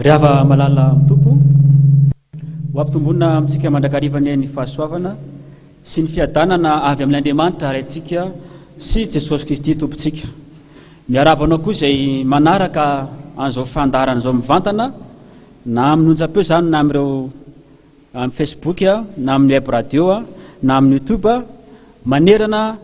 Ry hava malala amin'ny Tompo, ho ampitomboina amintsika mandrakariva anie ny fahasoavana sy ny fiadanana avy amin' Andriamanitra Raintsika sy Jesosy Kristy Tompontsika. Miarahaba anao koa izay manaraka an'izao fandaharana izao mivantana na amin'ny onjam-peo izany na amin'ireo amin'ny Facebook na amin'ny web radio na amin'ny YouTube manerana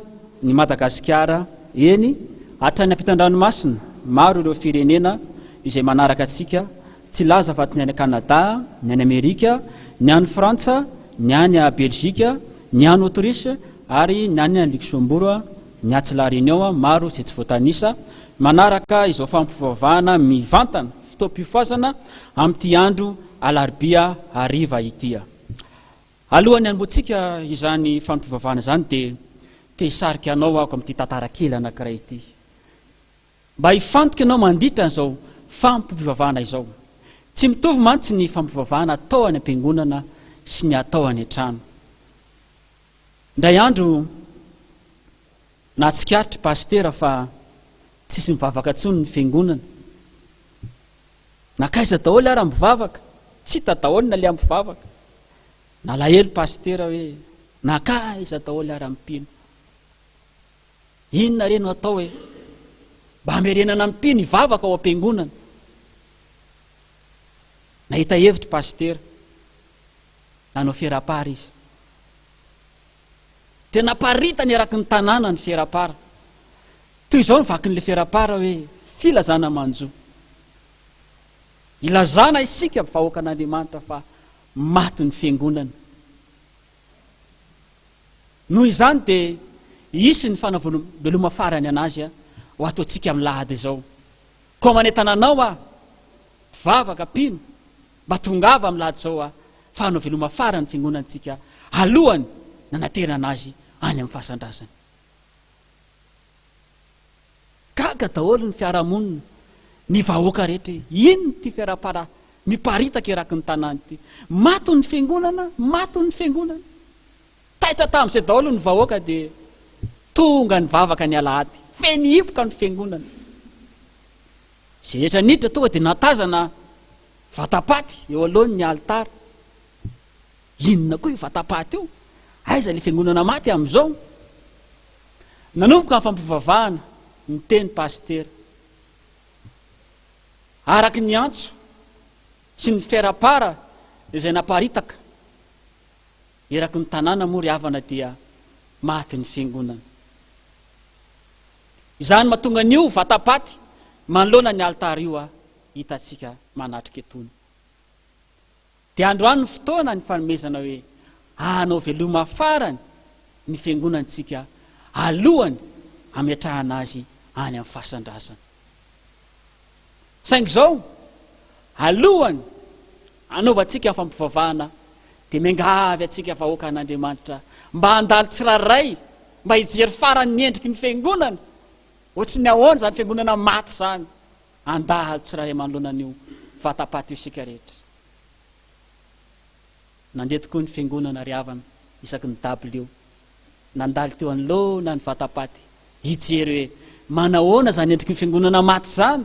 ny Madagasikara eny hatrany ampitan-dranomasina maro ireo firenena izay manaraka antsika tsy hilaza fa ny any Canada, ny any Amerika, ny any Frantsa, ny any Belgique, ny any Autriche ary ny any Luxembourg, ny atsy La Réunion, maro izay tsy voatanisa, manaraka izao fampivavahana mivantana, fotoam-pifohazana amin'ity andro alarobia hariva ity. Alohan'ny hanombohantsika izany fampivavahana izany dia te hisarika anao aho amin'ity tantara kely anankiray ity. Mba hifantoka ianao mandritra an'izao fampivavahana izao. Tsy mitovy mantsy ny fampivavahana atao any am-piangonana sy ny atao any an-trano. Indray andro, nahatsikaritr'i Pasitera fa tsisy mivavaka intsony ny fiangonana. Nankaiza daholo ary mpivavaka? Tsy hita daholo ny alehan'ny mpivavaka. Nalahelo Pasitera hoe, nankaiza daholo ary mpino? Inona re no atao e? Mba hamerenana ny mpino hivavaka ao am-piangonana. Nahita hevitra Pasitera. Nanao ferapara izy. Dia naparitany eraky ny tanàna ny ferapara. Toy izao ny vakin'ilay ferapara hoe, Filazana manjo. Ilazana isika vahoakan'Andriamanitra fa maty ny fiangonana. Noho izany dia hisy ny fanavoam-beloma farany an'azy ho ataontsika amin'ny lahady izao. Koa manentana anao aho, mpivavaka, mpino, mba tongava amin'ny lahady izao aho fa hanao veloma farany ny fiangonantsika alohan'ny nanaterana azy any amin'ny fasan-drazany. Gaga daholo ny fiarahamonina, ny vahoaka rehetra hoe inona ity fiarampara miparitaka eraky ny tanàna ity. Maty ny fiangonana, maty ny fiangonana. Taitra tamin'izay daholo ny vahoaka dia tonga nivavaka ny alahady. Feno hipoka ny fiangonana. Izay rehetra niditra tonga dia nahatazana vatapaty eo alohan'ny alitara. Inona koa io vatapaty io? Aiza ilay fiangonana maty amin'izao? Nanomboka ny fampivavahana, niteny pasitera. Araka ny antso sy ny ferapara izay naparitaka eraky ny tanàna moa ry havana dia maty ny fiangonana. Izany mahatonga an'io vatapaty manoloana ny alitara io hitantsika manatrika etony. Dia androany ny fotoana ny fanomezana hoe hanao veloma farany ny fiangonantsika alohany hametrahana azy any amin'ny fasan-drazana. Saingy izao, alohany hanaovantsika ny fampivavahana dia miangavy antsika vahoaka an'Andriamanitra mba handalo tsirairay mba hijery farany ny endriky ny fiangonana. Ohatry ny ahoana izany fiangonana maty izany? Handalo tsirairay manoloana an'io vatapaty io isika rehetra. Nandeha tokoa ny fiangonana ry havana isaky ny dabilio. Nandalo teo anoloana ny vatapaty hijery hoe manahoana izany endriky ny fiangonana maty izany.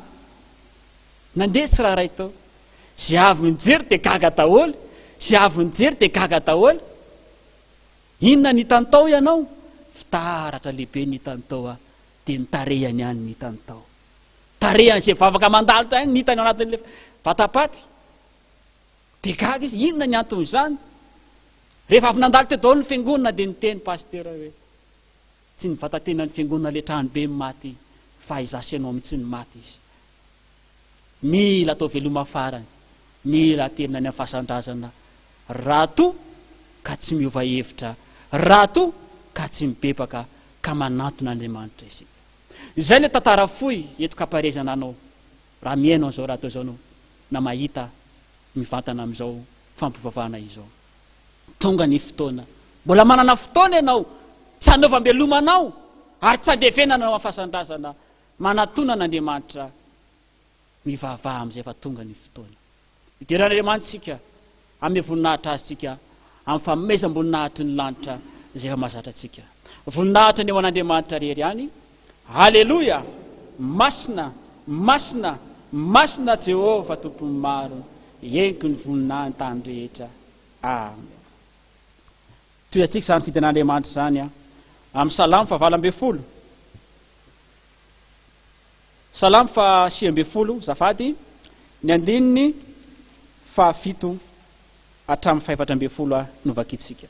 Nandeha tsirairay tao. Izay avy nijery dia gaga daholo. Izay avy nijery dia gaga daholo. Inona ny hitany tao ianao? Fitaratra lehibe ny hitany tao dia ny tarehiny ihany ny hitany tao. Tarehan'izay vavaka mandalo tao ihany ny hitany ao anatin'ilay vatapaty. Dia gaga izy, inona ny anton'izany? Rehefa avy nandalo teo daholo ny fiangonana dia niteny pasitera hoe, tsy ny vatatenan'ny fiangonana ilay tranobe no maty fa izaho sy ianao mihitsy no maty izy. Mila atao veloma farany, mila aterina any amin'ny fasan-drazana raha toa ka tsy miova hevitra, raha toa ka tsy mibebaka ka manantona Andriamanitra isika. Izay ilay tantara fohy eto kaparezana anao raha mihaino an'izao raha toa izao anao na mahita mivantana amin'izao fampivavahana izao. Tonga ny fotoana. Mbola manana fotoana ianao tsy hanaovam-beloma anao ary tsy handevenana anao amin'ny fasan-drazana. Manatona an'Andriamanitra, mivavaha amin'izay fa tonga ny fotoana. Midera an'Andriamanitra isika, hanome voninahitra Azy isika amin'ny fanomezam-boninahitry ny lanitra izay efa mahazatra antsika. Voninahitra ny ho an'Andriamanitra rery ihany. Aleloia! Masina, masina, masina Jehovah Tompon'ny maro, henoko ny voninahiny tany rehetra. Amen. Tohiantsika izany fidin'Andriamanitra izany amin'ny Salamo fahavalo ambin'ny folo. Salamo faha 19, azafady, ny andininy fahafito hatramin'ny fahefatra ambin'ny folo no vakintsika.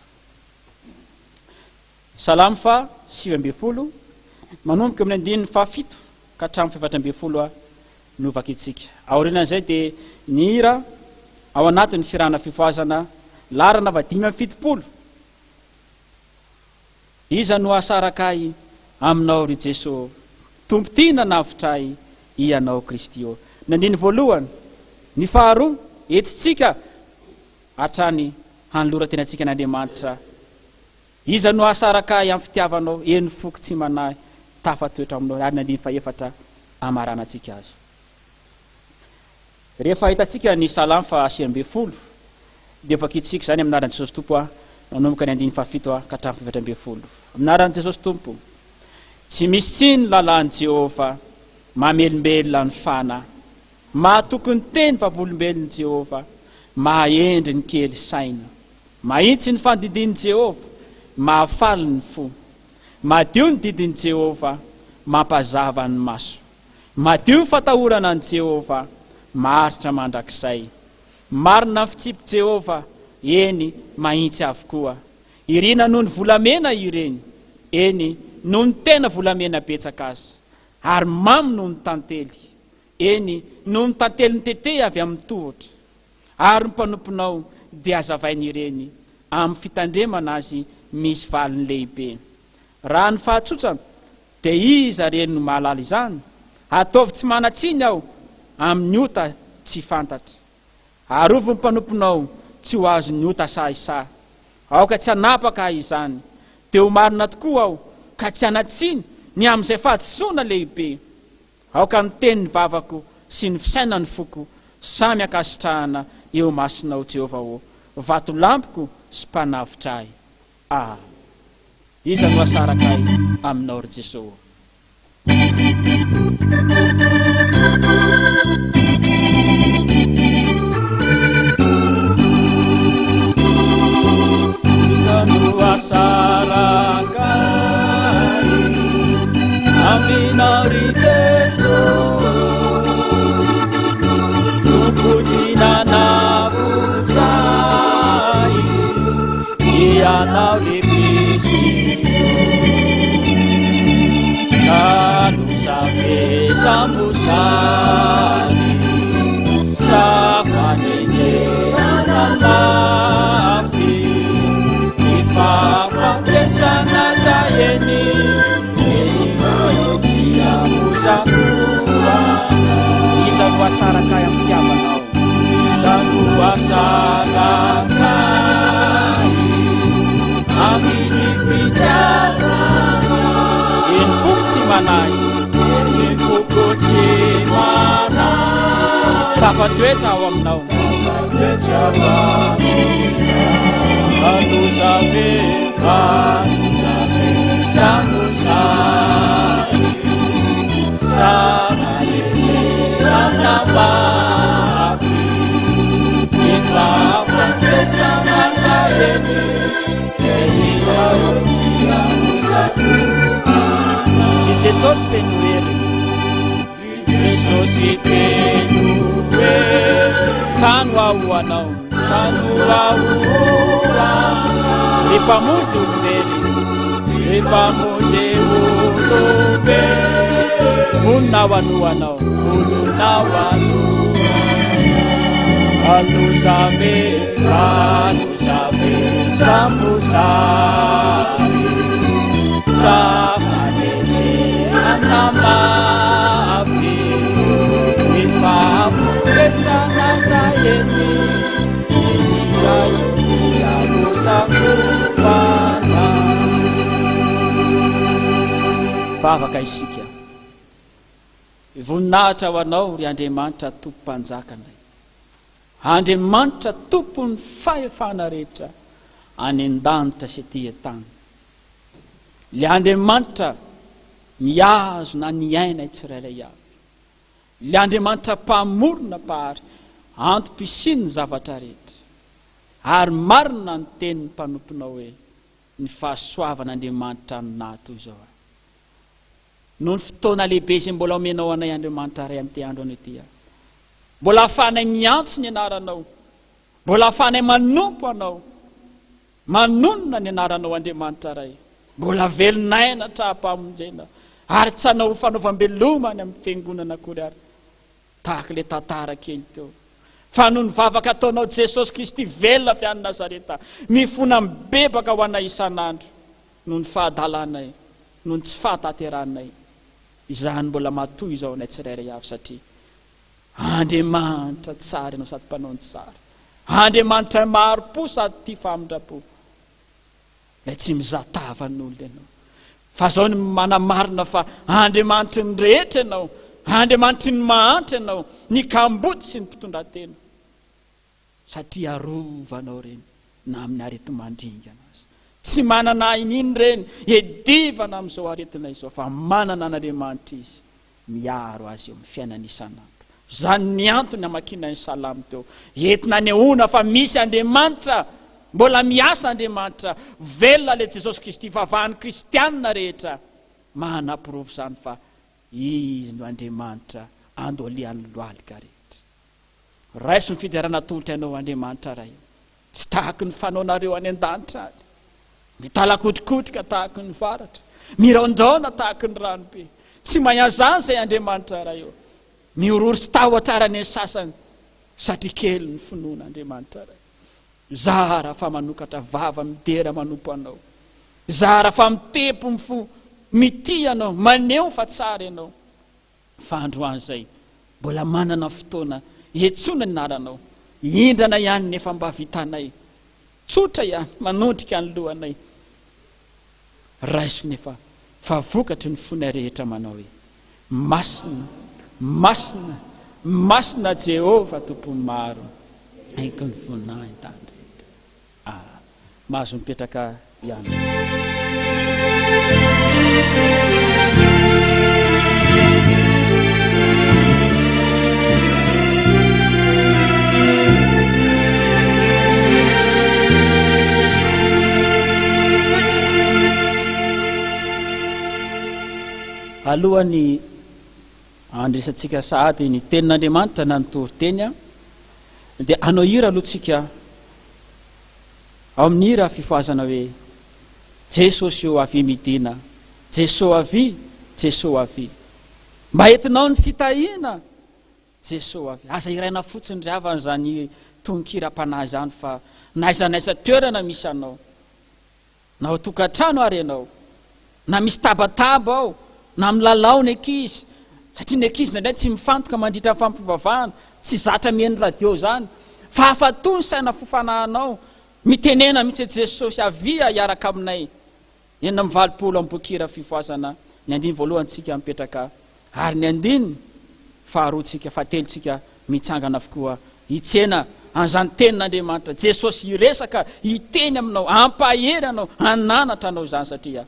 Salamo faha 19, manomboka eo amin'ny andininy fahafito ka hatramin'ny fahefatra ambin'ny folo no vakintsika. Aorianan'izay dia ny hira ao anatin'ny firana fifohazana laharana faha 75. Iza no hahasaraka ahy aminao ry Jeso Tompo tia nanavotra ahy Ianao Kristy ô. Ny andininy voalohany, ny faharoa, entintsika hatrany hanoloran-tenantsika an'Andriamanitra. Iza no hahasaraka ahy amin'ny fitiavanao, eny foko tsy manahy, tafatoetra aminao, ary ny andininy fahefatra hamaranantsika azy. Rehefa hitantsika ny Salamo faha 19, dia vakintsika izany amin'ny anaran'i Jesosy Tompo a, manomboka ny andininy fahafito a ka hatramin'ny fahefatra ambin'ny folo. Amin'ny anaran'i Jesosy Tompo. Tsy misy tsiny ny lalàn'i Jehovah, mamelombelona ny fanahy. Mahatoky ny teny vavolombelon'i Jehovah, mahahendry ny kely saina. Mahitsy ny fandidian'i Jehovah, mahafaly ny fo. Madio ny didin'i Jehovah, mampazava ny maso. Madio ny fatahorana an'i Jehovah, maharitra mandrakizay. Marina ny fitsipik'i Jehovah, eny, mahitsy avokoa. Irina noho ny volamena ireny, eny, noho ny tena volamena betsaka aza. Ary mamy noho ny tantely, eny, noho ny tantely mitete avy amin'ny tohotra. Ary ny mpanomponao dia hazavain'ireny, amin'ny fitandremana azy misy valiny lehibe. Raha ny fahatsotsana, Dia iza re no mahalala izany? Ataovy tsy manan-tsiny aho amin'ny ota tsy fantatra. Arovy ny mpanomponao tsy ho azon'ny ota sahisahy. Aoka tsy hanapaka ahy izany. Dia ho marina tokoa aho ka tsy hanan-tsiny ny amin'izay fahadisoana lehibe. Aoka ny tenin'ny vavako sy ny fisainan'ny foko samy ankasitrahana eo imasonao, Jehovah ô, Vatolampiko sy Mpanavotra ahy. A. Iza no hahasaraka ahy aminao, ry Jeso ô? Iza no hahasaraka ahy aminao, ry Jeso? Tompo tia nanavotra ahy, Ianao ry Kristy Ka nosavesamosary Safanenjehana mafy Ny fahafatesana zay eny Eny tsy amozakoa Iza no asaraka ahy amin'ny fitiavanao Iza no asaraka ahy amin'ny fitiavanao Eny foko tsy manahy Eny foko tsy manahy Tafatoetra ao aminao Tafatoetra ao aminao Anosabe Anosabe Sanosary I Jesosy feno hery. Jesosy feno hery. Tano aho ho anao. Tano aho ho anao. Ry Mpamonjy olombelo. Ry Mpamonjy olombelo. Vonona aho hanoa anao. Vonona aho hanoa anao. Anosave, anosave, samosary. Safanenjehana mafy. Ny fahafatesana zay eny. Vavaka isika. Voninahitra ho Anao, ry Andriamanitra Tompom-panjakanay. Andriamanitra Tompon'ny fahefana rehetra any an-danitra sy ety an-tany. Ilay Andriamanitra mihazona ny ainay tsirairay avy. Ilay Andriamanitra Mpamorona, Mpahary, antom-pisian'ny zavatra rehetra. Ary marina ny tenin'ny mpanomponao hoe, Ny fahasoavan'Andriamanitra no nahatoy izao ahy. Noho ny fotoana lehibe izay mbola omenao anay Andriamanitra Ray amin'ity andro anio ity aho. Mbola ahafahanay miantso ny anaranao. Mbola ahafahanay manompo anao. Manonona ny anaranao Andriamanitra Ray. Mbola velon'aina hatraha-pamonjena ary tsy hanao fanaovam-beloma any amin'ny fiangonana akory ary tahaka ilay tantara kely teo. Fa noho ny vavaka ataonao Jesosy Kristy velona avy any Nazareta, mifona mibebaka ho anay isan'andro noho ny fahadalanay, noho ny tsy fahatanterahanay. Izany mbola matoy izao anay tsirairay avy satria Andriamanitra tsara ianao sady mpanao ny tsara. Andriamanitra mahari-po sady tia famindram-po. Ilay tsy mizaha tavan'olona ianao. Fa zao ny manamarina fa Andriamanitry ny rehetra ianao. Andriamanitry ny mahantra ianao, ny kamboty sy ny mpitondratena. Satria arovanao ireny na amin'ny areti-mandringana aza. Tsy manana ahin'iny ireny hiadivana amin'izao aretina izao fa manana an'Andriamanitra izy miaro azy eo amin'ny fiainany isan'andro. Izany ny antony hamakiana ny Salamo teo. Entina anehoana fa misy Andriamanitra, mbola miasa Andriamanitra, velona ilay Jesosy Kristy, ivavahan'ny kristianina rehetra manaporofo izany fa Izy no Andriamanitra andolian'ny lohalika rehetra. Raiso ny fiderana atolotra anao Andriamanitra Ray o. Tsy tahaky ny fanaonareo any an-danitra any. Mitalakotrikotrika tahaky ny varatra. Miraondraona tahaky ny ranobe. Tsy mahay an'izany izay Andriamanitra Ray o. Mihorohoro sy tahotra ary anie ny sasany satria kely ny finoana Andriamanitra Ray. Zara fa manokatra vava midera manompo Anao. Zara fa mitepo ny fo mitia Anao, maneho fa tsara Ianao. Fa androany izay mbola manana fotoana hiantsoana ny anaranao, hindrana ihany nefa mba vitanay, tsotra ihany manondrika ny lohanay, raiso nefa fa vokatry ny fonay rehetra manao hoe, Masina. Masina, masina Jehovah Tompon'ny maro, Heniky ny voninahiny-tany rehetra. Ah, mahazo mipetraka ihany. Alohan'ny handresantsika sahady ny tenin'Andriamanitra na ny toriteny dia hanao hira aloha tsika ao amin'ny hira fifohazana hoe Jesosy ô avia midina, Jeso avia, Jeso avia. Mba entinao ny fitahiana, Jeso avia. Aza hiraina fotsiny ry havana izany tononkiram-panahy izany fa n'aiza n'aiza toerana misy anao. Na ao tokantrano ary ianao, na misy tabataba ao, na milalao ny ankizy, satria ny ankizy indraindray tsy mifantoka mandritra ny fampivavahana, tsy zatra mihaino radio izany, fa afa-to ny saina fofanahanao, mitenena mihitsy hoe Jesosy avia hiaraka aminay. 86 amin'ny boky hira fifohazana, ny andininy voalohany tsika mipetraka Ary ny andininy faharoa tsika, fahatelo tsika mitsangana avokoa hitsena an'izany tenin'Andriamanitra, Jesosy hiresaka, hiteny aminao, hampahery anao, hananatra anao izany satria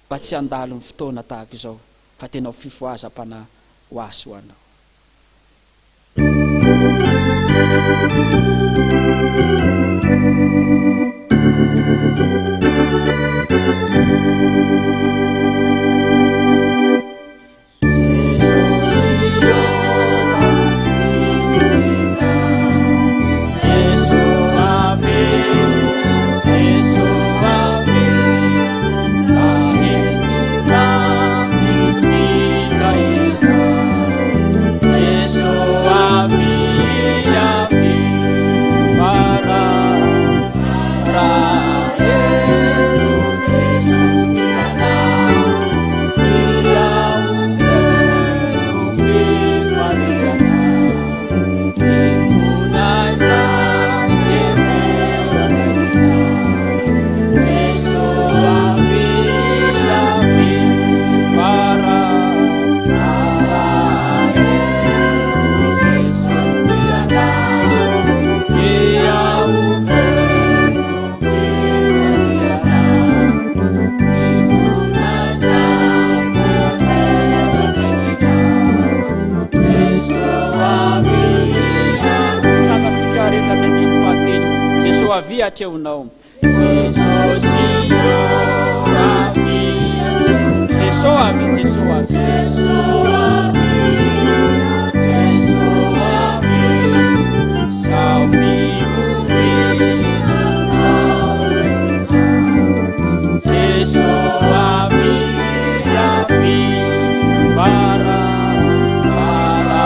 mba tsy handalo ny fotoana tahaka izao fa tena ho fifohazam-panahy ho ahy sy ho anao. Atreonao Jesosy Jeso avy Jeso avy Jeso avy Jeso avy Sao Jeso avy avy Para para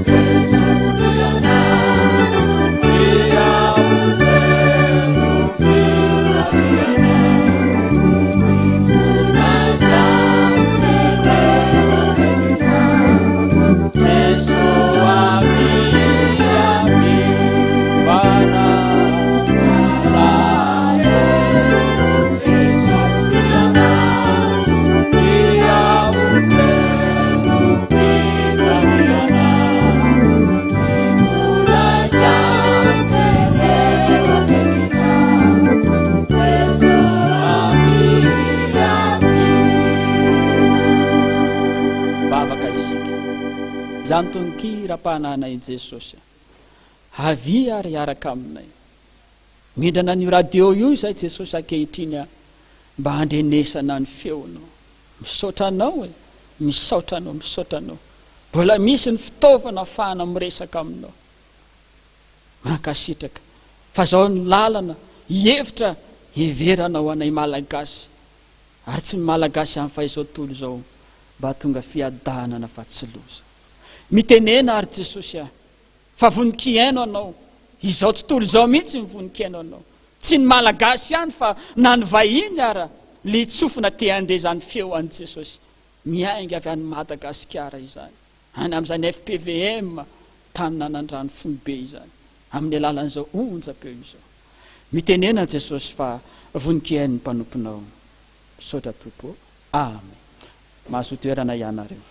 Jesosy Vavaka isika. Izany tonon-kiram-panahana i Jesosy. Avia ary hiaraka aminay. Mindrana an'io radio io izay Jesosy ankehitriny mba handrenesana ny feonao. Misaotra anao e! Misaotra anao, misaotra anao. Mbola misy ny fitaovana afahana miresaka aminao. Mankasitraka. Fa zao ny lalana, hevitra heverana ho anay Malagasy. Ary tsy ny Malagasy ihany fa izao tontolo izao mba hahatonga fiadanana fa tsy loza. Mitenena ary Jesosy a! Fa vonon-kihaino anao. Izao tontolo izao mihitsy no vonon-kihaino anao. Tsy ny Malagasy ihany fa na ny vahiny ara le tsofina te handre izany feo an'i Jesosy miainga avy any Madagasikara izany, any amin'izany fpvm tany nanandrano foibe izany, amin'ny alalan'izao onjam-peo izao. Mitenena Jesosy fa vonon-kihaino ny mpanomponao. Misaotra Tompo ô. Amen. Mahazoa toerana ianareo.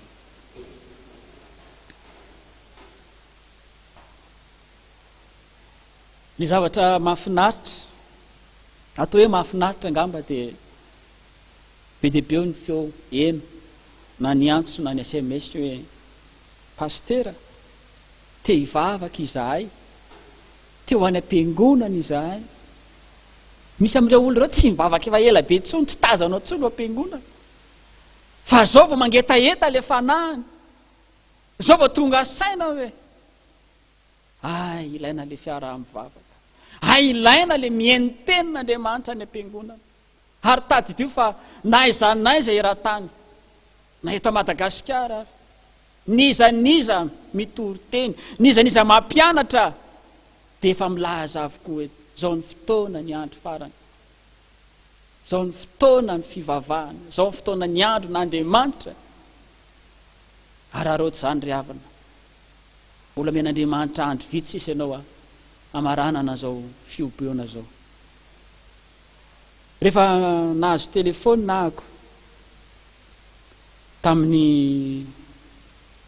Ny zavatra mahafinaritra, atao hoe mahafinaritra angamba dia be dia be ny feo heno na ny antso na ny sms hoe Pasitera, te hivavaka izahay, te ho any am-piangonana izahay. Misy amin'ireo olona ireo tsy mivavaka efa ela be intsony, tsy tazanao intsony ao am-piangonana. Fa zao vao mangetaheta ilay fanahiny. Zao vao tonga saina hoe Hay ilaina le fiaraha-mivavaka. Hay ilaina le mihaino tenin'Andriamanitra any am-piangonana. Ary tadidio fa na aiza na aiza eran-tany, na eto Madagasikara ary, n'iza n'iza mitory teny, n'iza n'iza mampianatra dia efa milaza avokoa hoe izao ny fotoana ny andro farany. Izao ny fotoana ny fivavahana, izao ny fotoana ny andron'Andriamanitra. Araraoty izany ry havana. Mbola omen'Andriamanitra andro vitsy sisa ianao hamaranana izao fihobiana izao. Rehefa nahazo telefaonina ahako tamin'ny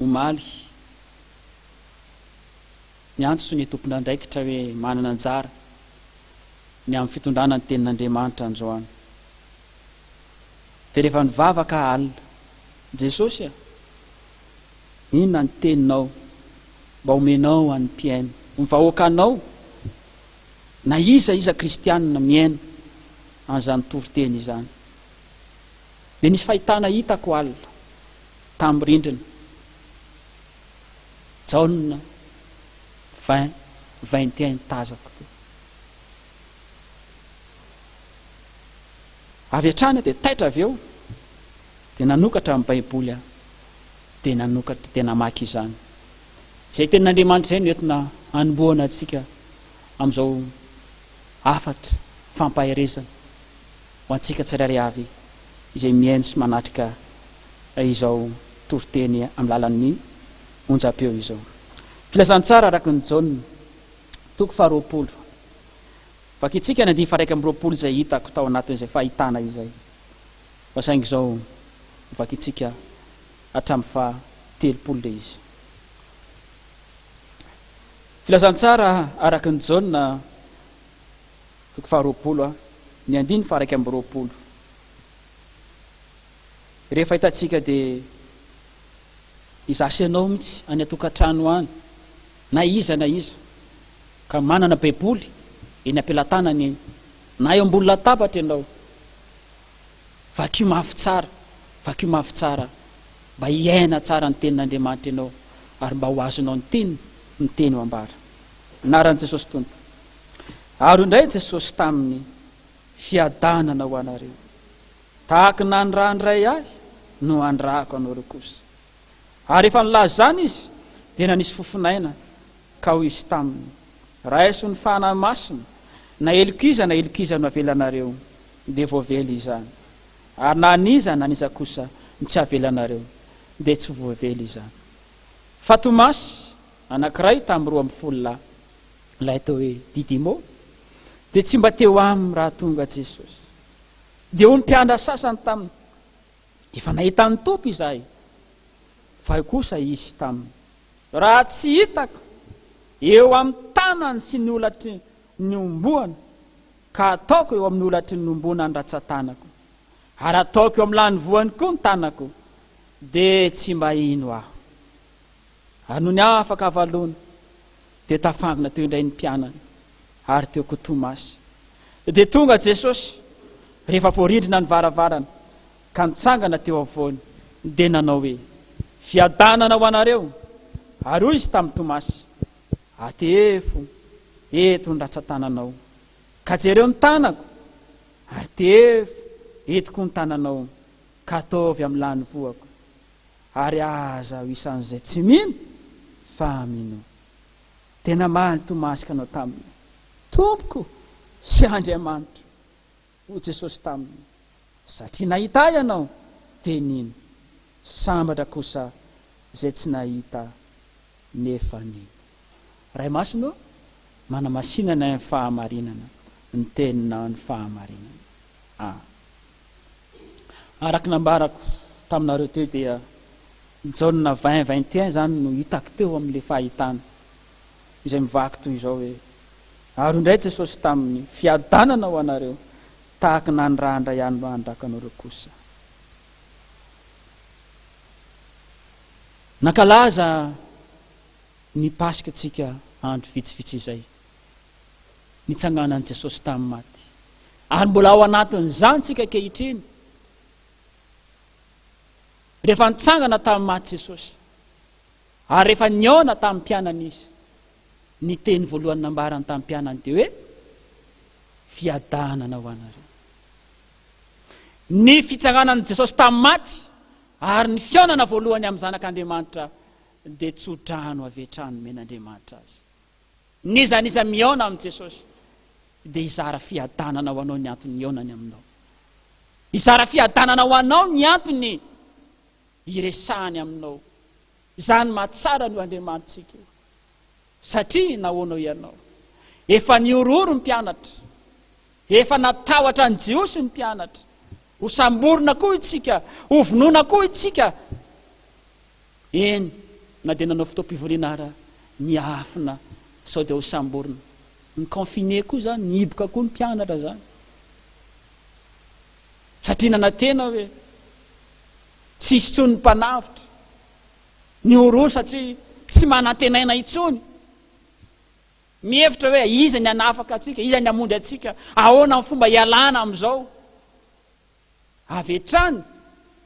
omaly, niantso ny tompon'andraikitra hoe manana anjara ny amin'ny fitondrana ny tenin'Andriamanitra androany. Dia rehefa nivavaka aho alina, Jesosy a! Inona ny teninao mba omenao an'ny mpihaino, ny vahoakanao, na iza iza kristianina mihaino an'izany toriteny izany? Dia nisy fahitana hitako alina tamin'ny rindrina, Jaona 20, 21 tazako teo. Avy hatrany aho dia taitra avy eo, dia nanokatra ny Baiboly aho. dia nanokatra dia namaky izany. Izay tenin'Andriamanitra izay no entina hanombohana antsika amin'izao hafatra fampaherezana ho antsika tsirairay avy izay mihaino sy manatrika izao toriteny amin'ny lalan'ny onjam-peo izao. Filazantsara araka ny Jaona, toko faharoapolo. Vakintsika ny andininy faha-21 izay hitako tao anatin'izay fahitana izay. Fa saingy izao vakintsika hatramin'ny faha 30 ilay izy. Filazantsara araka ny Jaona toko faha 20 ny andininy faha 21. Rehefa hitantsika dia izaho sy ianao mihitsy any an-tokantrano any na iza na iza ka manana baiboly eny am-pelatanana eny na eo ambony latabatra ianao. Vakio mafy tsara, vakio mafy tsara mba hiaina tsara ny tenin'Andriamanitra ianao ary mba ho azonao ny teny ny teny ho ambara. Anaran'i Jesosy Tompo. Ary hoy indray Jesosy taminy, Fiadanana ho anareo. Tahaka ny nanirahan'ny Ray ahy no hanirahako anareo kosa. Ary rehefa nilaza izany izy, dia nanisy fofon'aina, ka hoy izy taminy, Raiso ny Fanahy Masina, na helok'iza na helok'iza no avelanareo, dia voavela izany, ary na an'iza na an'iza kosa no tsy avelanareo, dia tsy ho voavela izany. Fa Tomasy, anankiray tamin'ny 12 lahy, ilay atao hoe Didimo, dia tsy mba teo aminy raha tonga Jesosy. Dia hoy ny mpiandra sasany taminy, Efa nahita ny Tompo izahay. Fa hoy kosa izy taminy, Raha tsy hitako eo amin'ny tanany sy ny holatry ny homboana, ka ataoko eo amin'ny holatry ny homboana ny ratsan-tanako, ary ataoko eo amin'ny lanivoany koa ny tanako, dia tsy mba hino aho. Ary nony afaka havaloana, dia tafangona teo indray ny mpianany, ary teo koa Tomasy. Dia tonga Jesosy, rehefa voarindrina ny varavarana, ka nitsangana teo afovoany, dia nanao hoe, Fiadanana ho anareo! Ary hoy Izy tamin'i Tomasy, Atehefo eto ny ratsan-tananao, ka jereo ny tanako, ary tehefo eto koa ny tananao, ka ataovy amin'ny lanivoako, ary aza ho isan'izay tsy mino, fa minoa. Dia namaly Tomasy ka nanao taminy, Tompoko sy Andriamanitro! Hoy Jesosy taminy, Satria nahita Ahy ianao, dia nino. Sambatra kosa izay tsy nahita nefa nino. Ray Masina ô, manamasina anay amin'ny fahamarinana, ny Teninao ny fahamarinana. Amen. Araka ny nambarako taminareo teo dia Jaona 20 21 izany no hitako teo amin'ilay fahitana, izay mivaky toy izao hoe. Ary hoy indray Jesosy taminy, Fiadanana ho anareo, tahaka ny nanirahan-dRay ahy no haniraka anareo kosa. Nankalaza ny Paska tsika andro vitsivitsy izay, nitsanganan'i Jesosy tamin'ny maty. Ary mbola ao anatin'izany tsika ankehitriny. Rehefa nitsangana tamin'ny maty Jesosy, ary rehefa nihaona tamin'ny mpianany Izy, ny teny voalohany nambarany tamin'ny mpianany dia hoe, Fiadanana ho anareo. Ny fitsanganan'i Jesosy tamin'ny maty ary ny fihaonana voalohany amin'ny Zanak'Andriamanitra dia tso-drano avy hatrany nomen'Andriamanitra azy. N'iza n'iza mihaona amin'i Jesosy dia hizara fiadanana ho anao ny antony hihaonany aminao. Hizara fiadanana ho anao ny antony hiresahany aminao. Izany mahatsara an'io Andriamanitsika io. Satria nahoana hoy ianao? Efa nihorohoro ny mpianatra. Efa natahotra ny Jiosy ny mpianatra. Hosamborina koa isika, hovonoina koa isika. Eny, na dia nanao fotoam-pivoriana ara niafina sao dia hosamborina. Ni-confiner koa izany, nihiboka koa ny mpianatra izany. Satria nanantena hoe tsy hisy intsony ny mpanavotra. Nihorohoro satria tsy manantenaina intsony. Mihevitra hoe iza ny hanafaka antsika, iza ny hamonjy antsika, ahoana ny fomba hialana amin'izao. Avy hatrany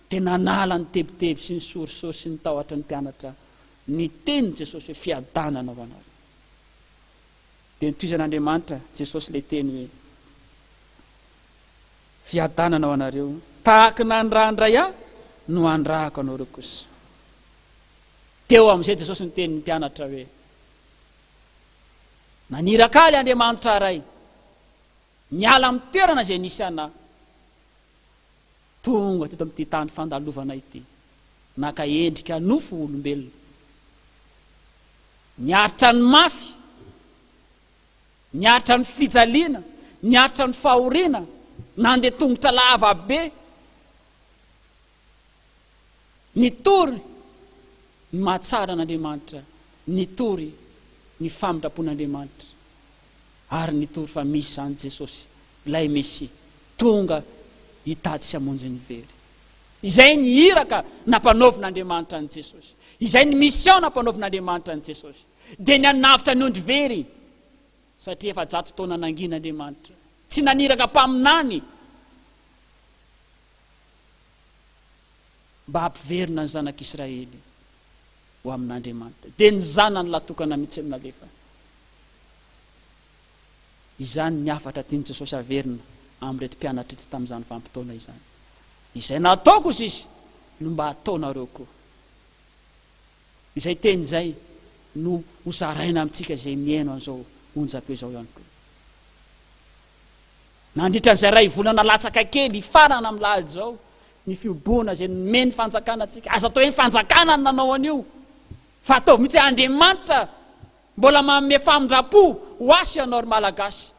dia nanala ny tebiteby sy ny sorisory sy ny tahotra ny mpianatra ny tenin'i Jesosy hoe fiadanana ho anareo. Dia nitohizan'Andriamanitra Jesosy ilay teny hoe fiadanana ho anareo, tahaka ny nanirahan-dRay Ahy no hanirahako anareo kosa. Teo amin'izay Jesosy niteny ny mpianatra hoe naniraka Ahy Andriamanitra Ray. Niala amin'ny toerana izay nisy anà, tonga teto amin'ity tany fandalovana ity, naka endrika nofo ho olombelona. Niaritra ny mafy, niaritra ny fijaliana, niaritra ny fahoriana, nandeha tongotra lava be, Nitory ny mahatsara an'Andriamanitra, nitory ny famindram-pon'Andriamanitra, ary nitory fa misy izany Jesosy, ilay Mesia, tonga hitady sy hamonjy ny very. Izay ny iraka nampanaovin'Andriamanitra an'i Jesosy. Izay ny mission nampanaovin'Andriamanitra an'i Jesosy. Dia ny hanavotra ny ondry very, satria 400 taona nangina Andriamanitra. Tsy naniraka mpaminany. Mba hampiverina ny zanak'Israely ho amin'Andriamanitra. Dia ny zanany lahy tokana mihitsy no nalefany. Izany ny hafatra tian'i Jesosy haverina amin'ireto mpianatra ireto tamin'izany vanim-potoana izany. Izay nataoko, hoy Izy, no mba hataonareo koa. Izay teny izay no hozaraina amintsika izay mihaino an'izao onjam-peo izao ihany koa. Nandritra izay iray volana latsaka kely hifarana amin'ny lahady izao ny fihobohana izay nomen'ny fanjakana antsika. Aza atao hoe ny fanjakana no nanao an'io fa ataovy mihitsy hoe Andriamanitra mbola manome famindram-po ho ahy sy ianao ry Malagasy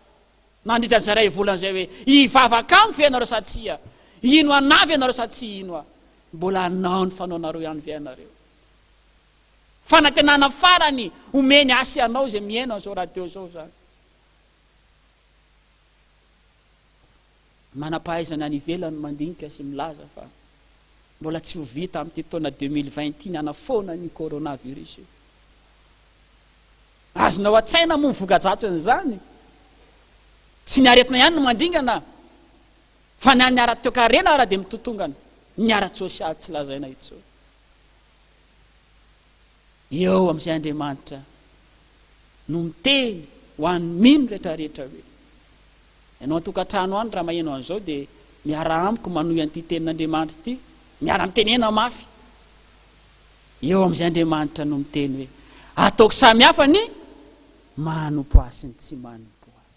nandritra izay iray volana izay hoe hivavaka amiko ve ianareo sa tsia? Hino anah ve ianareo sa tsy hino ahy? Mbola hanao ny fanaonareo ihany ve ianareo? Fanantenana farany omeny ahy sy ianao izay mihaino an'izao radio izao izany. Manam-pahaizana any ivelany mandinika sy milaza fa mbola tsy ho vita amin'ity taona 2020 ity ny hanafoana an'io coronavirus io. Azonao an-tsaina moa ny voka-dratsin'izany? Tsy ny aretina ihany no mandringana fa ny an'ny ara-toekarena ara dia mitotongana, ny ara-tsosialy tsy lazaina intsony. Eo amin'izay Andriamanitra no miteny ho an'ny mino rehetrarehetra hoe, Ianao an-tokantrano any raha maheno an'izao dia miaraha amiko manohy an'ity tenin'Andriamanitra ity, miara-mitenena mafy. Eo amin'izay Andriamanitra no miteny hoe, Ataoko samy hafa ny manompo Ahy sy ny tsy manompo Ahy.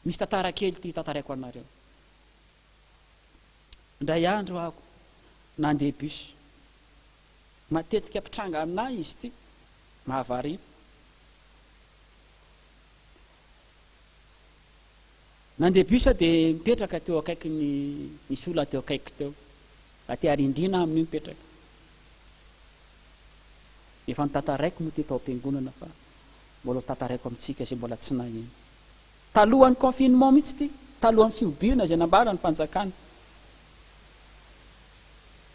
Misy tantara kely ity tantaraiko anareo. Indray andro aho nandeha bus. Matetika mpitranga aminà izy ity. Mahavariana. Nandeha bus aho dia mipetraka teo akaikin'ny, nisy olona teo akaikiko teo. Aty arindrina aho amin'io mipetraka. Efa notantaraiko moa ity tao am-piangonana fa. Mbola ho tantaraiko amintsika izay mbola tsy naheno. Talohan'ny confinement mihitsy ity, talohan'ny fihobiana izay nambaran'ny fanjakana.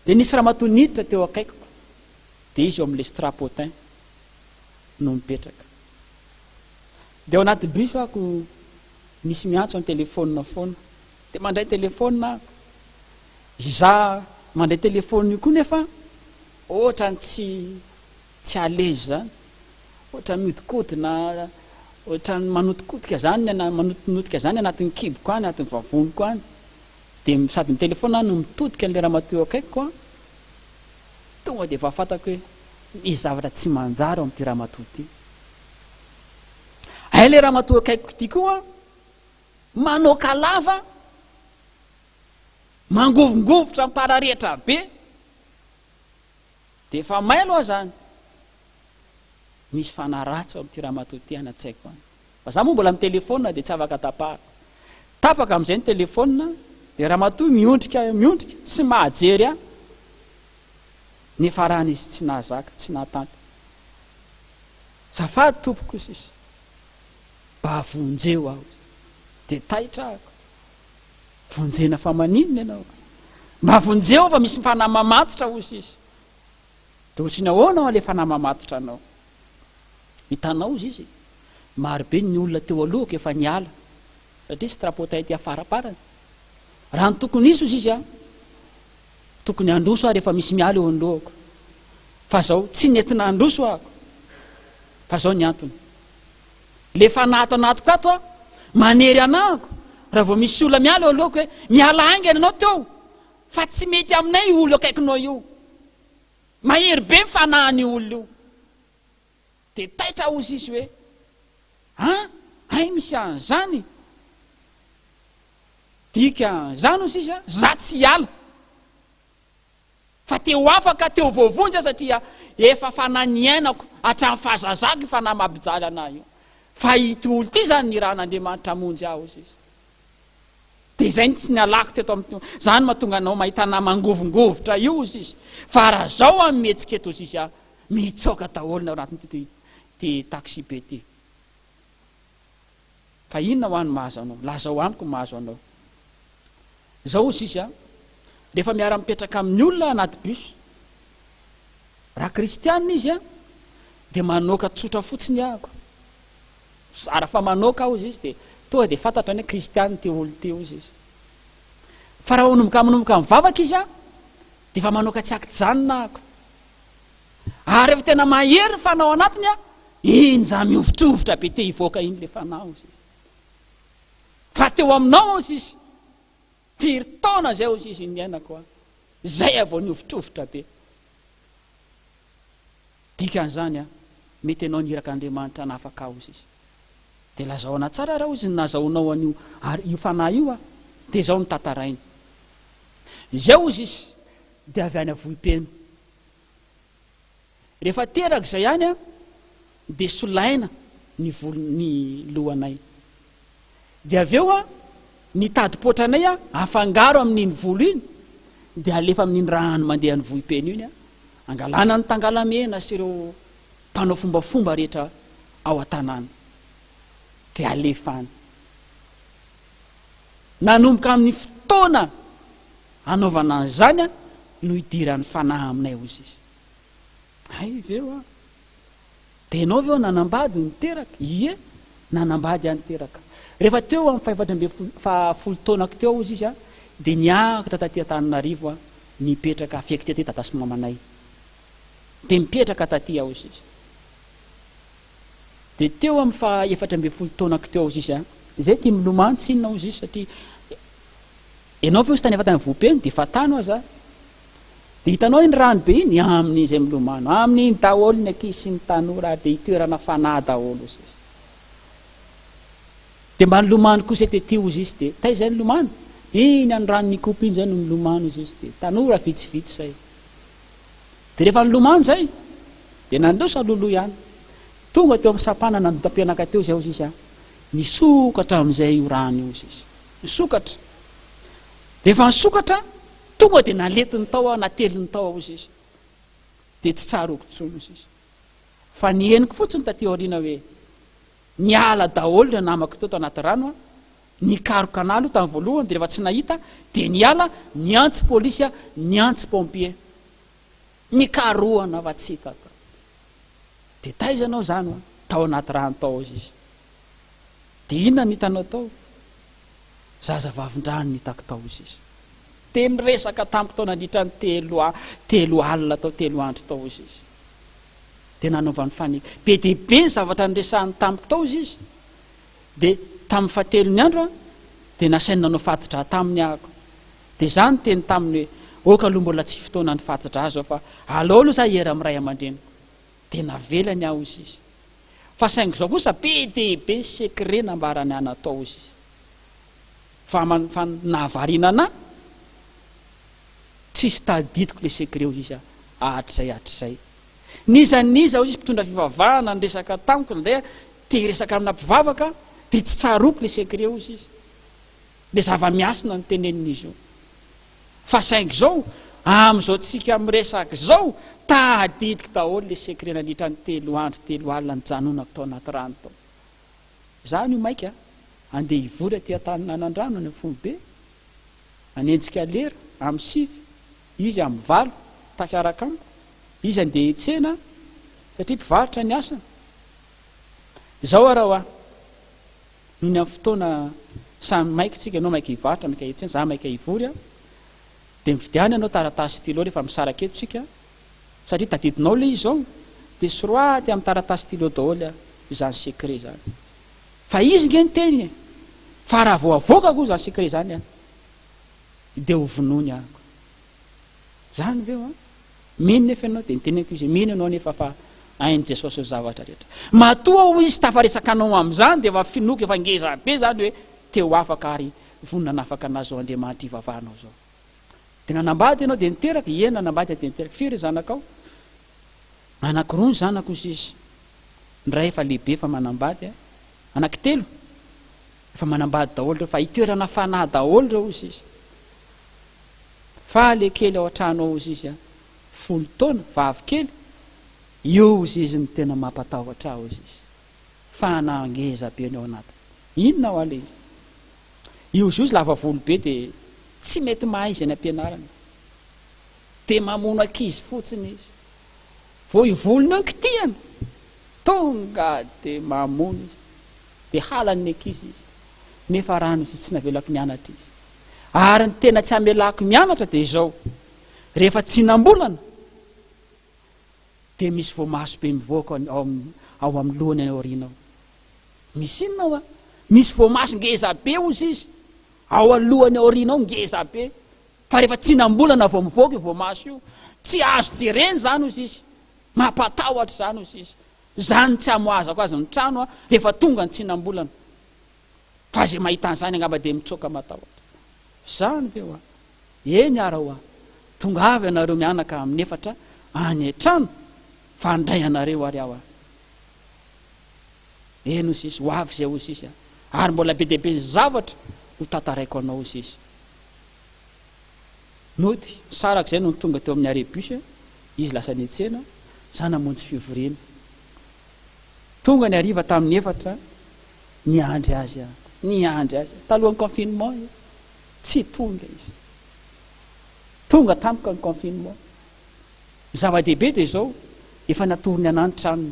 Dia nisy ramatoa niditra teo akaikiko, dia izy eo amin'ilay strapotin no mipetraka. Dia ao anaty bus ako misy miantso an-telefaonina foana. Dia mandray telefaonina ako. Izaho mandray telefaonina io koa nefa ohatran'ny tsy tsy à l'aise zany. Ohatran'ny mihodinkodina, ohatran'ny manotikotika zany ny ana- manotinotika zany anatin'ny kiboko any, anatin'ny vavoniko any. Dia sady mitelefaonina aho no mitodika an'ilay ramatoa eo akaikiko an, tonga dia efa fantako hoe misy zavatra tsy manjary ao amin'ity ramatoa ity. Hay ilay ramatoa akaikiko ity koa manoaka lava, mangovingovitra mipararetra be. Dia efa mailo aho zany. Misy fanahy ratsy ao amin'ity ramatoa ity any an-tsaiko any. Fa za moa mbola mi-telephone dia tsy afaka tapahako. Tapaka amin'izay ny telephone dia ramatoa miondrika miondrika tsy mahajery ahy. Nifarana izy tsy nahazaka, tsy nahatanty. Zafady tompoko sisa. Mba vonjeo aho. Dia taitra aho. Vonjena fa maninona ianao? Mba vonjeo fa misy fanahy mamatotra hozy izy. Dia ohatry ny ahoana hoa ilay fanahy mamatotra anao? Hitanao hozy izy, marobe ny olona teo alohako efa niala, satria strapontin ety afaraparany. Raha ny tokony hisy hozy izy an, tokony handroso aho rehefa misy miala eo anoloako. Fa zao, tsy nety nandroso ahako. Fa zao ny antony. Le fanahy ato anatiko ato a, manery anahako raha vao misy olona miala eo alohako hoe miala haingana ianao teo fa tsy mety aminay io olona akaikinao io. Mahery be ny fanahin'io olona io. Dia taitra hozy izy hoe an, hay misy an'izany? Dikan'izany hozy izy a, za tsy hiala. Fa te ho afaka, te ho voavonjy aho satria efa fanahy niainako hatramin'ny fahazazako io fanahy mampijaly anah io. Fa ity olona ity izany nirahan'Andriamanitra hamonjy ahy hozy izy. Dia izay no tsy nialako teto amin'ity. Izany mahatonga anao mahita anah mangovingovitra io hozy izy. Fa raha izao aho mihetsika eto hozy izy aho, mitsoaka daholo ny ao anatin'ity ity taxi be ity. Fa inona hoa no mahazo anao? Lazao amiko ny mahazo anao. Izao hozy izy a, rehefa miara-mipetraka amin'ny olona anaty bus, raha kristianina izy a, dia manoaka tsotra fotsiny ahako. Zara fa manoaka aho hozy izy dia tonga dia fantatro any hoe kristianina ity olona ity hozy izy. Fa raha manomboka manomboka mivavaka izy a, dia efa manoaka tsy ankijanona ahako. Ary rehefa tena mahery ny fanahy ao anatiny a, iny za mihovitrovitra be te hivoaka iny le fanahy hozy izy. Fa teo aminao hozy izy, firy taona zay hozy izy niainako a, zay aho vao nihovitrovitra be. Dikan'izany a, mety ianao ny irak'Andriamanitra hanafaka ahy hozy izy. Dia lazao anah tsara raha hozy ny nazahoanao an'io ary io fanahy io a, dia izao no tantarainy. Izay hozy izy, dia avy any Avohipeno. Rehefa teraka izay ihany an, dia solaina ny volon ny lohanay. Dia avy eo an, ny tadi-poatranay an, afangaro amin'iny volo iny, dia alefa amin'iny rano mandeha any Vohipeno iny an, angalana ny tangalamena sy ireo mpanao fombafomba rehetra ao an-tanàna. Dia alefa any. Nanomboka amin'ny fotoana Anaovana an'izany no idiran'ny fanahy aminay hozy izy. Hay ve hoa? Dia ianao ve hoa nanambady niteraka? Ie, nanambady aho niteraka. Rehefa teo amin'ny fahefatra ambin'ny folo, fahafolo taonako teo hozy izy dia niakatra taty Antananarivo aho, nipetraka affecté taty dada sy mamanay. Dia nipetraka taty aho hozy izy. Dia teo amin'ny faha 14 taonako teo hozy izy, izay tia milomano tsinona hozy izy satria Ianao ve ozy tany efa tany Vohipeno dia efa tany oa za. Dia hitanao iny rano be iny, aminy izay milomano, aminy iny daholo ny ankizy sy ny tanora ary dia itoerana fanahy daholo ozy izy. Dia mba nilomano kosa tety ozy izy dia taiza izay nilomano? Iny any ranon'Ikopa iny izay no nilomano ozy izy dia tanora vitsivitsy izay. Dia rehefa nilomano izay dia nandroso aloloha ihany. Tonga teo amin'ny sampanana Andotapenaka teo izay ozy izy an, nisokatra amin'izay io rano io ozy izy. Nisokatra. Rehefa nisokatra, tonga dia nalentiny tao aho, nateliny tao aho hozy izy. Dia tsy tsaroako intsony hozy izy. Fa ny henoko fotsiny taty aoriana hoe, Niala daholo ireo namako teo tao anaty rano a, nikaroka anah aloha tamin'ny voalohany dia rehefa tsy nahita dia niala, niantso polisy aho, niantso pompier. Nikarohana fa tsy hita tao. Dia taiza ianao izany hoa? Tao anaty rano tao hozy izy. Dia inona no hitanao tao? Zazavavin-drano no hitako tao hozy izy. Dia niresaka tamiko tao nandritra ny telo telo alina tao, telo andro tao hozy izy. Dia nanaovany fane. Be dia be ny zavatra niresahany tamiko tao hozy izy. Dia tamin'ny fahatelon'ny andro aho, dia nasainy nanao fati-drà taminy ahako. Dia izaho niteny taminy hoe, Oka aloha mbola tsy fotoanan'ny fati-drà izao fa aleo aloha izaho hiera amin'ny ray aman-dreniko. Dia navelany aho hozy izy. Fa saingy izao kosa be dia be ny secret nambarany ahy natao hozy izy. Fa fa nahavariana anah, tsisy tadidiko le secret hozy izy hatrizay hatrizay. N'iza n'iza hozy izy mpitondra fivavahana niresaka tamiko indraindray aho te hiresaka amina mpivavaka dia tsy tsaroako le secret hozy izy. Le zava-miasina no tenenin'izy io. Fa saingy izao, amin'izao tsika miresaka izao, tadidiko daholo le secret nandritra ny telo andro telo alina nijanonako tao anaty rano tao. Za anio maika andeha hivory aty Antaninanandrano any Amfohibe, hanenjika lera amin'ny sivy, izy amin'ny valo tafiaraka amiko, izy andeha hiantsena satria mpivarotra ny asany. Izao ara hoa, Noho ny amin'ny fotoana samy maika tsika, ianao maika hivarotra, maika hiantsena, za maika hivory an, dia mividiana ianao taratasy stylo rehefa misaraka eto tsika, satria tadidinao ilay izy izao, dia soraty amin'ny taratasy stylo daholo an, izany secret izany. Fa izy nge niteny e, fa raha vao avoakako izany secret izany an, dia ho vonoiny ahako. Zany ve hoa? Mino nefa ianao? Dia niteneniko izy hoe, mino ianao nefa fa hain'i Jesosy ny zavatra rehetra. Matoa hoy izy tafaresaka anao amin'izany dia efa finoako efa ngeza be izany hoe te ho afaka ary vonona hanafaka anà izao Andriamanitra ivavahanao izao. Dia nanambady ianao dia niteraka? Ie nanambady aho dia niteraka. Firy ny zanakao? Anankiroa ny zanako hoy izy. Ny iray efa lehibe efa manambady, anankitelo efa manambady daholo ireo fa itoerana fanahy daholo ireo hoy izy. Fa le kely ao an-trano ao ozy izy a, folo taona, vavy kely, io ozy izy no tena mampatahotra ahy ozy izy. Fanahy ngeza be ny ao anatiny. Inona hoa le izy? Io ozy izy lava volo be de tsy mety mahay izy any am-pianarana. De mamono ankizy fotsiny izy. Vao io volony io no kitihana, tonga de mamono izy. De halan'ny ankizy izy. Nefa rano izy tsy navelako nianatra izy. Ary ny tena tsy hamelako mianatra dia izao, rehefa tsinam-bolana dia misy voamaso be mivoaka ao ao amin'ny lohany any aoriana ao. Misy inona hoa? Misy voamaso ngeza be hozy izy ao alohany aoriana ao ngeza be. Fa rehefa tsinam-bolana vao mivoaka io voamaso io, tsy azo jerena izany hozy izy. Mampatahotra izany hozy izy. Izany tsy hamohazako azy ny trano rehefa tonga ny tsinam-bolana. Fa izay mahita an'izany angamba dia mitsoaka matahotra. Izany ve hoa? Eny ara hoa, tongava ianareo mianaka amin'ny efatra any an-trano fa handray anareo ary aho a. Eny hoy sisa, ho avy izay hoy sisa, ary mbola be dia be ny zavatra ho tantaraiko anao hoy sisa. Nody, nisaraka izay nony tonga teo amin'ny arrêt bus, izy lasa niantsena, za namonjy fivoriana. Tonga ny hariva tamin'ny efatra, niandry azy aho, niandry azy aho, talohan'ny confinement io, tsy tonga izy. Tonga tampoka ny confinement. Ny zava-dehibe dia izao, efa natorony anah ny tranony.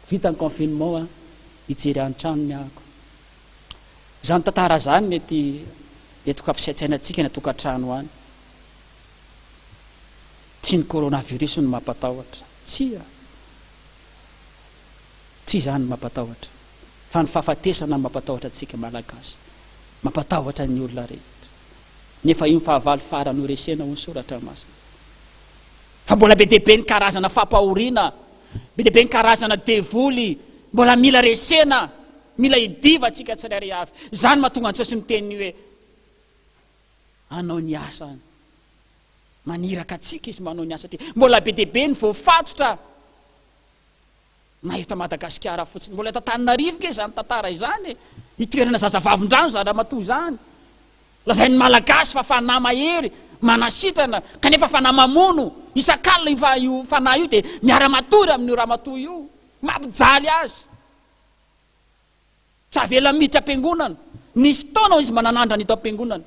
Vita ny confinement aho, hijery ahy ny tranony ahako. Izany tantara izany mety entiko hampisaintsaina antsika any an-tokantrano any. Tsy ny coronavirus no mampatahotra, tsia. Tsy izany no mampatahotra, fa ny fahafatesana no mampatahotra antsika Malagasy, mampatahotra ny olona rehetra. Nefa io ny fahavalo farany ho resena hoy ny Soratra Masina. Fa mbola be dia be ny karazana fampahoriana, be dia be ny karazana devoly mbola mila resena, mila hidiva antsika tsirairay avy. Izany no mahatonga an'i Jesosy miteny hoe, hanao ny asany. Maniraka antsika Izy manao ny asa satria mbola be dia be ny voafatotra. Na eto Madagasikara fotsiny. Mbola eto Antananarivo nge izany tantara izany e! Itoerana zazavavindrano izany ramatoa izany. Lazain'ny Malagasy fa fanahy mahery, manasitrana, kanefa fanahy mamono. Isak'alina io fa io fanahy io dia miara-matory amin'io ramatoa io. Mampijaly azy. Tsy avela miditra am-piangonana. Nisy fotoana hoy izy mba nanandrana hita ao am-piangonana.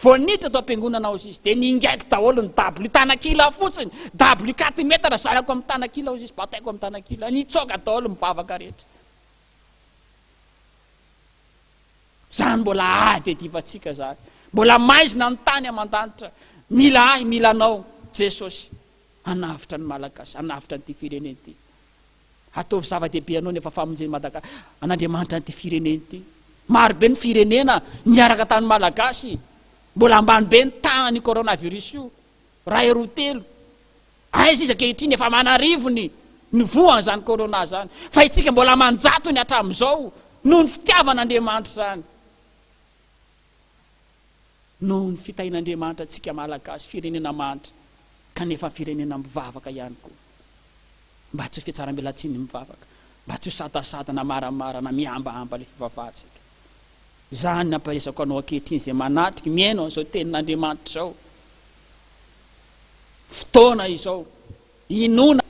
Vao niditra tao am-piangonana hozy izy dia ningaiko daholo ny W tanakila fotsiny, W quatre mètres zarako amin'ny tanakila hozy izy, bataiko amin'ny tanakila. Nitsoaka daholo ny mivavaka rehetra. Izany mbola ady iadivantsika izany. Mbola maizina ny tany aman-danitra. Mila ahy, mila anao Jesosy hanavotra ny Malagasy, hanavotra an'ity firenena ity. Ataovy zava-dehibe anao ny efa famonjen'i Madaga an'Andriamanitra an'ity firenena ity. Maro be ny firenena niaraka tamin'ny Malagasy. Mbola ambany be ny tahan'io coronavirus io. Iray, roa, telo. Aiza izy ankehitriny? Efa aman'arivony ny voan'izany corona izany. Fa isika mbola aman-jatony hatramin'izao noho ny fitiavan'Andriamanitra izany. Noho ny fitahian'Andriamanitra antsika Malagasy, firenena mahantra kanefa firenena mivavaka ihany koa. Mba tsy ho fihatsaram-belatsihy ny mivavaka, mba tsy ho sadasada na maramara na mihambahamba ilay fivavahantsika. Izany no ampaherezako anao ankehitriny izay manatrika, mihaino an'izao tenin'Andriamanitra izao. Fotoana izao inoana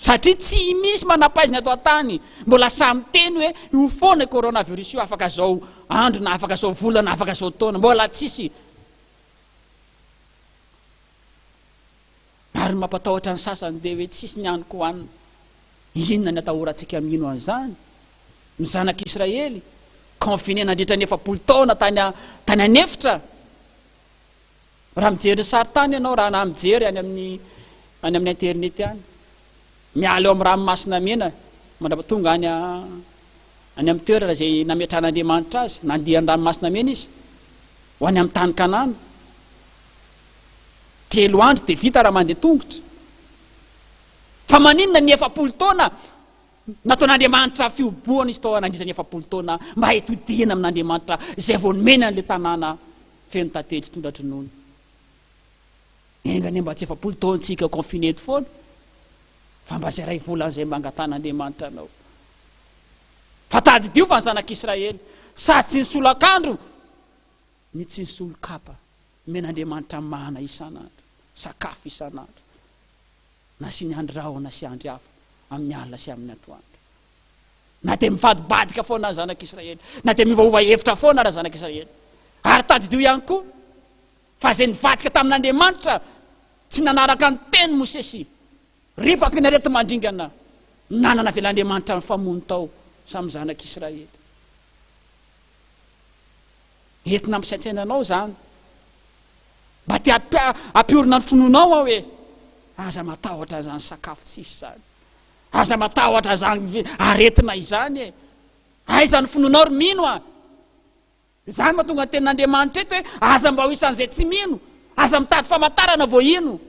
satria tsy misy manam-pahaizana eto an-tany mbola sahy miteny hoe io foana io coronavirus io afaka izao andro na afaka izao volana na afaka izao taona, mbola tsisy. Ary ny mampatahotra ny sasany dia hoe tsisy ny haniko hohanina. Inona ny atahorantsika mino an'izany? Ny zanak'Israely, confiné nandritra ny 40 taona tany tany an'efitra. Raha mijery ny sarintany ianao, raha na mijery any amin'ny any amin'ny internet any, miala eo amin'ny ranomasina mena mandrapa tonga any any amin'ny toerana izay nametrahan'Andriamanitra azy, nandia ny ranomasina mena izy, ho any amin'ny tany Kanana. Telo andro dia vita raha mandeha tongotra. Fa maninona ny 40 taona nataon'Andriamanitra fihobohana izy tao nandritra ny 40 taona mba hitodihana amin'Andriamanitra izay vao nomena an'ilay tanàna feno tantely sy tondra-dronono. Enga anie mba tsy 40 taona tsika confiné eto foana fa mba izay iray volana izay mba angatahan'Andriamanitra anao. Fa tadidio fa ny zanak'Israely sady tsy nisolak'andro ny tsy nisolo kapa. Omen'Andriamanitra mana isan'andro, sakafo isan'andro. Nasiany andry rahona sy andry afo amin'ny alina sy amin'ny atoandro. Na dia mivadibadika foana ny zanak'Israely, na dia miovaova hevitra foana raha zanak'Israely. Ary tadidio ihany koa fa izay nivadika tamin'Andriamanitra tsy nanaraka ny teny Mosesy, ripaky ny areti-mandringana, nanana avelan'Andriamanitra nifamono tao samy zanak'Israely. Entina misaintsaina anao izany. Mba te hampiorina ny finoanao aho e. Aza matahotra izany sakafo tsisy izany. Aza matahotra izany aretina izany e. Aiza ny finoanao ry mino a? Izany mahatonga ny tenin'Andriamanitra eto hoe aza mba ho isan'izay tsy mino. Aza mitady famantarana vao hino.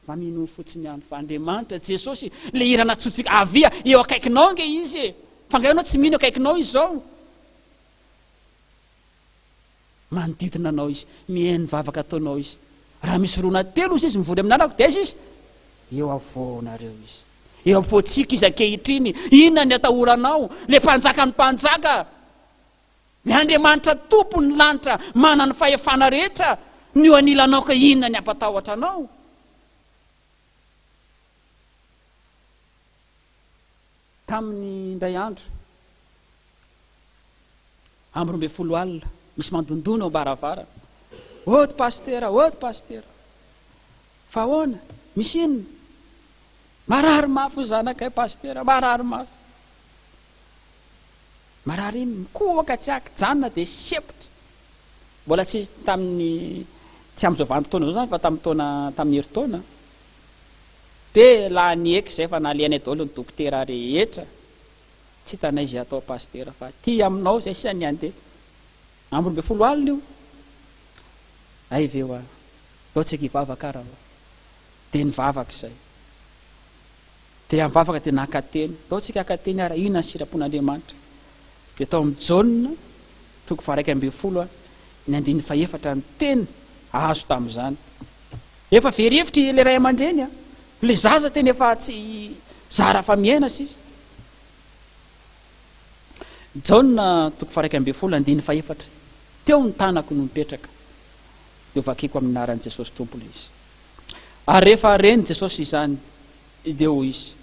Fa minoa fotsiny ihany fa Andriamanitra, Jesosy, le hira nantsointsika, avia eo akaikinao ange Izy e! Fa angaha ianao tsy mino akaikinao Izy izao? Manodidina anao Izy, mihaino ny vavaka ataonao Izy. Raha misy roa na telo hozy Izy mivory amin'ny anarako dia aiza Izy? Eo afovoanareo Izy. Eo afovoantsika Izy ankehitriny. Inona ny atahoranao? Le mpanjakan'ny mpanjaka! Ny Andriamanitra Tompo ny lanitra manana ny fahefana rehetra no eo anilanao ka inona ny hampatahotra anao? Tamin'ny indray andro, amin'ny 12 alina, misy mandondona eo am-baravarana. Ody pasitera, ody pasitera. Fa ahoana? Misy inona? Marary mafy ny zanakay pasitera, marary mafy. Marary iny, mikohaka tsy ankijanona dia sempotra. Mbola tsy tamin'ny, tsy amin'izao vanim-potoana izao izany fa tamin'ny taona, tamin'ny herintaona. Dia lany eky izay fa nalehanay daholo ny dokotera rehetra. Tsy hitanay izay atao pasitera fa aty aminao izay sisa ny handeha. Amin'ny 12 alina io. Hay ve hoa, ndao tsika hivavaka ara hoa. Dia nivavaka izay. Dia mivavaka dia naka teny. Ndao tsika haka teny ary inona ny sitrapon'Andriamanitra. Dia tao amin'ny Jaona toko faha-11 ny andininy fahefatra ny teny azo tamin'izany. Efa very hevitra ilay ray aman-dreny a. Ilay zaza tena efa tsy zara fa miaina sisa. Jaona toko faha-11 andininy fahefatra. Teo ny tanako no nipetraka. Dia hovakiko amin'ny anaran'i Jesosy Tompo ilay izy. Ary rehefa ren'i Jesosy izany, dia hoy Izy,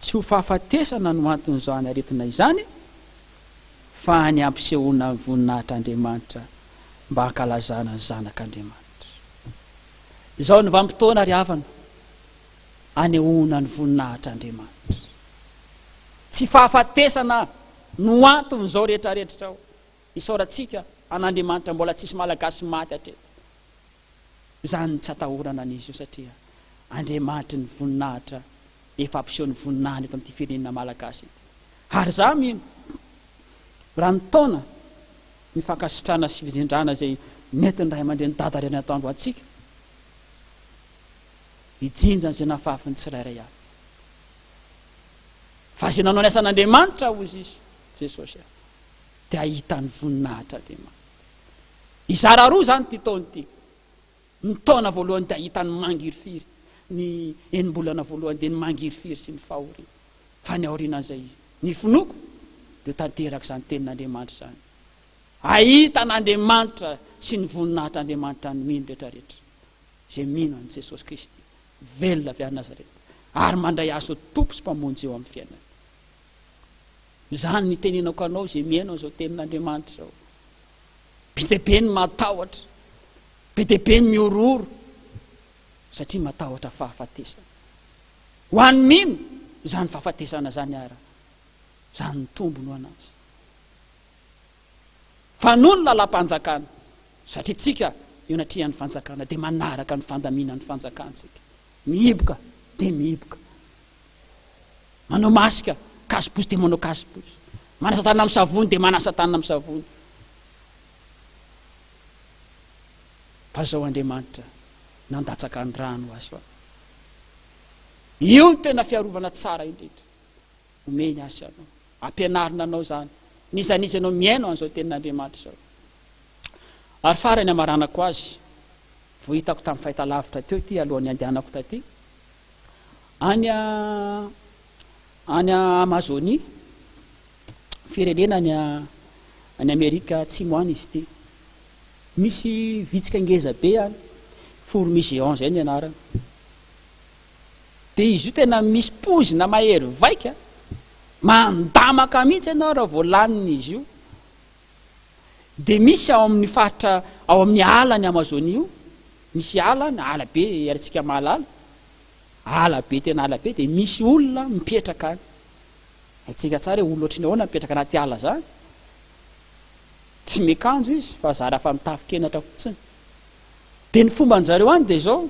Tsy ho fahafatesana no anton'izany aretina izany, Fa ny hampisehoana ny voninahitr'Andriamanitra mba hankalazana ny Zanak'Andriamanitra. Izao ny vanim-potoana ry havana, anehoana ny voninahitr'Andriamanitra. Tsy fahafatesana no anton'izao rehetra rehetra izao. Isaorantsika an'Andriamanitra mbola tsisy Malagasy maty hatreto. Izany no tsy atahorana an'izy io satria Andriamanitry ny voninahitra efa hampiseho ny voninahiny eto amin'ity firenena Malagasy ity. Ary izaho mino raha ny taona ny fankasitrahana sy fijindrana izay nentin'ny ray aman-dreny dada Rerianatoandro ho antsika, hijinja an'izay nafafiny tsirairay avy. Fa izay nanao ny asan'Andriamanitra, hozy izy, Jesosy, dia hahita ny voninahitr'Andriamanitra. Hizara roa izany ity taona ity. Ny taona voalohany dia hahita ny mangirifiry, ny enim-bolana voalohany dia ny mangirifiry sy ny fahoriana. Fa ny aorianan'izay, ny finoako dia ho tanteraka izany tenin'Andriamanitra izany. Hahita an'Andriamanitra sy ny voninahitr'Andriamanitra ny mino rehetra rehetra izay mino an'i Jesosy Kristy velona avy any Nazareta ary mandray Azy ho Tompo sy Mpamonjy eo amin'ny fiainany. Izany no itenenako anao izay mihaino an'izao tenin'Andriamanitra izao. Be dia be ny matahotra, be dia be ny mihorohoro satria matahotra fahafatesana. Ho an'ny mino, izany fahafatesana izany ara, izany ny tombony ho an'azy. Fa noho ny lalam-panjakana, satria tsika eo anatrehan'ny fanjakana dia manaraka ny fandaminan'ny fanjakana tsika. Mihiboka dia mihiboka. Manao masque, cache-bouche dia manao cache-bouche. Manasa tanana amin'ny savony dia manasa tanana amin'ny savony. Fa zao Andriamanitra nandatsaka ny rano ho azy fa io no tena fiarovana tsara indrindra omeny azy anao. Ampianarina anao izany. N'iza n'iza ianao mihaino an'izao tenin'Andriamanitra izao. Ary farany hamaranako azy, vao hitako tamin'ny fahitalavitra teo ity alohan'ny handehanako taty, any any Amazonie, firenena any any Amerika Atsimo any izy ity. Misy vitsika ngeza be any, fourmi géant izay ny anarany. Dia izy io tena misy poizina mahery vaika, mandamaka mihitsy ianao raha vao lanin'izy io. Dia misy ao amin'ny faritra, ao amin'ny ala any Amazonie io, misy ala, ala be iaratsika mahalala, ala be tena ala be, dia misy olona mipetraka any. Haintsika tsara hoe olona ohatry ny ahoana mipetraka anaty ala izany. Tsy miakanjo izy fa zara fa mitafy kenatra fotsiny. Dia ny fomban-jareo any dia izao,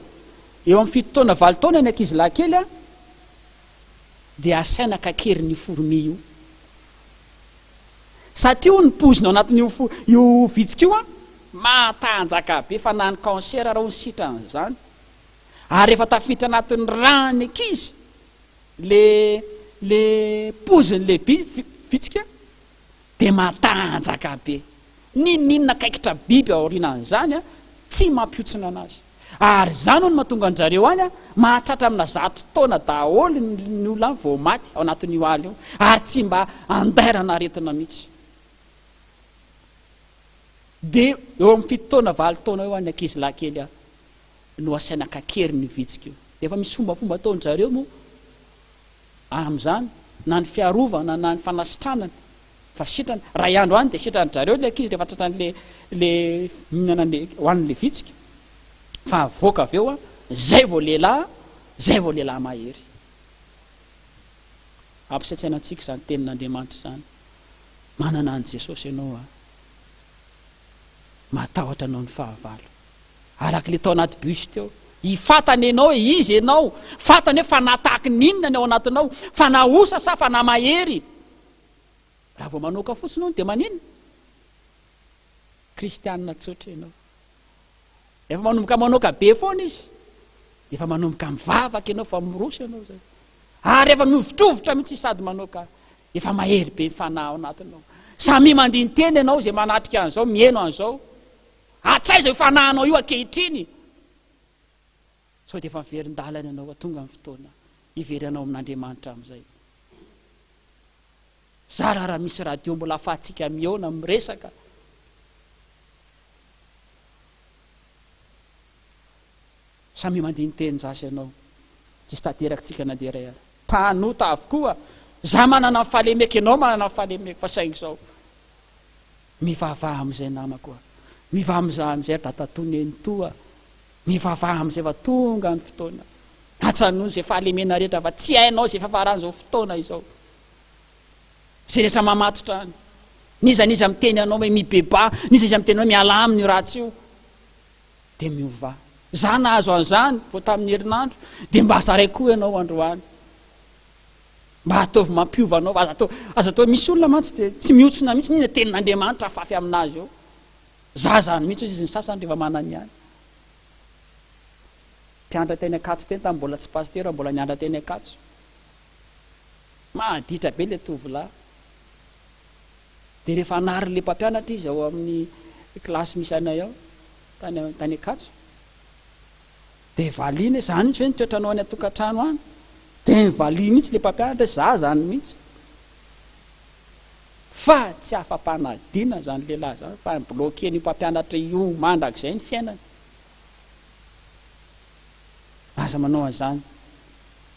eo amin'ny fito taona valo taona ny ankizilahy kely an, dia asaina kakerin'io fourmi io. Satria hono ny poizina ao anatin'io io vitsika io an, matanjaka be fa na ny cancer ara hono sitran'izany. Ary rehefa tafiditra anatin'ny ràn'ny ankizy le le poizin'le vitsika dia matanjaka be. N'inon'inona kaikitra biby ao aorianan'izany tsy mampihontsina anazy. Ary izany hono mahatonga an-jareo any mahatratra amina 100 taona daholo ny olona any vao maty ao anatin'io ala io. Ary tsy mba andairana aretina mihitsy. Dia eo amin'ny 7 taona 8 taona eo any ankizilahy kely no asaina kakeriny io vitsika io. Dia efa misy fombafomba ataon-jareo moa amin'izany, na ny fiarovana na ny fanasitranana. Fa sitrana. Ray andro any dia sitran-dry zareo ilay ankizy rehefa tratran'le le mihinana an'le hohanin'le vitsika. Fa avoaka avy eo an, zay vao lehilahy, zay vao lehilahy mahery. Ampisaintsaina antsika izany tenin'Andriamanitra izany. Manana an'i Jesosy ianao an. Matahotra anao ny fahavalo. Araka ilay tao anaty bus teo. Hifatana ianao hoe iza ianao. Fantany hoe fanahy tahaky ny inona ny ao anatinao. Fanahy osa sa fanahy mahery. Raha vao manoaka fotsiny hono dia maninona? Kristianina tsotra ianao. Efa manomboka manoaka be foana izy. Efa manomboka mivavaka ianao fa miroso ianao zay. Ary efa mihovitrovitra mihitsy izy sady manoaka. Efa mahery be ny fanahy ao anatinao. Samia mandini-tena ianao izay manatrika an'izao, miheno an'izao. Hatraiza io fanahinao io ankehitriny? Sao dia efa miverin-dalana ianao fa tonga ny fotoana hiverenao amin'Andriamanitra amin'izay. Zara raha misy radio mbola ahafahantsika mihaona, miresaka. Samia mandini-teny za sy ianao. Tsisy tanteraka tsika na dia iray ary. Mpanota avokoa. Za manana ny fahalemeko, ianao manana ny fahalemeko, fa saingy izao. Mivavaha amin'izay namako a! Mivamza amin'izay ry dadatoa nenitoa a! Mivavaha amin'izay fa tonga ny fotoana. Ajanony izay fahalemena rehetra fa tsy hainao izay fiafaran'izao fotoana izao. Izay rehetra mamatotra any. N'iza n'iza miteny anao hoe mibebaha, n'iza n'iza miteny hoe mialà amin'io ratsy io, dia miovà. Za nahazo an'izany vao tamin'ny herinandro, dia mba zaraiko koa ianao androany. Mba ataovy mampiova anao, aza atao, aza atao, misy olona mantsy dia tsy mihontsina mihitsy, n'inona tenin'Andriamanitra afafy aminazy eo. Za zany mihitsy hozy izy ny sasany rehefa manana ihany. Mpianatra teny Ankatso teny tamin'ny mbola tsy pasitera, mbola nianatra teny Ankatso. Maditra be ilay tovolahy. Dia rehefa anarin'ilay mpampianatra izy ao amin'ny kilasy misy anay ao, tany tany Ankatso, dia valiany hoe, zany mihitsy ve ny toetranao any an-tokantrano any? Dia nivaliany mihitsy ilay mpampianatra hoe, za zany mihitsy. Fa tsy afa-panadina izany lehilahy izany fa ni-bloquer-n'io mpampianatra io mandrakizay ny fiainany. Aza manao an'izany.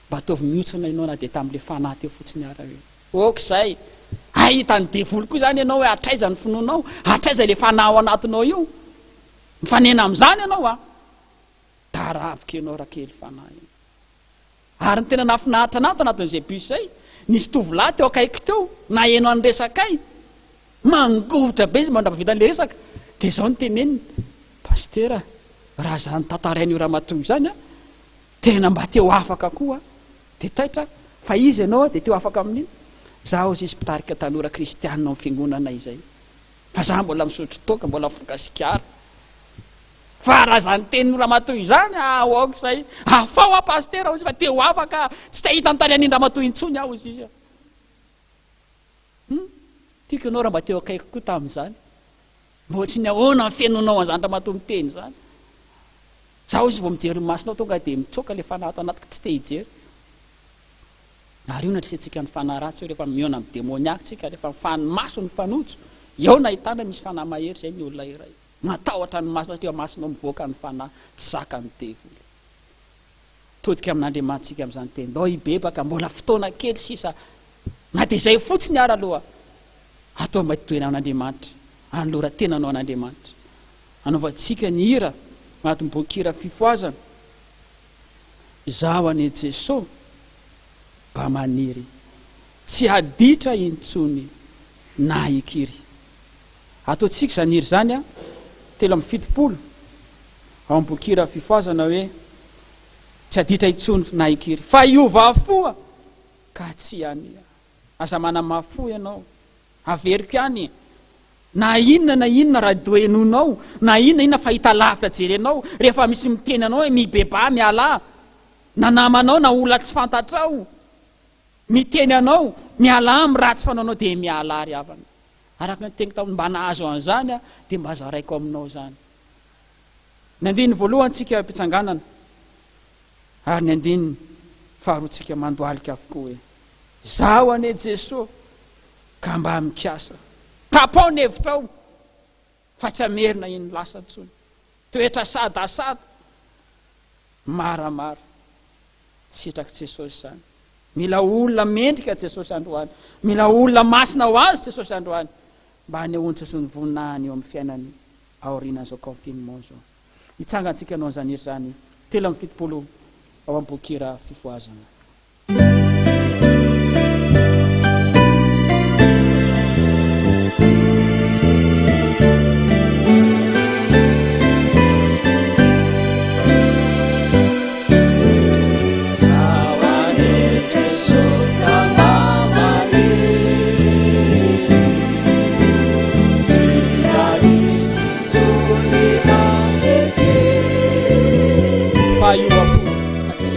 Mba ataovy mihotsina ianao na dia tamin'ilay fanahy teo fotsiny ara hoe. Ok izay. Hay hitan'ny devoly koa izany ianao hoe hatraiza ny finoanao, hatraiza ilay fanahy ao anatinao io. Mifanena amin'izany ianao a. Daraboka ianao rakely fanahy io. Ary ny tena nahafinaritra anah tao anatin'izay bus izay, nisy tovolahy teo akaikiko teo, naheno an'ny resakay, mangovitra be izy mandrapahavita an'ilay resaka, dia izao no teneniny, Pasitera, raha izany tantarain'io ramatoa io izany an, tena mba te ho afaka koa aho. Dia taitra aho, fa iza ianao dia te ho afaka amin'inona? Izaho hozy izy mpitarika tanora kristianina ao amin'ny fiangonana izay. Fa za mbola misotro toaka, mbola mifoka sigara. Fa raha izany tenin'io ramatoa izany, ah aoka izay. Afaho aho pasitera hozy fa te ho afaka aho. Tsy te hahita ny tarehin-dramatoa intsony aho hozy izy. Hum, tiako ianao raha mba teo akaikiko koa tamin'izany. Mba ohatry ny ahoana ny fenonao an'izany ramatoa miteny izany. Za hozy vao mijery ny masonao tonga dia mitsoaka ilay fanahy ato anatiko tsy te hijery. Ary io nandresentsika ny fanahy ratsy io rehefa mihaona amin'ny demoniaque tsika, rehefa mifanomaso mifanojo, eo no ahitana hoe misy fanahy mahery izay ny olona iray. Matahotra ny masonao satria ao masonao mivoaka ny fanahy tsy zakan'ny devoly. Todika amin'Andriamanitsika amin'izany teny. Ndao hibebaka, mbola fotoana kely sisa. Na dia izay fotsiny ara aloha, ataovy mba hitohena amin'Andriamanitra, anolora tenanao an'Andriamanitra. Anaovantsika ny hira anatin'ny boky hira fifohazana. Izaho anie Jeso mba maniry tsy haditra intsony na hikiry. Ataontsika izany hira izany a, 73 ao amin'ny boky hira fifohazana hoe tsy haditra intsony na hikiry fa hiova fo ka tsy hania. Aza manamafy fo ianao. Averiko ihany Na inona na inona radio henoinao, na inona inona fahitalavitra jerenao, rehefa misy miteny anao hoe mibebaha, mialà, na namanao na olona tsy fantatrao miteny anao mialà amin'ny ratsy fanaonao dia mialà ry havana. Araka ny teniko tamin'ny mba nahazo an'izany aho dia mba zaraiko aminao izany. Ny andininy voalohany tsika mpitsanganana ary ny andininy faharoa tsika mandohalika avokoa hoe Izaho anie Jesoa ka mba mikasa. Tapao ny hevitrao fa tsy hamerina iny lasa intsony. Toetra sadasada, maramara. Tsy sitrak'i Jesosy izany. Mila olona mendrika Jesosy androany. Mila olona masina ho azy Jesosy androany. Mba hanehoan'i Jesosy ny voninahiny eo amin'ny fiainany aorianan'izao confinement izao. Hitsangantsika hanao an'izany hira izany 73 ao amin'ny boky hira fifohazana. Fa io avokoa ka tsy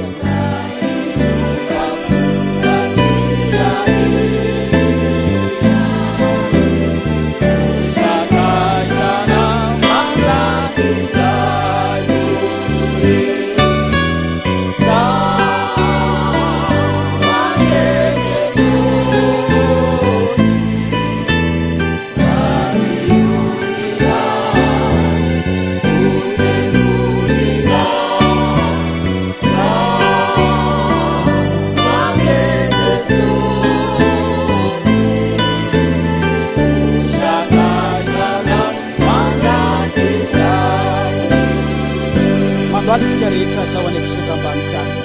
Mandohalitsika rehetra zaho any Jesoa mba mikasa.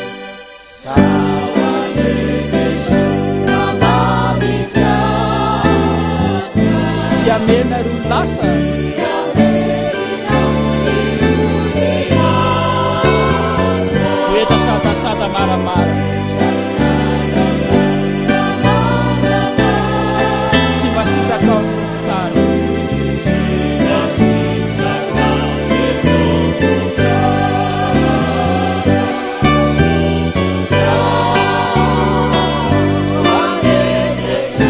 Zaho anie Jesoa mba mikasa. Tsy hamena irony lasa. Tsy hamerina irony lasa. Toetra sadasada maramara. Toetra sadasada maramara. Tsy mba sitrakao ny Tompo tsara. Tsy mba sitrakao ny Tompo tsara. Zaho anie Jesosy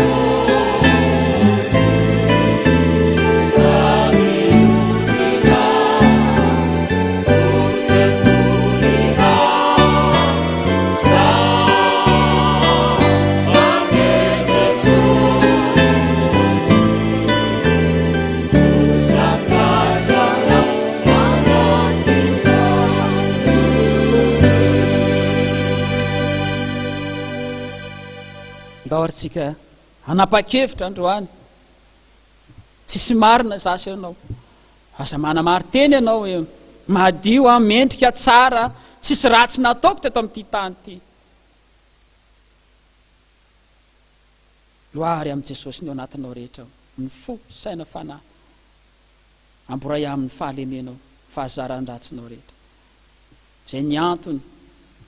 mba miodina ho tempolinao. Zaho anie Jesosy ho sakaizanao mandrakizay. Ndao ary tsika hanapa-kevitra androany. Tsisy marina za sy ianao. Aza manamari-teny ianao hoe madio aho, mendrika, tsara, tsisy ratsy nataoko teto amin'ity tany ity. Loary amin'i Jesosy ny ao anatinao rehetra, ny fo, saina, fanahy. Amboray aminy ny fahalemenao, fahazaran-dratsinao rehetra. Izay ny antony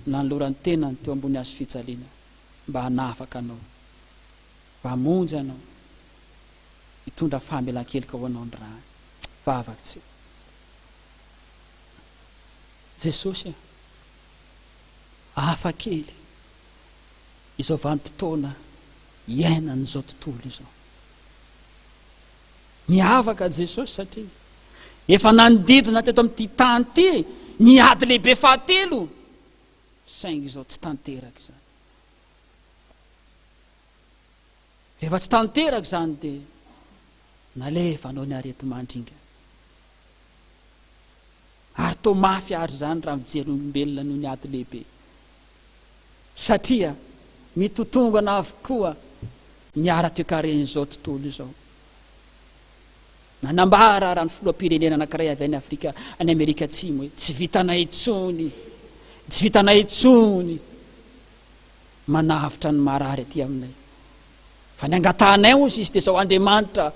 nanolorany tenany teo ambony hazo fijaliana mba hanafaka anao, mba hamonjy anao, hitondra famelan-keloka ho anao ny rany. Vavaka tsika. Jesosy a, hafa kely izao vanim-potoana iainan'izao tontolo izao. Miavaka Jesosy satria efa nanodidina teto amin'ity tany ity ny ady lehibe fahatelo, saingy izao tsy tanteraka izany. Rehefa tsy tanteraka izany dia nalefa anao ny areti-mandringana. Ary toa mafy àry izany raha mijery ny olombelona noho ny ady lehibe. Satria mitotongana avokoa ny ara-toekaren'izao tontolo izao. Nanambara ara ny filoham-pirenena anankiray avy any Afrika, any Amerika Atsimo hoe, tsy vitanay intsony, tsy vitanay intsony manavotra ny marary aty aminay. Fa ny angatahanay hozy izy dia izao Andriamanitra,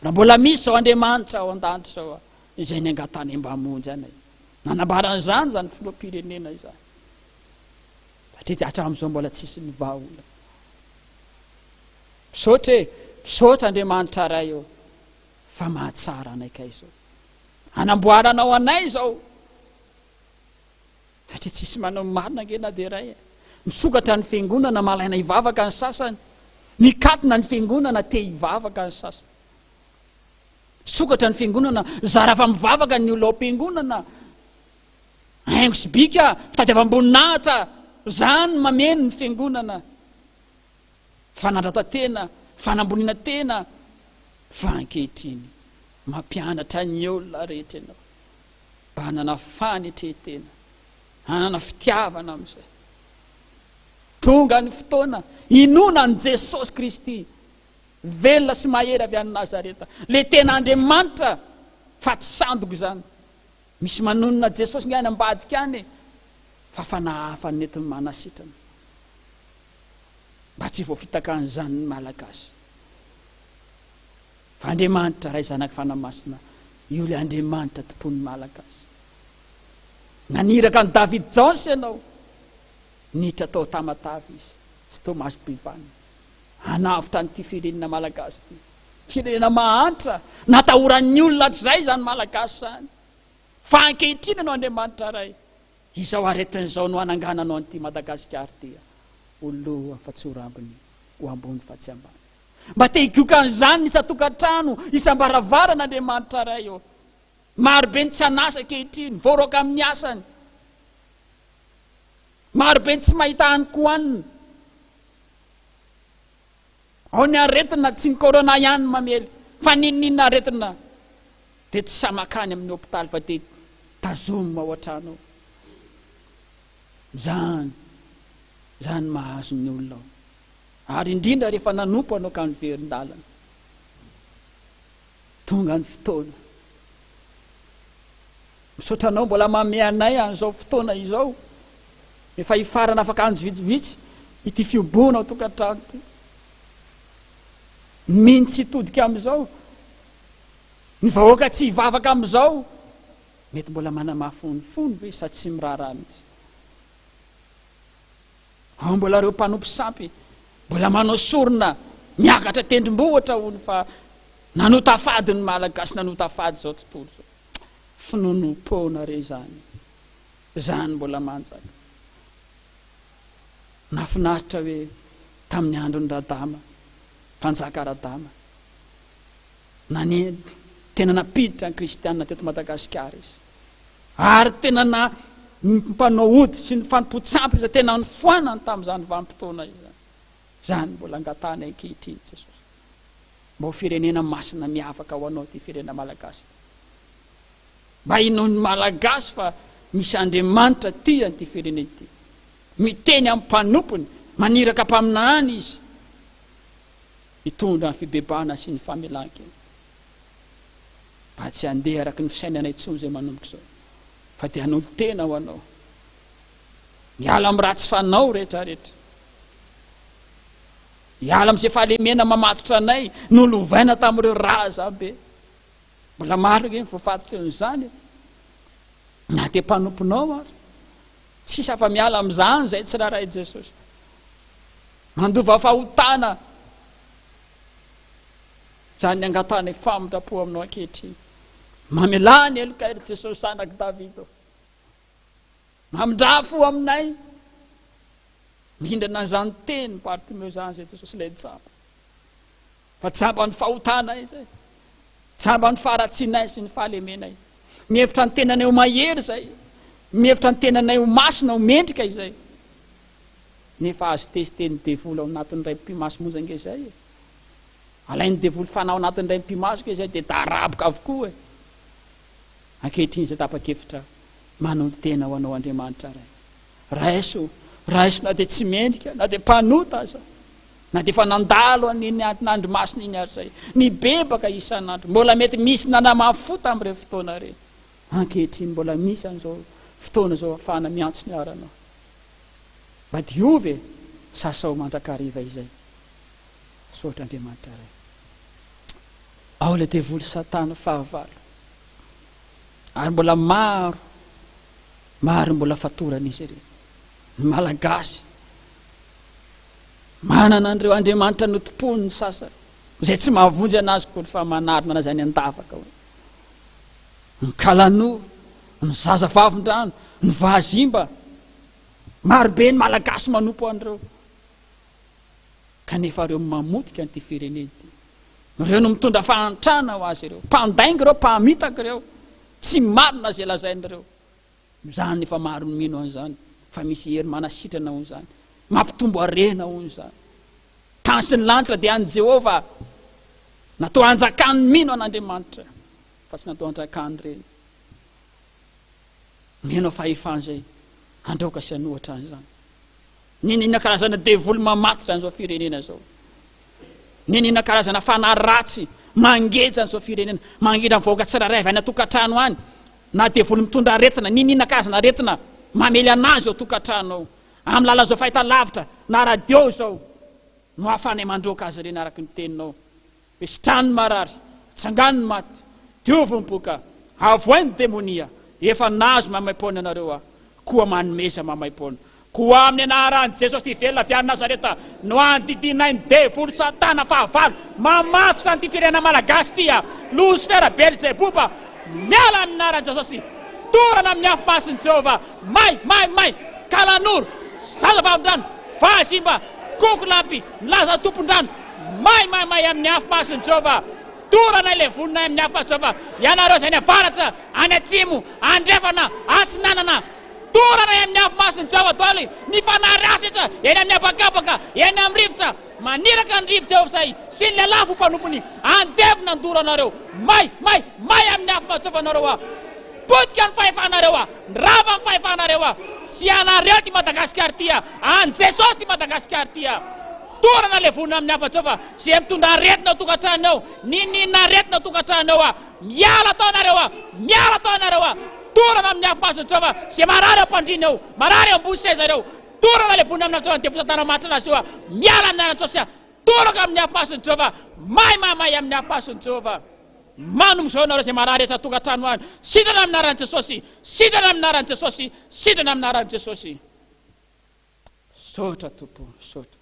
raha mbola misy izao Andriamanitra ao an-danitra izao, izay ny angatahanay mba hamonjy anay. Nanambara an'izany izany filoham-pirenena izany. Satria dia hatramin'izao mbola tsisy ny vahaolana. Misaotra e! Misaotra Andriamanitra Ray ô! Fa mahatsara anay kay izao. Anamboaranao anay izao. Satria tsisy manao ny marina ange na dia iray e. Misokatra ny fiangonana, malaina hivavaka ny sasany. Mikatona ny fiangonana, te hivavaka ny sasany. Misokatra ny fiangonana, zara fa mivavaka ny olona ao am-piangonana. Haingo sy bika, fitadiavam-boninahitra, izany no mameno ny fiangonana. Fanandratan-tena, fanamboniana tena, fa ankehitriny mampianatra ny olona rehetra ianao mba hanana fanetren-tena, hanana fitiavana amin'izay. Tonga ny fotoana hinoana an'i Jesosy Kristy, velona sy mahery avy any Nazareta, ilay tena Andriamanitra fa tsy sandoka izany. Misy manonona Jesosy nge any ambadika any e! Fa fanahy hafa no nentiny manasitrana. Mba tsy voafitaka an'izany ny Malagasy. Fa Andriamanitra Ray Zanaka Fanahy Masina io ilay Andriamanitra tompoin'ny Malagasy. Naniraka an'i David Jones ianao. Niditra tao Tamatave izy sy Thomas Bivana. Hanavotra an'ity firenena Malagasy ity. Firenena mahantra, natahoran'ny olona hatrizay izany Malagasy izany. Fa ankehitriny ianao Andriamanitra Ray, izao aretina izao no hanangananao an'ity Madagasikara ity ho loha fa tsy ho rambony, ho ambony fa tsy ambany. Mba te higoka an'izany ny isan-tokantrano, isam-baravarana Andriamanitra Ray ô. Maro be ny tsy an'asa ankehitriny, voaroaka amin'ny asany. Maro be ny tsy mahita hanin-kohanina. Ao ny aretina, tsy ny corona ihany no mamely fa n'inon'inona aretina dia tsy sahy makany amin'ny hopitaly fa dia tazomina ao an-trano ao. Izany, izany mahazo ny olona ao. Ary indrindra rehefa nanompo anao ka niverin-dalana. Tonga ny fotoana. Misaotra Anao mbola manome anay an'izao fotoana izao. Efa hifarana afaka andro vitsivitsy ity fihoboana ao tokantrano ity. Ny mino tsy hitodika amin'izao. Ny vahoaka tsy hivavaka amin'izao. Mety mbola manamafy ny fony ve sa tsy miraharaha mihitsy? Ao mbola ireo mpanompo sampy mbola manao sorona miakatra tendrombohitra hono fa nanota fady ny Malagasy, nanota fady izao tontolo izao. Finoanoam-poana re izany. Izany mbola manjaka. Nahafinaritra hoe tamin'ny andron'i Radama, mpanjaka Radama, nane, tena nampiditra ny kristiana teto Madagasikara izy. Ary tena na ny mpanao ody sy ny fanompoan-tsampy izay tena nofoanany tamin'izany vanim-potoana izany. Izany mbola angatahany ankehitriny Jesosy. Mba ho firenena masina miavaka ho anao ity firenena malagasy ity. Mba hinoan'ny Malagasy fa misy Andriamanitra tia an'ity firenena ity. Miteny amin'ny mpanompony, maniraka mpaminany izy hitondra ny fibebahana sy ny famelan-keloka. Mba tsy handeha araka ny fisainana intsony izay manomboka izao, fa dia hanolo-tena ho anao. Miala amin'ny ratsy fanao rehetra rehetra. Hiala amin'izay fahalemena mamatotra anay nolovaina tamin'ireo razambe. Mbola maro ange ny voafatotry an'izany e. Na dia mpanomponao ary. Tsisy afa-miala amin'izany izay tsirairay Jesosy. Mandova fahotana. Izany ny angatahanay famindram-po aminao ankehitriny. Mamelà ny helokay ry Jesosy zanak'i Davida. Mamindrà fo aminay. Mindrana an'izany teny Bartimeo izany izay Jesosy ilay jamba. Fa jamba ny fahotanay izay. Jamba ny faharatsianay sy ny fahalemenay. Mihevitra ny tenanay ho mahery izay. Mihevitra ny tenanay ho masina, ho mendrika izay. Nefa azo testen'ny devoly ao anatin'ny iray pimaso monja ange izay e. Alain'ny devoly fanahy ao anatin'ny iray pimaso ange izay dia daraboka avokoa e. Ankehitriny izay tapa-kevitra manolo-tena ho anao Andriamanitra Ray. Raiso, raiso na dia tsy mendrika, na dia mpanota aza, na dia efa nandalo an'iny andro masina iny ary izay, nibebaka isan'andro, mbola mety misy nanamafy fo tamin'ireny fotoana ireny. Ankehitriny mbola misy an'izao fotoana izao ahafahana miantso ny aranao. Mba diovy e, sasao mandrakariva izay. Misaotra Andriamanitra Ray. Ao ilay devoly satana fahavalo. Ary mbola maro, maro mbola fatoran'izy ireny. Ny Malagasy, manana an'ireo andriamanitra notompoiny ny sasany, izay tsy mahavonjy anazy akory fa manarona anazy any an-davaka hono. Ny kalanoro, ny zaza vavin-drano, ny vazimba, marobe ny Malagasy manompo an'ireo. Kanefa ireo mamotika an'ity firenena ity. Ireo no mitondra fahantrana ho azy ireo. Mpandainga ireo, mpamitaka ireo. Tsy marina izay lazain'ireo. Izany efa maro ny mino an'izany fa misy hery manasitrana hono izany. Mampitombo harena hono izany. Tany sy ny lanitra dia an'i Jehovah. Natao hanjakan'ny mino an'Andriamanitra fa tsy natao hanjakan'ireny. Mino fahefana izay handraoka sy hanohatra an'izany. N'inon'inona karazana devoly mamatotra an'izao firenena izao. N'inon'inona karazana fanahy ratsy mangeja an'izao firenena, mangidra ny vahoaka tsirairay avy any an-tokantrano any, na devoly mitondra aretina, n'inon'inona karazana aretina mamely an'azy ao an-tokantrano ao, amin'ny lalan'izao fahitalavitra na radio izao, no ahafahanay mandroaka azy ireny araka ny teninao. Hoe sitrano ny marary, tsangano ny maty, diovy ny boka, avoay ny demonia, efa nahazo maimaimpoana ianareo aho, koa manomeza maimaimpoana. Koa amin'ny anaran'i Jesosy ity velona avy any Nazareta no andidianay ny devoly satana fahavalo mamatotra an'ity firenena malagasy ity a! Losifera Belzeboba miala amin'ny anaran'i Jesosy! Dorana amin'ny afo masin'i Jehovah! May! May! May! Kalanoro! Zaza vavin-drano! Vazimba! Kokolampy! Milaza tompon-drano! May! May! May amin'ny afo masin'i Jehovah! Dorana ilay voninay amin'ny afo masin'i Jehovah! Ianareo izay any avaratra, any atsimo, andrefana, atsinanana, Dorana amin'ny afo masin'i Jehovah daholo ny fanahy ratsy rehetra eny amin'ny habakabaka, eny amin'ny rivotra. Maniraka ny rivotra Jehovah izay sy ny lelafo ho mpanompony. Andevo nandoro anareo. May, may, may amin'ny afo masin'i Jehovah nareo a! Potika ny fahefanareo a! Rava ny fahefanareo a! Tsy anareo ity Madagasikara ity a! An'i Jesosy ity Madagasikara ity a! Dorana levonina amin'ny afo masin'i Jehovah izay mitondra aretina ao tokantrano ao, n'inon'inona aretina ao tokantrano ao a! Miala tao nareo a! Miala tao nareo a! Dorana amin'ny afo masin'i Jehovah izay marary am-pandriana eo, marary ambony seza ireo. Dorana ilay vonona amin'ny anatrehany devoly satana mahatratra azy io. Miala amin'ny anaran'i Jesosy. Toraka amin'ny afo masin'i Jehovah. May mahamay amin'ny afo masin'i Jehovah. Manomboka izao ianareo izay marary rehetra tonga an-trano any. Sitrana amin'ny anaran'i Jesosy. Sitrana amin'ny anaran'i Jesosy. Sitrana amin'ny anaran'i Jesosy. Misaotra Tompo, misaotra.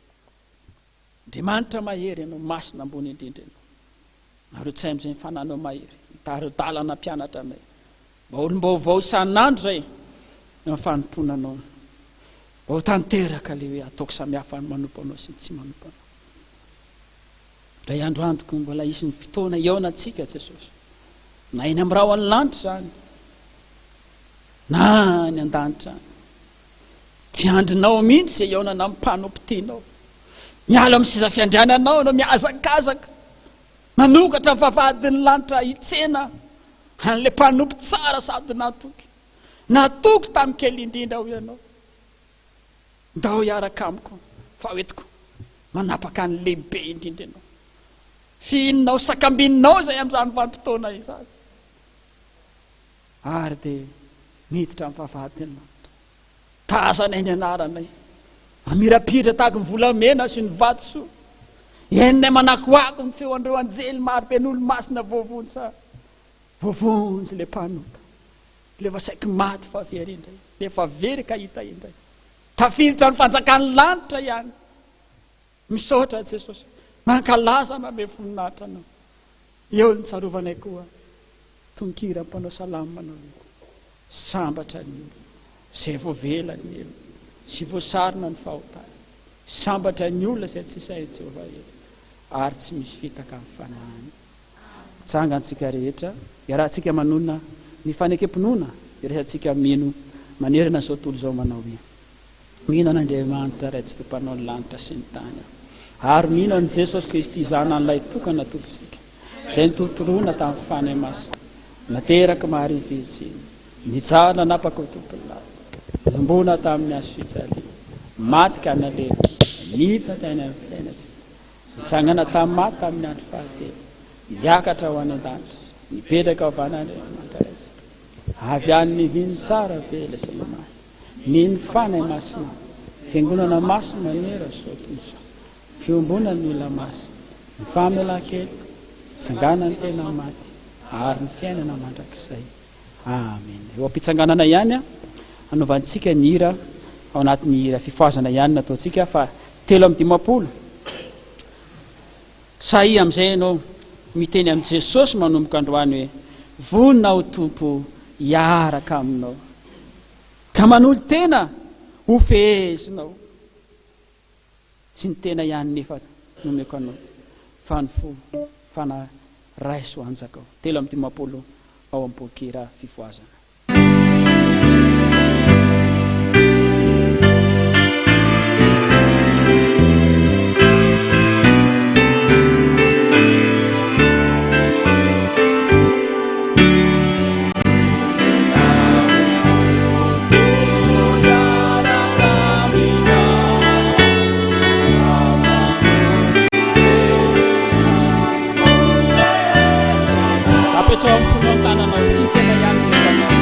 Andriamanitra mahery ianao, masina ambony indrindra ianao. Nareo tsy amin'izay ny fananao mahery. Mitary dalana mpianatra anay. Mba olom-baovao isan'andro izay eo amin'ny fanompoana anao. Mba ho tanteraka ilay hoe ataoko samihafa ny manompo anao sy ny tsy manompo anao. Indray andro any tokoa mbola hisy ny fotoana hihaonantsika Jesosy. Na eny amin'ny rahon'ny lanitra izany, na any an-danitra any. Tsy andrinao mihitsy izay hihaonana amin'ny mpanompo tianao. Miala amin'ny seza fiandriananao ianao, mihazakazaka. Manokatra ny vavahadin'ny lanitra hitsena an'ilay mpanompo tsara sady natoky. Natoky tamin'ny kely indrindra hoy ianao. Ndao hiaraka amiko fa hoentiko manapaka ny lehibe indrindra ianao. Fihininao, sakambininao izay amin'izany vanim-potoana izany. Ary dia niditra amin'ny vavahadin'ny lanitra. Tazanay ny anaranay. Mamirapiratra tahaka ny volamena sy ny vatosoa. Henonay manakoako ny feon'ireo anjely marobe n'olo-masina voavonjy sa voavonjy ilay mpanota. Ilay efa saiky maty fa very indray. Ilay efa very ka hita indray. Tafiditra ny fanjakan'ny lanitra ihany. Misaotra Jesosy. Mankalaza manome voninahitra Anao. Eo ny tsarovanay koa tononkira mpanao salamo manao hoe, Sambatra ny olona izay voavela ny helony sy voasarona ny fahotany. Sambatra ny olona izay tsy sahin'i Jehovah helo ary tsy misy fitaka amin'ny fanahiny. Mitsangana isika rehetra, iarahantsika manonona ny fanekem-pinoana iraisantsika mino manerana izao tontolo izao manao hoe, Mino an'Andriamanitra Ray Tsitoha Mpanao ny lanitra sy ny tany aho, ary mino an'i Jesosy Kristy Zanany Lahitokana Tompontsika, izay notorontoroina tamin'ny Fanahy Masina, naterak'i Maria Virjiny, nijaly nanapaka ho tompon'ny lanitra, nohomboana tamin'ny hazo fijaliana, maty ka nalevina, nidina tany amin'ny fiainantsika, nitsangana tamin'ny maty tamin'ny andro fahatelo, niakatra ho any an-danitra, nipetraka ao havanan'Andriamanitra Raintsika, avy any niviny tsara vela sy ny Mino Fanahy Masina, Fiangonana Masina maneran izao tontolo izao, Fiombonan'ny olona masina, ny famelan-keloka, fitsanganan'ny tena maty, ary ny fiainana mandrakizay. Amena. Eo am-pitsanganana ihany hanaovantsika ny hira ao anatin'ny hira fifohazana ihany nataontsika fa 53. Sahia amin'izay ianao miteny amin'i Jesosy manomboka androany hoe, Vonona aho Tompo hiaraka aminao. Ka manolo-tena ho fehezinao. Tsy ny tena ihany nefa no omeko anao, fa ny fo, fanahy, raiso hanjakao. 53 ao amin'ny boky hira fifohazana. Apetraho amin'ny fonao ny tananao, tsy ny tena ihany no omeko anao.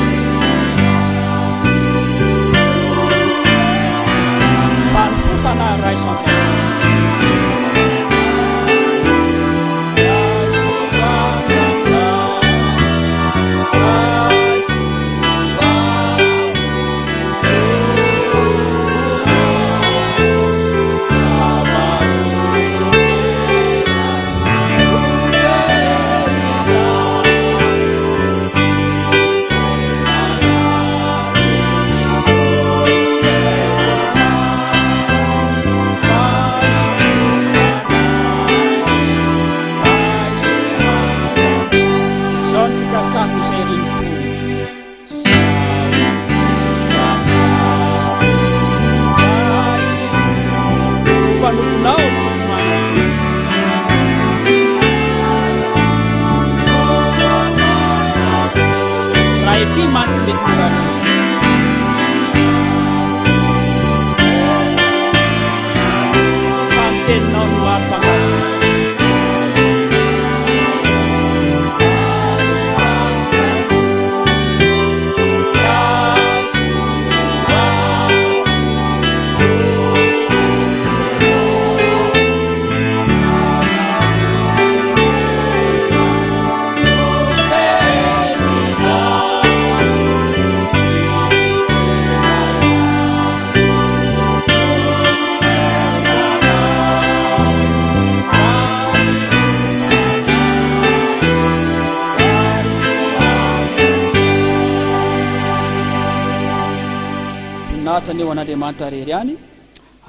Voninahitra anie ho an'Andriamanitra irery ihany.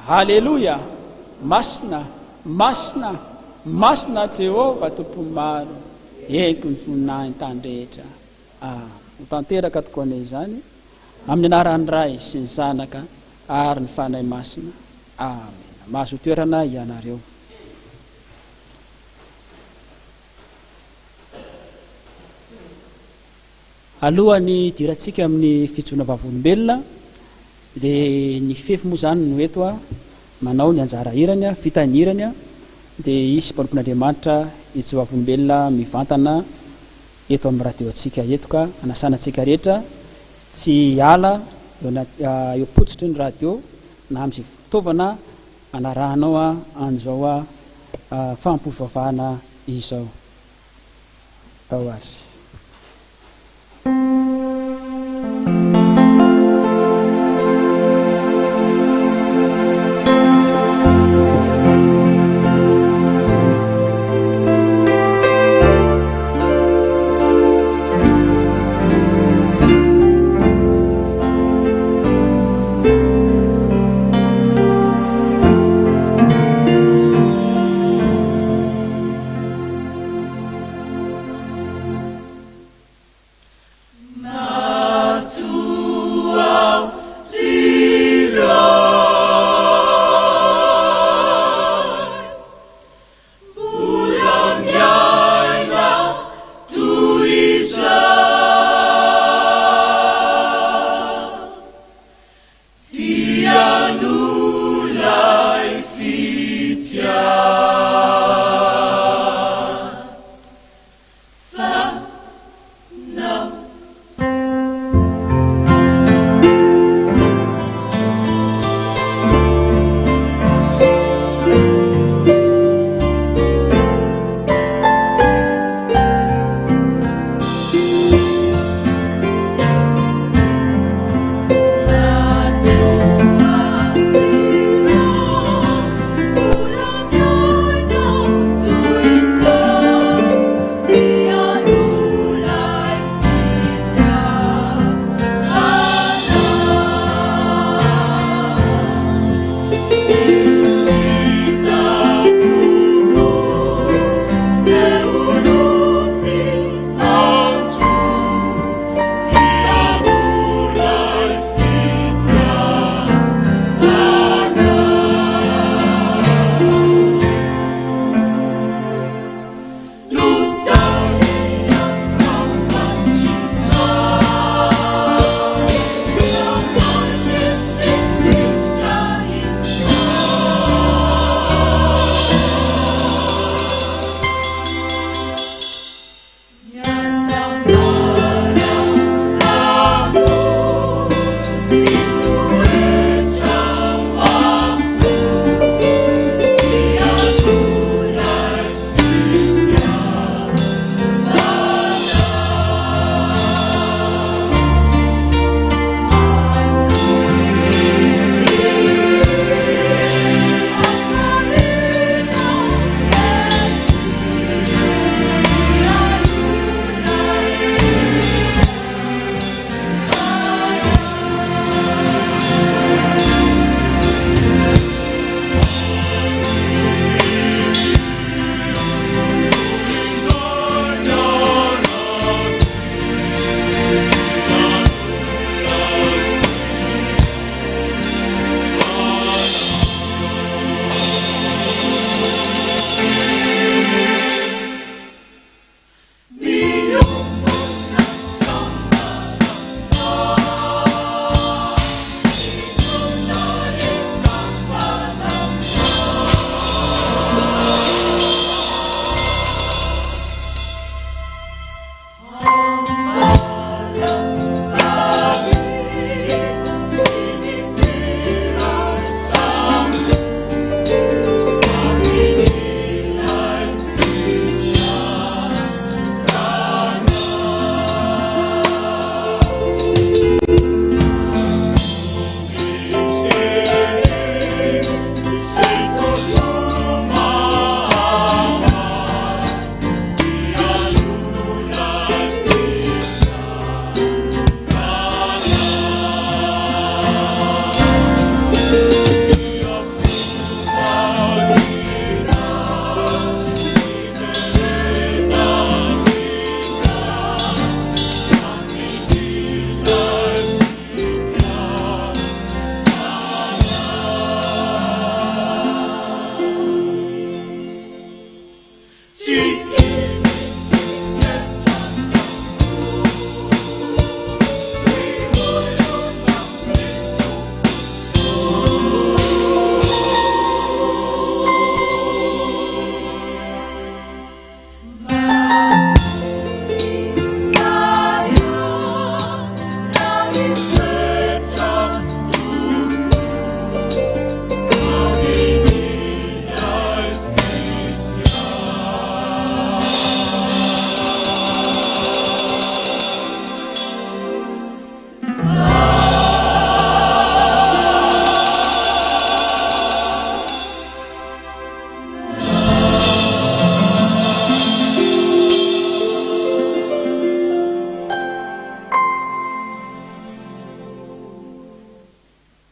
Haleloia! Masina, masina, masina Jehovah Tompon'ny maro, Henoko ny voninahiny tany rehetra. Amen. Ho tanteraka tokoa anie izany, amin'ny anaran'ny Ray sy ny Zanaka ary ny Fanahy Masina. Amena. Mahazoa toerana ianareo. Alohan'ny hidirantsika amin'ny fijoroana vavolombelona dia ny fefy moa izany no eto manao ny anjara hirany, vita ny hirany dia hisy mpanompon'Andriamanitra hijoro vavolombelona mivantana eto amin'ny radio-ntsika eto ka anasana antsika rehetra tsy hiala eo am-potsitry ny radio na amin'izay fitaovana anarahanao an'izao fampivavahana izao. Tao azy.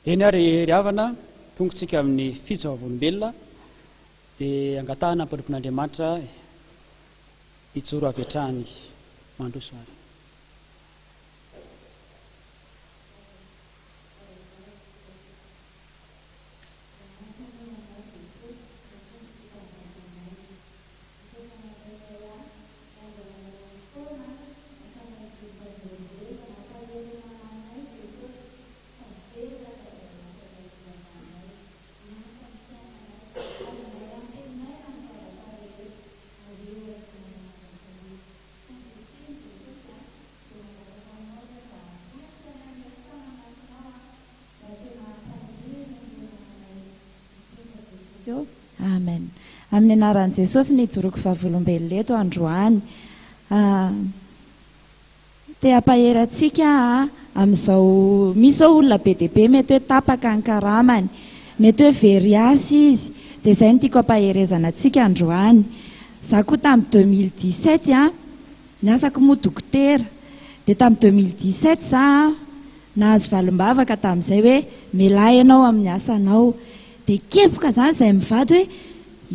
Eny ary ry havana, tonga tsika amin'ny fijo vavolombelona, dia angatahana ny mpanompon'Andriamanitra hijoro avy hatrany. Mandroso ary. Amen. Amin'ny anaran'i Jesosy no ijoroako vavolombelona eto androany. Te hampahery antsika aho amin'izao, misy izao olona be dia be mety hoe tapaka ny karamany, mety hoe very asa izy, dia izay no tiako hampaherezana antsika androany. Za koa tamin'ny 2017 an, ny asako moa dokotera, dia tamin'ny 2017 za an, nahazo valim-bavaka tamin'izay hoe mialà ianao amin'ny asanao, dia kepoka izany izahay mivady hoe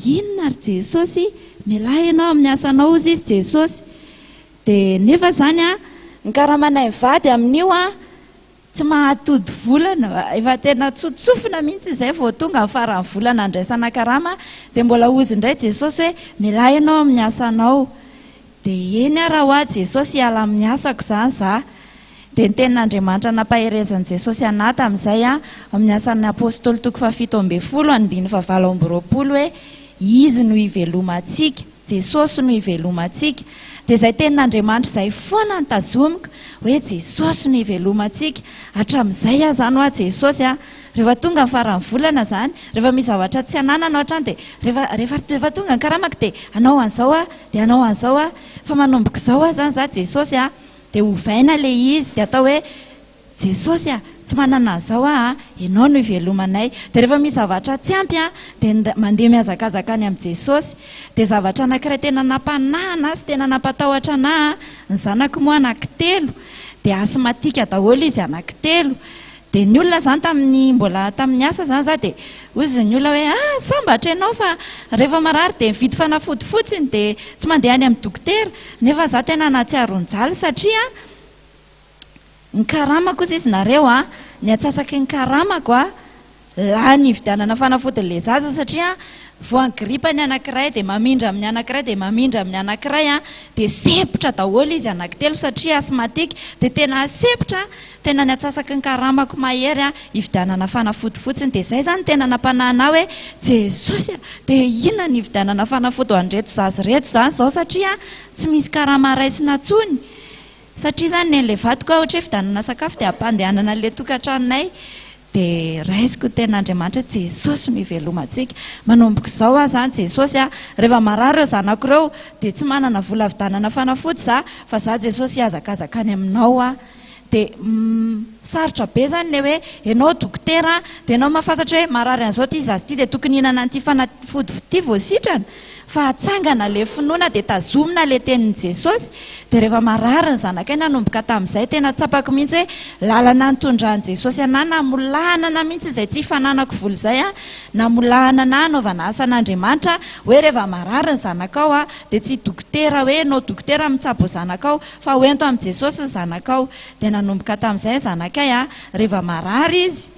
inona ry Jesosy, mialà ianao amin'ny asanao hozy izy Jesosy. Dia nefa izany an, ny karamanay mivady amin'io an, tsy mahatody volana, efa tena tsotsofina mihitsy izay vao tonga ny faran'ny volana andraisana karama, dia mbola hozy indray Jesosy hoe, mialà ianao amin'ny asanao. Dia eny ara hoa Jesosy hiala amin'ny asako izany za. Dia ny tenin'Andriamanitra nampaherezin'i Jesosy anah tamin'izay an, amin'ny asan'ny Apostoly toko fahafito ambin'ny folo andininy fahavalo amby roapolo hoe, Izy no ivelomantsika. Jesosy no ivelomantsika. Dia izay tenin'Andriamanitra izay foana no tazomiko, hoe Jesosy no ivelomantsika. Hatramin'izay aho izany hoa Jesosy a! Rehefa tonga ny faran'ny volana izany, rehefa misy zavatra tsy ananana ao an-trano dia rehefa rehefa rehefa tonga ny karamako dia hanao an'izao aho, dia hanao an'izao aho. Fa manomboka izao aho izany za Jesosy a, dia ovaina ilay izy, dia atao hoe Jesosy a! Tsy manana an'izao aho a! Ianao no ivelomanay. Dia rehefa misy zavatra tsy ampy a, dia mandeha mihazakazaka any amin'i Jesosy. Dia zavatra anankiray tena nampanahy anà sy tena nampatahotra anà a, ny zanako moa anankitelo, dia asthmatique daholo izy anankitelo. Dia ny olona izany tamin'ny mbola tamin'ny asa izany izaho dia hoy izy ny olona hoe ah sambatra ianao fa rehefa marary dia mividy fanafody fotsiny dia tsy mandeha any amin'ny dokotera. Nefa izaho tena nahatsiaro nijaly satria Ny karamako ozy izy nareo a, ny antsasaky ny karamako a, lany hividianana fanafodin'le zaza satria voan'ny gripa ny anakiray dia mamindra amin'ny anakiray dia mamindra amin'ny anakiray a, dia sempotra daholo izy anankitelo satria asthmatique dia tena sempotra, tena ny antsasaky ny karamako mahery a hividianana fanafody fotsiny dia zay zany tena nampanahy anah hoe Jesosy a, dia inona ny hividianana fanafody ho an'ireto zaza ireto zany zao satria tsy misy karama raisina tsony. Satria izany nen'ilay vadiko aho ohatra hoe fividianana sakafo dia ampandehanana an'ilay tokantranonay dia raisiko ny tenin'Andriamanitra hoe Jesosy no ivelomantsika. Manomboka izao aho izany Jesosy a, rehefa marary ireo zanako ireo dia tsy manana vola havidanana fanafody za fa za Jesosy hihazakazaka any aminao aho. Dia sarotra be izany ilay hoe ianao dokotera dia ianao mahafantatra hoe marary an'izao ity zaza ity dia tokony hihinana an'ity fanafody ity vao sitrana. Fa atsangana le finoana dia tazomina le tenin'i Jesosy dia rehefa marary ny zanakay nanomboka tamin'izay tena tsapako mihitsy hoe lalana nitondran'i Jesosy anah namolahana anah mihitsy izay tsy fananako vola izay an namolahana anah hanaovana asan'Andriamanitra hoe rehefa marary ny zanakao an dia tsy dokotera hoe enao dokotera mitsabo zanakao fa hoento amin'i Jesosy ny zanakao dia nanomboka tamin'izay ny zanakay an rehefa marary izy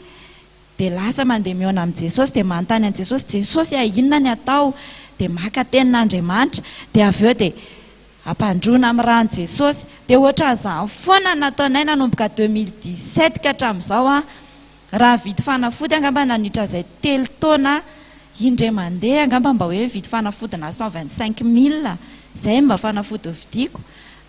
Dia lasa mandeha mihaona amin'i Jesosy, dia manontany an'i Jesosy, Jesosy a, inona ny atao? Dia maka tenin'Andriamanitra, dia avy eo dia ampandroana amin'ny ràn'i Jesosy. Dia ohatran'izany foana no nataonay nanomboka 2017 ka hatramin'izao an. Raha nividy fanafody angamba nanitra izay telo taona indray mandeha angamba mba hoe mividy fanafodina 125 mille, izay mba fanafody novidiako.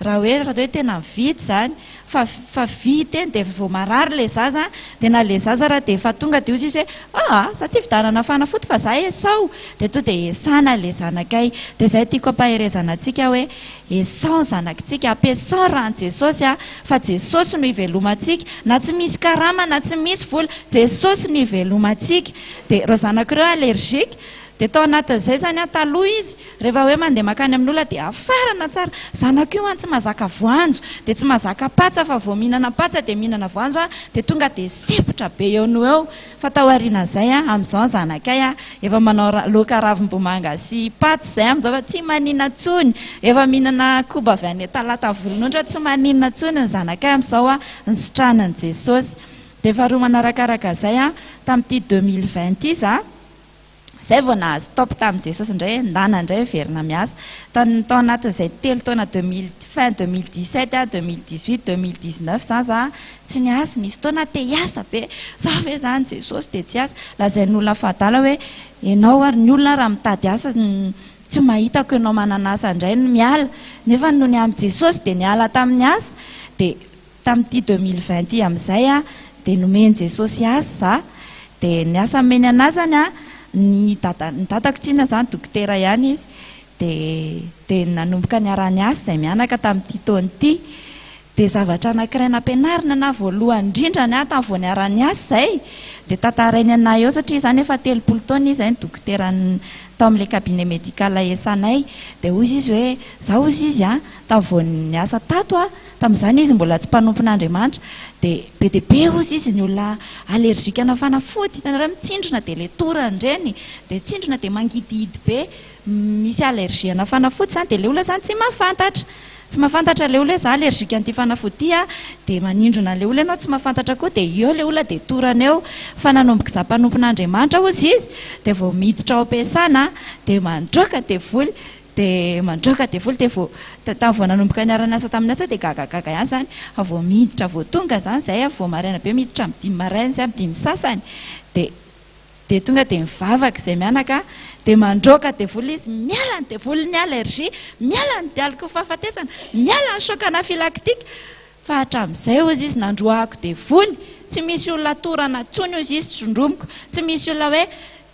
Raha hoe raha hoe tena mividy izany fa fa vita eny dia vao marary ilay zaza dia na ilay zaza raha dia efa tonga dia hozy izy hoe aa za tsy hividianana fanafody fa za esao dia to dia esana ilay zanakay dia izay tiako ampaherezana antsika hoe esao ny zanakitsika ampiasao ny ràn'i Jesosy a fa Jesosy no ivelomantsika na tsy misy karama na tsy misy vola Jesosy no ivelomantsika dia ireo zanako ireo allergique. Dia tao anatin'izay izany an, taloha izy rehefa hoe mandeha mankany amin'olona dia hafarana tsara, zanako io an tsy mahazaka voanjo, dia tsy mahazaka patsa fa vao mihinana patsa dia mihinana voanjo an, dia tonga dia sempotra be eo no eo. Fa tao aorianan'izay an, amin'izao ny zanakay an, efa manao laoka ravim-bomanga sy paty izay amin'izao fa tsy maninona intsony, efa mihinana koba avy any Talata Volonondry tsy maninona intsony ny zanakay amin'izao an, nisitranin'i Jesosy. Dia faharoa manarakaraka izay an, tamin'ity 2020 ity za, Zay vao nahazo top tamin'i Jesosy indray ndana indray miverina miasa. Tao tao anatin'izay telo taona 2000 fin 2017 a, 2018, 2019 zany za tsy niasa, nisy fotoana aho te hiasa be, za ve zany Jesosy dia tsy hiasa? Lazain'olona fahadala hoe ianao ary ny olona raha mitady asa tsy mahitako ianao manana asa indray no miala, nefa nony amin'i Jesosy dia niala tamin'ny asa dia Tamin'ity 2020 ity amin'izay a, dia nomen'i Jesosy asa za, dia ny asa nomeny anah zany a, ny dada, ny dadako tsinona zany dokotera ihany izy, dia dia nanomboka niara-niasa izay mianaka tamin'ity taona ity, dia zavatra anankiray nampianarina anah voalohany indrindra ny ahy tamin'ny vao niara-niasa izay, dia tantarainy anah eo satria izany efa 30 taona izy izay no dokoteran'ny tao amin'ilay cabinet médical iasanay, dia hoy izy hoe, za hozy izy a, tamin'ny vao niasa tato a, Tamin'izany izy mbola tsy mpanompon'Andriamanitra. Dia be dia be hozy izy ny olona allergique ana fanafody, hitanareo mitsindrona dia ilay torany ireny, dia tsindrona dia mangidihidy be, misy allergie ana fanafody izany, dia ilay olona izany tsy mahafantatra, tsy mahafantatra ilay olona hoe za allergique an'ity fanafody ity aho, dia manindrona an'ilay olona ianao tsy mahafantatra koa dia eo ilay olona dia torany eo. Fa nanomboka izaho mpanompon'Andriamanitra hozy izy, dia vao miditra ao am-piasana dia mandroaka devoly, Dia mandroaka devoly dia vao tamin'ny vao nanomboka niara-niasa tamin'ny asa dia gagagaga ihany izany fa vao miditra vao tonga izany izay vao maraina be miditra amin'ny dimy maraina izay amin'ny dimy sasany dia dia tonga dia mivavaka izay mianaka dia mandroaka devoly izy miala ny devoly ny allergie miala ny dialoky ny fahafatesana miala ny choc anaphylactique fa hatramin'izay hozy izy nandroahako devoly tsy misy olona torana intsony hozy izy trondromiko tsy misy olona hoe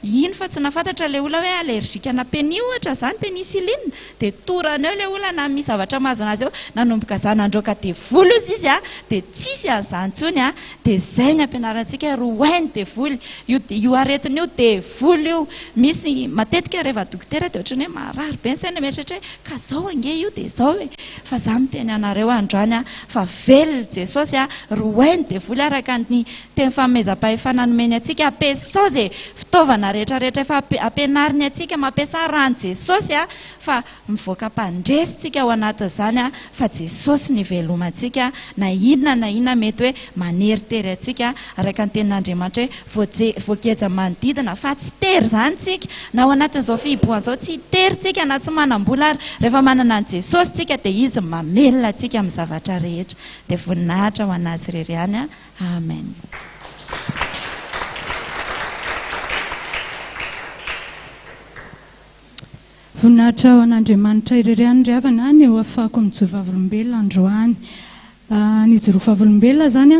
Ino fa tsy nafantatra ilay olona hoe allergique ana peni ohatra zany, penicilline, dia torany eo ilay olona na misy zavatra mahazo anazy eo, nanomboka za nandroaka devoly ozy izy a, dia tsisy an'izany intsony a, dia zay ny ampianarantsika roahy ny devoly, io io aretina io devoly io, misy matetika rehefa dokotera dia ohatran'ny hoe marary be ny saina mieritreritra hoe ka zao ange io dia zao e, fa za miteny anareo androany a fa velona Jesosy a, roahy ny devoly araka ny Teny fanomezam-pahefana nomeny antsika, ampiasao izay fitaovana rehetra rehetra efa ampianariny antsika, mampiasà ràn'i Jesosy fa mivoaka mpandresy tsika ao anatin'izany fa Jesosy no ivelomantsika na inona na inona mety hoe maneritery antsika araka ny tenin'Andriamanitra hoe voaje voageja manodidina fa tsy tery izany tsika na ao anatin'izao fihibohana izao tsy tery tsika na tsy manam-bola ary rehefa manana an'i Jesosy tsika dia Izy mamelona antsika amin'ny zavatra rehetra dia voninahitra ho an'Azy irery ihany. Amen. Voninahitra ho an'Andriamanitra irery ihany ry havana ny ho afahako mijoro vavolombelona androany. Ny hijoroako vavolombelona izany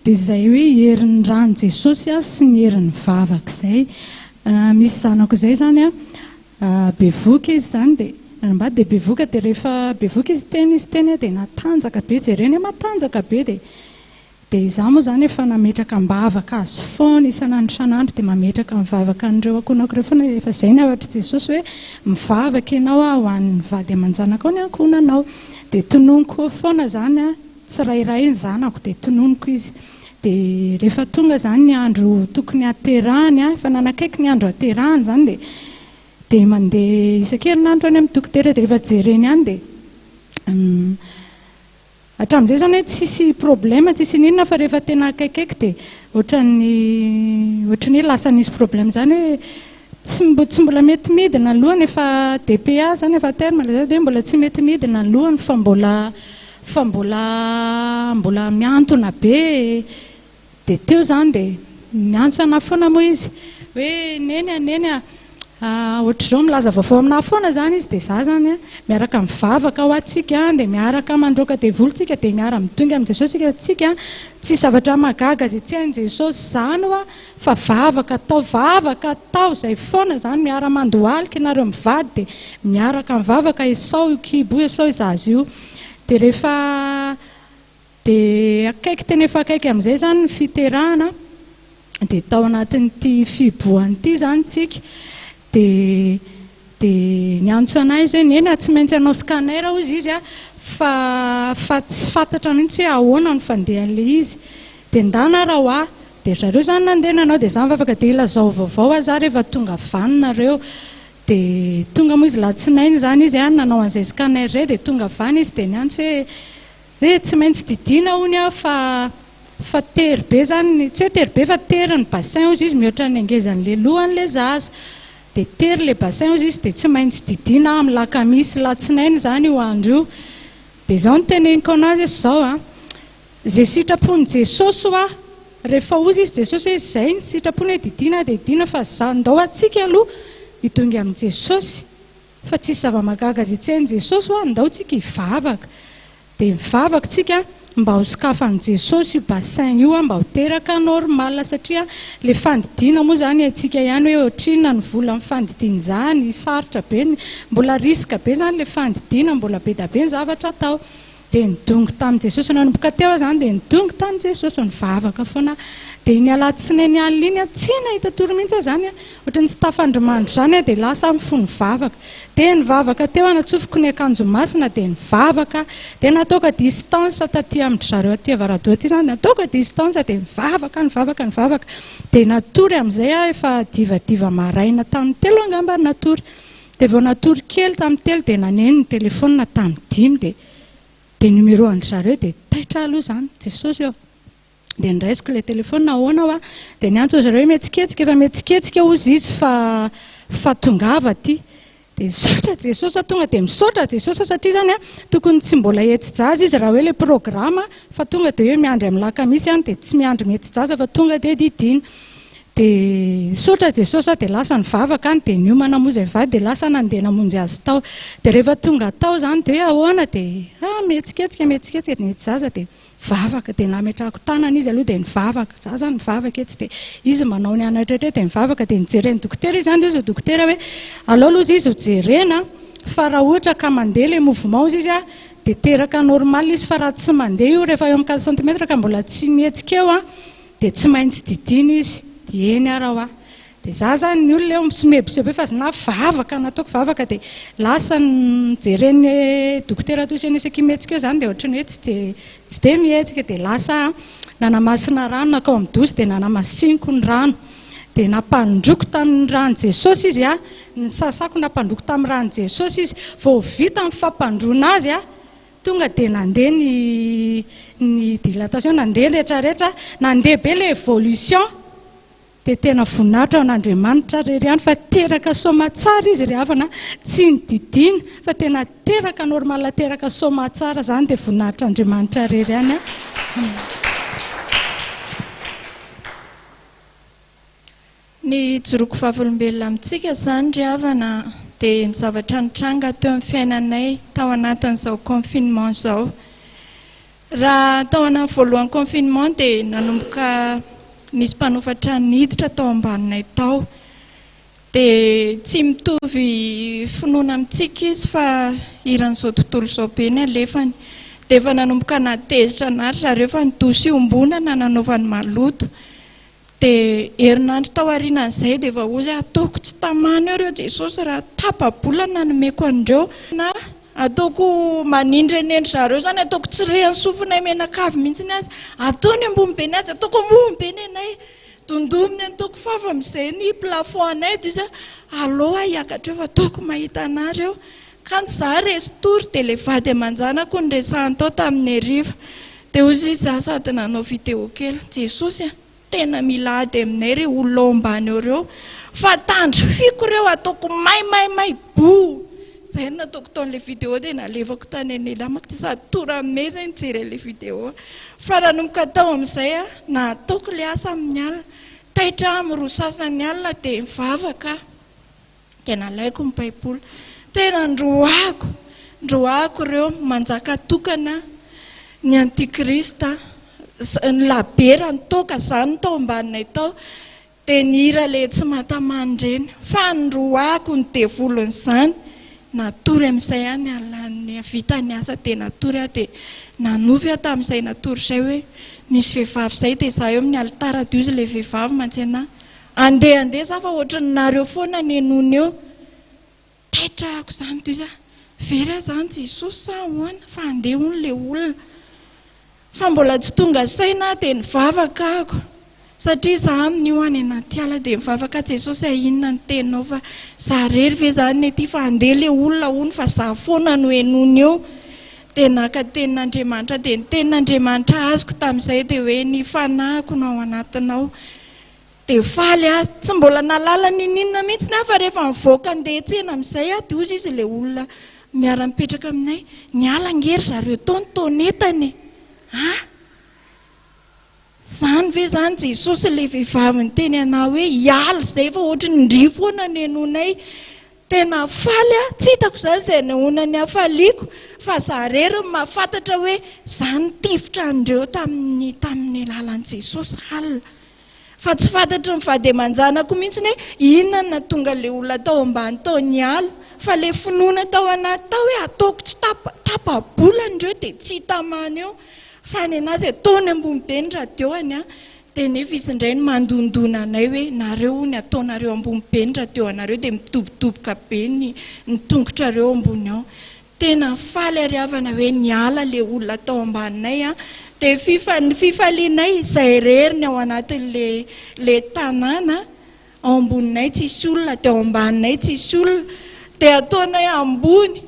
dia izay hoe herin'ny ran'i Jesosy sy ny herin'ny vavaka izay. Misy zanako izay izany Bevoka izy izany dia nanambady dia bevoka dia rehefa bevoka izy teny izy teny dia natanjaka be jereny hoe matanjaka be dia dia izaho moa izany efa nametraka am-bavaka azy foana isan'andro isan'andro dia mametraka mivavaka an'ireo ankohonako ireo foana efa izay ny hafatr'i Jesosy hoe mivavaka ianao ho an'ny vady aman-janakao ny ankohonanao dia tononiko foana izany tsirairay ny zanako dia tononiko izy Dia rehefa tonga izany ny andro tokony haterahany, efa nanakaiky ny andro haterahany izany dia dia mandeha isan-kerinandro any amin'ny dokotera dia rehefa jereny any dia hatramin'izay izany hoe tsisy problème tsisy n'inona fa rehefa tena akaikaiky dia ohatran'ny ohatran'ny hoe lasa nisy problème izany hoe tsy mbo tsy mbola mety midina ny lohany efa DPA izany efa terme ilay zaza dia mbola tsy mety midina ny lohany fa mbola Fa mbola mbola mihantona be e! Dia teo izany dia niantso anà foana moa izy hoe Neny a, Neny a, ohatr'izao milaza vaovao aminà foana izany izy dia izaho izany a, miaraka mivavaka ho antsika dia miaraka mandroaka devoly tsika dia miara-midongy amin'i Jesosy isika fa tsika tsisy zavatra mahagaga izay tsy hain'i Jesosy izany hoa fa vavaka atao vavaka atao izay foana izany miara-mandohalika ianareo mivady dia miaraka mivavaka esao io kibo io esao io zaza io dia rehefa dia akaiky tena efa akaiky amin'izay izany ny fiterahana dia tao anatin'ity fihibohana ity izany tsika. Dia dia niantso anah izy hoe neny a, tsy maintsy hanao scanner hozy izy a, fa fa tsy fantatra mihitsy hoe ahoana no fandehan'ilay izy. Dia ndana raha hoa. Dia ry zareo izany nandeha nanao dia za mivavaka dia ilazao vaovao aho za rehefa tonga avy any nareo. Dia tonga moa izy latsinainy izany izy an, nanao an'izay scanner izay dia tonga avy any izy dia niantso hoe hoe tsy maintsy didiana hono aho fa fa tery be izany, tsy hoe tery be fa tery ny bassin hozy izy mihoatra ny hangezan'ilay lohan'ilay zaza. Dia tery ilay bassin hozy izy dia tsy maintsy didiana aho amin'ny lakamisy latsinainy izany io andro io. Dia izao no teneniko an'azy hoe izao an, Izay sitrapon'i Jesosy hoa, rehefa hozy izy Jesosy hoe izay ny sitrapony hoe didiana dia didiana fa za ndao atsika aloha hidongy amin'i Jesosy fa tsisy zava-mahagaga izay tsy hain'i Jesosy hoa ndao tsika hivavaka dia mivavaka tsika mba ho sokafan'i Jesosy io bassin io mba ho teraka normal satria le fandidiana moa zany haintsika ihany hoe ohatrinona ny vola amin'ny fandidiana izany sarotra be ny mbola risque be zany le fandidiana mbola be da be ny zavatra atao Dia nidongy tamin'i Jesosy. Nanomboka teo aho izany dia nidongy tamin'i Jesosy, nivavaka foana aho. Dia iny alatsinainy alina iny aho, tsy nahita tory mihitsy aho izany, ohatran'ny tsy tafandrimandry izany aho, dia lasa aho mifoha nivavaka. Dia nivavaka teo aho, natsofoko ny akanjo masina dia nivavaka aho. Dia nataoko à distance taty amin-dry zareo aty Avaradoha aty izany, nataoko à distance dia nivavaka, nivavaka, nivavaka. Dia natory amin'izay aho efa divadiva maraina tamin'ny telo angamba no natory. Dia vao natory kely tamin'ny telo dia naneno ny telephone tamin'ny dimy dia dia numéro an-dry zareo dia taitra aho aloha izany, Jesosy ô! Dia noraisiko ilay telephone, ahoana hoa? Dia niantso ry zareo hoe mihetsiketsika, efa mihetsiketsika hozy izy fa fa tongava aty. Dia misaotra Jesosy aho, tonga dia misaotra Jesosy aho satria izany an, tokony tsy mbola hihetsi-jaza izy raha hoe ilay programa fa tonga dia hoe miandry amin'ny lakamisy ihany dia tsy miandry mihetsi-jaza fa tonga dia didiana. Dia nisaotra Jesosy aho dia lasa nivavaka any dia niomana moa izay mivady dia lasa nandeha namonjy azy tao. Dia rehefa tonga tao izany dia hoe ahoana dia ah mihetsiketsika mihetsiketsika dia nety zaza dia nivavaka dia nametrahako tanana izy aloha dia nivavaka. Za izany mivavaka etsy dia izy manao ny anay rehetra dia mivavaka dia nijeren'ny dokotera izy izany dia hoy izao dokotera hoe aleo aloha izy ho jerena fa raha ohatra ka mandeha ilay mouvement hozy izy dia teraka normal izy fa raha tsy mandeha io rehefa eo amin'ny quatre centimètre ka mbola tsy mihetsika eo an Dia tsy maintsy didiana izy, dia eny ara hoa. Dia za zany ny olona eo misomebiseby eo fa na vavaka nataoko vavaka dia lasa nojeren'ny dokotera toy ny isaky mihetsika eo zany dia ohatran'ny hoe tsy dia tsy dia mihetsika dia lasa aho nanamasina rano nankao amin'ny douche dia nanamasiniko ny rano dia nampandroko tamin'ny ran'i Jesosy izy a, nisasako nampandroko tamin'ny ran'i Jesosy izy, vao vita ny fampandroana azy a, Tonga dia nandeha ny ny dilatation, nandeha ny rehetra rehetra, nandeha be ilay évolution, dia tena voninahitra ho an'Andriamanitra irery ihany fa teraka soamatsara izy ry havana, tsy nodidiana fa tena teraka normal, teraka soamatsara izany dia voninahitr'Andriamanitra irery ihany an. Ny hijoroako vavolombelona amintsika izany ry havana dia ny zavatra nitranga teo amin'ny fiainanay tao anatin'izao confinement izao. Raha tao anatin'ny voalohan'ny confinement dia nanomboka nisy mpanofa trano niditra tao ambaninay tao. Dia tsy mitovy finoana amintsika izy fa hiran'izao tontolo izao be ny alefany. Dia efa nanomboka nahatezitra anà ry zareo fa ny douche iombonana nanaovany maloto. Dia herinandro tao aorianan'izay dia efa hozy aho, ataoko tsy tamana eo ireo Jesosy raha tapa-bolana no nomeko an'ireo. Na ataoko manindrenendry zareo izany, ataoko tsy rehan'ny sofinay mianakavy mihitsy aza, ataony ambony be ny azy, ataoko ambony be ny anay, dondominy ataoko fava amin'izay ny plafond anay, dia izy hoe aleo aho hiakatra eo fa ataoko mahita anareo. Kanjo za resy tory dia ilay vady aman-janako no resahany tao tamin'ny hariva. Dia hoy izy za sady nanao vidéo kely, Jesosy a! tena mila ady aminay re olona ao ambany ao ireo fa tandrifiko ireo ataoko may may may boo! Izay no nataoko tao amin'ilay vidéo dia nalefako tany an'i Elamako dia sady torame izay nijery an'ilay vidéo. Fa nanomboka tao amin'izay aho nataoko ilay asa amin'ny alina. Taitra aho amin'ny roa sasany alina dia nivavaka aho. Dia nalaiko ny baiboly. Tena ndroahako, ndroahako ireo manjaka tokana, ny antikrista, ny labiera, ny toaka, izany no tao ambaninay tao. Dia ny hira ilay tsy mahatamana ireny. Fa ndroahako ny devolin'izany. Natory amin'izay aho ny alina ny vita ny asa dia natory aho dia nanofy aho tamin'izay natory izay hoe misy vehivavy izay dia izaho eo amin'ny alitara dia hozy ilay vehivavy mantsy anà. Andeha andeha za fa ohatran'ny nareo foana ny henoina eo. Taitra ako izany toy izany. Very aho izany Jesosy sa ahoana fa andeha hono ilay olona. Fa mbola tsy tonga saina aho dia nivavaka ako. Satria za amin'io any anaty ala dia mivavaka Jesosy a inona ny teninao fa za rery ve izany ny ety fa andeha ilay olona hono fa za foana no henoina eo. Dia naka tenin'Andriamanitra dia ny tenin'Andriamanitra azoko tamin'izay dia hoe ny fanahiko no ao anatinao. Dia faly aho, tsy mbola nahalala n'inon'inona mihitsy aho fa rehefa nivoaka handeha hiantsena amin'izay aho dia hozy izy ilay olona miara-mipetraka aminay, niala ange ry zareo tao ny taonetany e! Ah! Izany ve izany Jesosy ilay vehivavy niteny anah hoe hiala izay fa ohatry ny ndry foana no henoinay Tena faly aho, tsy hitako izany izay hanehoana ny hafaliako fa za irery no mahafantatra hoe za nitifitra an'ireo tamin'ny tamin'ny alalan'i Jesosy halina. Fa tsy fantatry ny vady aman-janako mihitsy hoe inona no nahatonga ilay olona tao ambany tao niala fa ilay finoana tao anaty tao hoe ataoko tsy tapa tapa-bolana ireo dia tsy hitamana eo fa ny an'azy ataony ambony be ny radio-ny an Dia nefa izy indray no mandondona anay hoe nareo hono ataonareo ambony be ny radio anareo dia midobodoboka be ny ny tongotrareo ambony ao. Tena faly ary havana hoe niala le olona tao ambaninay an. Dia fifa ny fifalianay izay irery ny ao anatin'le le tanàna, ao amboninay tsisy olona dia ao ambaninay tsisy olona. Dia ataonay ambony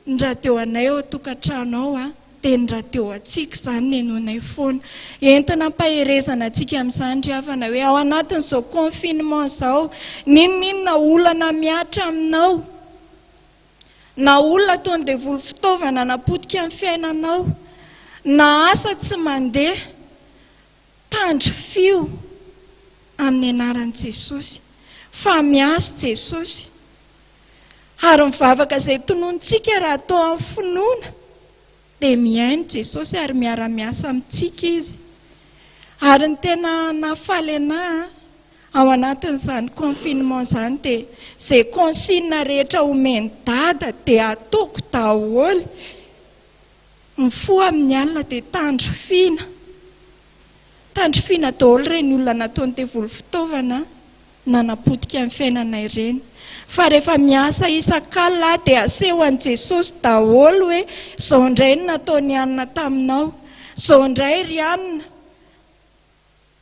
Ny radio anay ao an-tokantrano ao a, dia ny radio antsika izany nenoinay foana. Entina ampaherezana antsika amin'izany ry havana hoe ao anatin'izao confinement izao, n'inon'inona olana mihatra aminao, na olona ataon'ny devoly fitaovana hanapotika ny fiainanao, na asa tsy mandeha, tandrifio amin'ny anaran'i Jesosy fa miasa Jesosy. Ary ny vavaka izay tononintsika raha atao amin'ny finoana dia mihaino Jesosy ary miara-miasa amintsika Izy. Ary ny tena nahafaly anah ao anatin'izany confinement izany dia izay consigne rehetra omen'i Dada dia ataoko daholo. Mifoha amin'ny alina dia tandrifina. Tandrifina daholo ireny olona nataon'ny devoly fitaovana nanapotika ny fiainanay ireny. Fa rehefa miasa isak'alina aho dia aseho an'i Jesosy daholo hoe izao indray no nataon'i Anna taminao, izao indray ry Anna.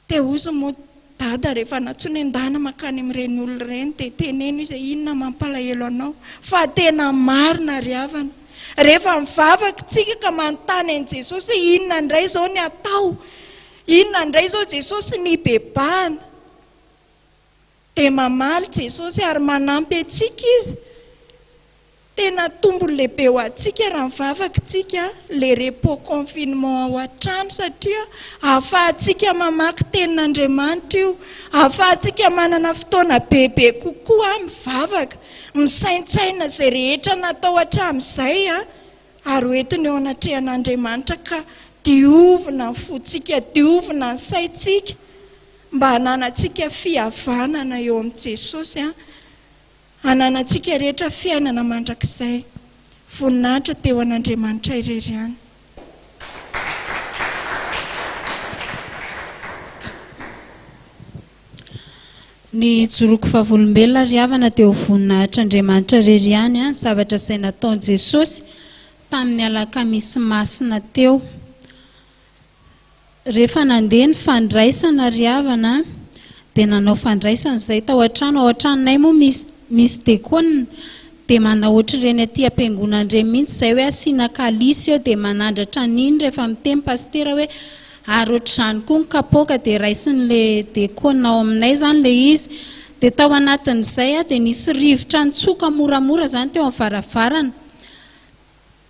Dia hozy moa Dada rehefa nantsoina endana mankany amin'ireny olona ireny dia teneno izy hoe inona mampalahelo anao fa tena marina ry havana. Rehefa mivavaka isika ka manontany an'i Jesosy hoe inona indray izao ny atao, inona indray izao Jesosy ny hibebahana, dia mamaly Jesosy ary manampy antsika Izy. Tena tombony lehibe ho antsika raha mivavaka isika le repos confinement ao an-trano satria ahafahantsika mamaky tenin'Andriamanitra io, ahafahantsika manana fotoana bebe kokoa mivavaka, misaintsaina izay rehetra natao hatramin'izay ary ho entina eo anatrehan'Andriamanitra ka diovina ny fontsika, diovina ny saintsika mba hananantsika fihavanana eo amin'i Jesosy. Hananantsika rehetra fiainana mandrakizay. Voninahitra dia ho an'Andriamanitra irery ihany. Ny hijoroako vavolombelona ry havana dia ho voninahitr'Andriamanitra irery ihany ny zavatra izay nataon'i Jesosy tamin'ny alakamisy masina teo. Rehefa nandeha ny fandraisana ry havana a, dia nanao fandraisana izay tao an-trano, ao an-tranonay moa misy misy dekona, dia manao ohatr'ireny aty am-piangonana ireny mihitsy izay hoe asiana kalisy eo dia manandratra an'iny rehefa miteny pasitera hoe ary ohatr'izany koa ny kapoaka dia raisin'ilay dekona ao aminay izany ilay izy. Dia tao anatin'izay aho dia nisy rivotra nitsoka moramora izany teo amin'ny varavarana.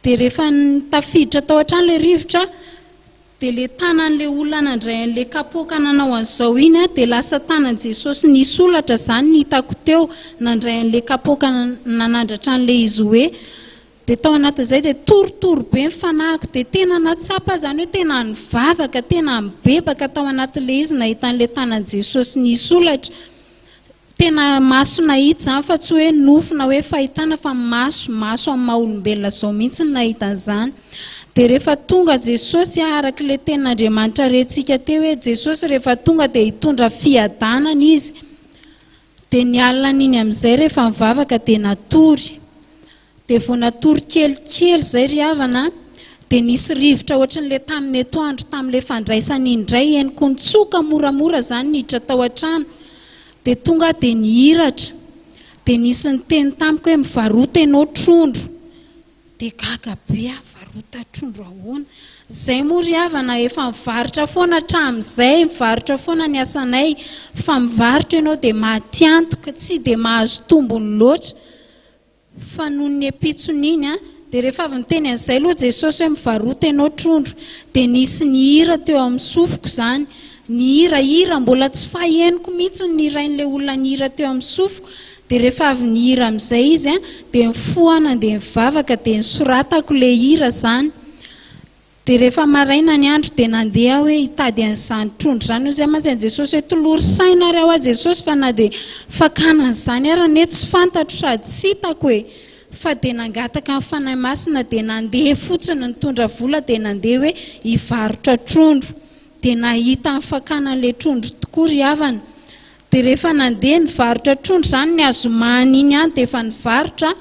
Dia rehefa tafiditra tao an-trano ilay rivotra, dia ilay tanan'ilay olona nandray an'ilay kapoaka nanao an'izao iny an, dia lasa tanan'i Jesosy nisy holatra izany ny hitako teo, nandray an'ilay kapoaka nanandratra an'ilay izy hoe, dia tao anatin'izay dia torotoro be ny fanahiko, dia tena nahatsapa aho izany hoe tena nivavaka, tena nibebaka tao anatin'ilay izy nahita an'ilay tanan'i Jesosy nisy holatra. Tena maso nahita izany fa tsy hoe nofy na hoe fahitana fa maso, maso amin'ny maha olombelona izao mihitsy no nahita an'izany. Dia rehefa tonga Jesosy, araka ilay tenin'Andriamanitra rentsika teo hoe Jesosy rehefa tonga dia hitondra fiadanana Izy. Dia ny alina an'iny amin'izay rehefa nivavaka dia natory. Dia vao natory kelikely izay ry havana a, dia nisy rivotra ohatran'ilay tamin'ny atoandro tamin'ilay fandraisana iny indray henoko nitsoka moramora izany niditra tao an-trano. Dia tonga aho dia nihiratra. Dia nisy niteny tamiko hoe mivarota ianao trondro. Dia gaga be aho, varota trondro ahoana? Izay moa ry havana efa mivarotra foana hatramin'izay, mivarotra foana ny asanay, fa mivarotra ianao dia maty antoka, tsy dia mahazo tombony loatra. Fa nony ny ampitson'iny an, dia rehefa avy niteny an'izay aloha Jesosy hoe mivarota ianao trondro, dia nisy nihira teo amin'ny sofiko izany, nihira hira mbola tsy fahenoko mihitsy ny nihirain'ilay olona nihira teo amin'ny sofiko, Dia rehefa avy nihira amin'izay izy an, dia nifoha aho nandeha nivavaka dia nosoratako ilay hira izany. Dia rehefa maraina ny andro dia nandeha aho hoe hitady an'izany trondro izany. Hoy izaho mantsy an'i Jesosy hoe tolory saina ary aho aho Jesosy fa na dia fakana an'izany ary anie tsy fantatro sady tsy hitako e. Fa dia nangataka ny Fanahy Masina dia nandeha fotsiny nitondra vola dia nandeha hoe hivarotra trondro. Dia nahita ny fakana an'ilay trondro tokoa ry havana. Dia rehefa nandeha nivarotra trondro izany ny azomany iny ihany dia efa nivarotra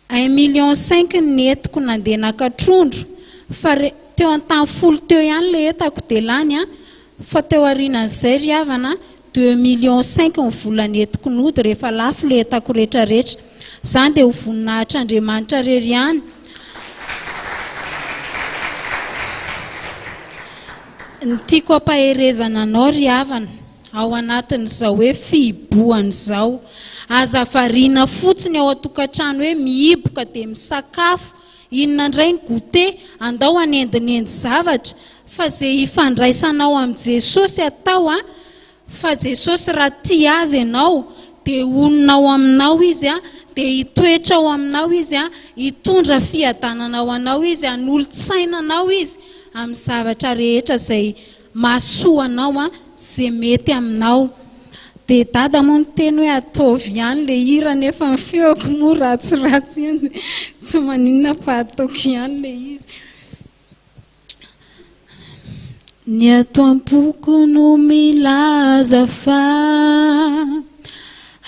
un million cinq ny nentiko nandeha naka trondro fa re teo an-tany folo teo ihany ilay entako dia lany an, fa teo aorianan'izay ry havana deux millions cinq ny vola nentiko nody rehefa lafo ilay entako retraretra. Izany dia ho voninahitr'Andriamanitra irery ihany. Ny tiako ampaherezana anao ry havana, ao anatin'izao hoe fihibohana izao, aza variana fotsiny ao an-tokantrano hoe mihiboka dia misakafo, inona indray ny goûter, andao hanendinendy zavatra, fa izay ifandraisanao amin'i Jesosy atao an, Fa Jesosy raha tia azy ianao dia honina ao aminao Izy dia hitoetra ao aminao Izy, hitondra fiadanana ho anao Izy, hanolo-tsaina anao Izy amin'ny zavatra rehetra izay mahasoa anao, izay mety aminao. Dia dada moa niteny hoe ataovy ihany ilay hira nefa ny feoko moa ratsiratsy ihany tsy maninona fa ataoko ihany ilay izy. Ny ato am-poko no milaza fa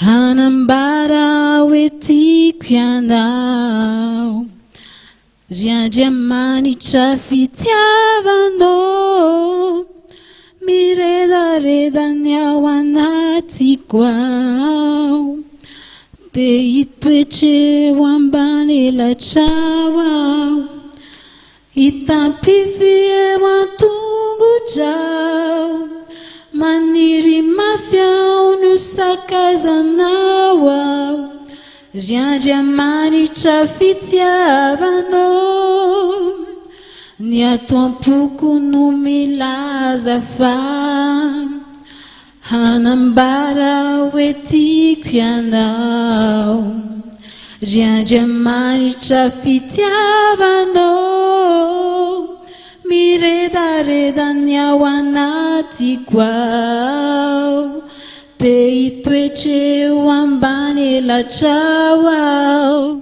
hanambara hoe tiako ianao Ry Andriamanitra fitiavana ô Miredareda ny ao anatiko ao Te hitoetra eo ambany elatrao aho Hitampify eo an-tongotrao Maniry mafy aho ny ho sakaizanao aho Ry Andriamanitra fitiavana ô Ny ato am-poko no milaza fa Hanambara hoe tiako ianao Ry Andriamanitra fitiavana ô Miredareda ny ao anatiko ao Te hitoetra eo ambany elatrao aho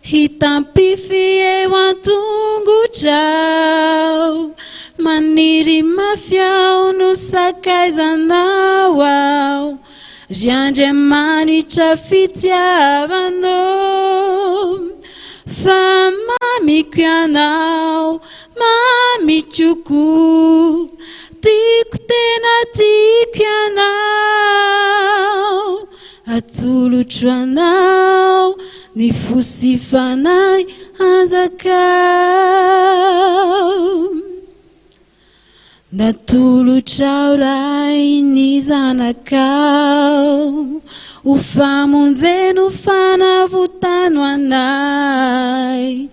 Hitampify eo an-tongotrao Maniry mafy aho no sakaizanao aho Ry Andriamanitra fitiavana ô Fa mamiko ianao, mamiko koa Tiako tena tiako ianao Atolotro anao ny fo sy fanahy hanjakao. Natolotrao Ray ny Zanakao ho famonjena ho fanavotano anay.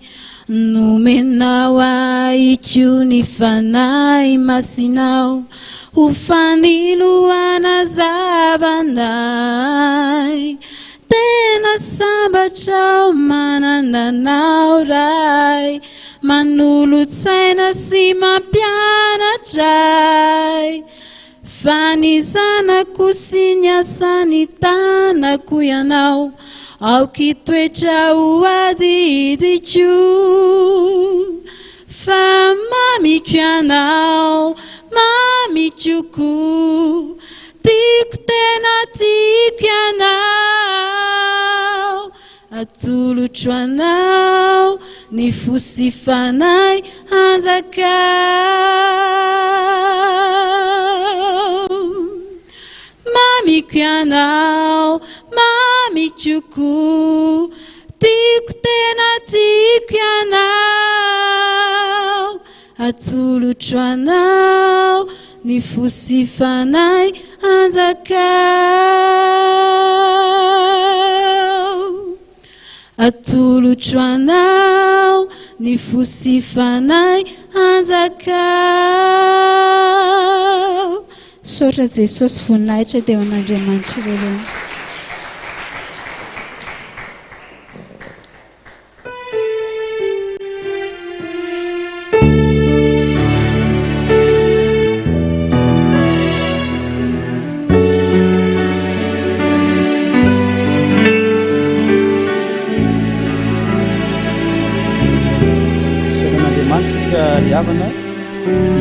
Nomenao ahy koa ny Fanahy Masinao ho fanilo hanazava anay. Tena sambatra aho manana anao Ray, manolo-tsaina sy mampianatra ahy. Fa ny zanako sy ny asan'ny tanako ianao, aoka hitoetra ho adidiko. Fa mamiko ianao, mamiko koa, tiako tena tiako ianao. Atolotro anao ny fo sy fanahy hanjakao. Mamiko ianao, mamiko koa, tiako tena tiako ianao. Atolotro anao ny fo sy fanahy hanjakao. Atolotro anao ny fo sy fanahy hanjakao. Misaotra Jesosy voninahitra dia ho an'Andriamanitra irery ihany. Misaotra an'Andriamanitra isika ry havana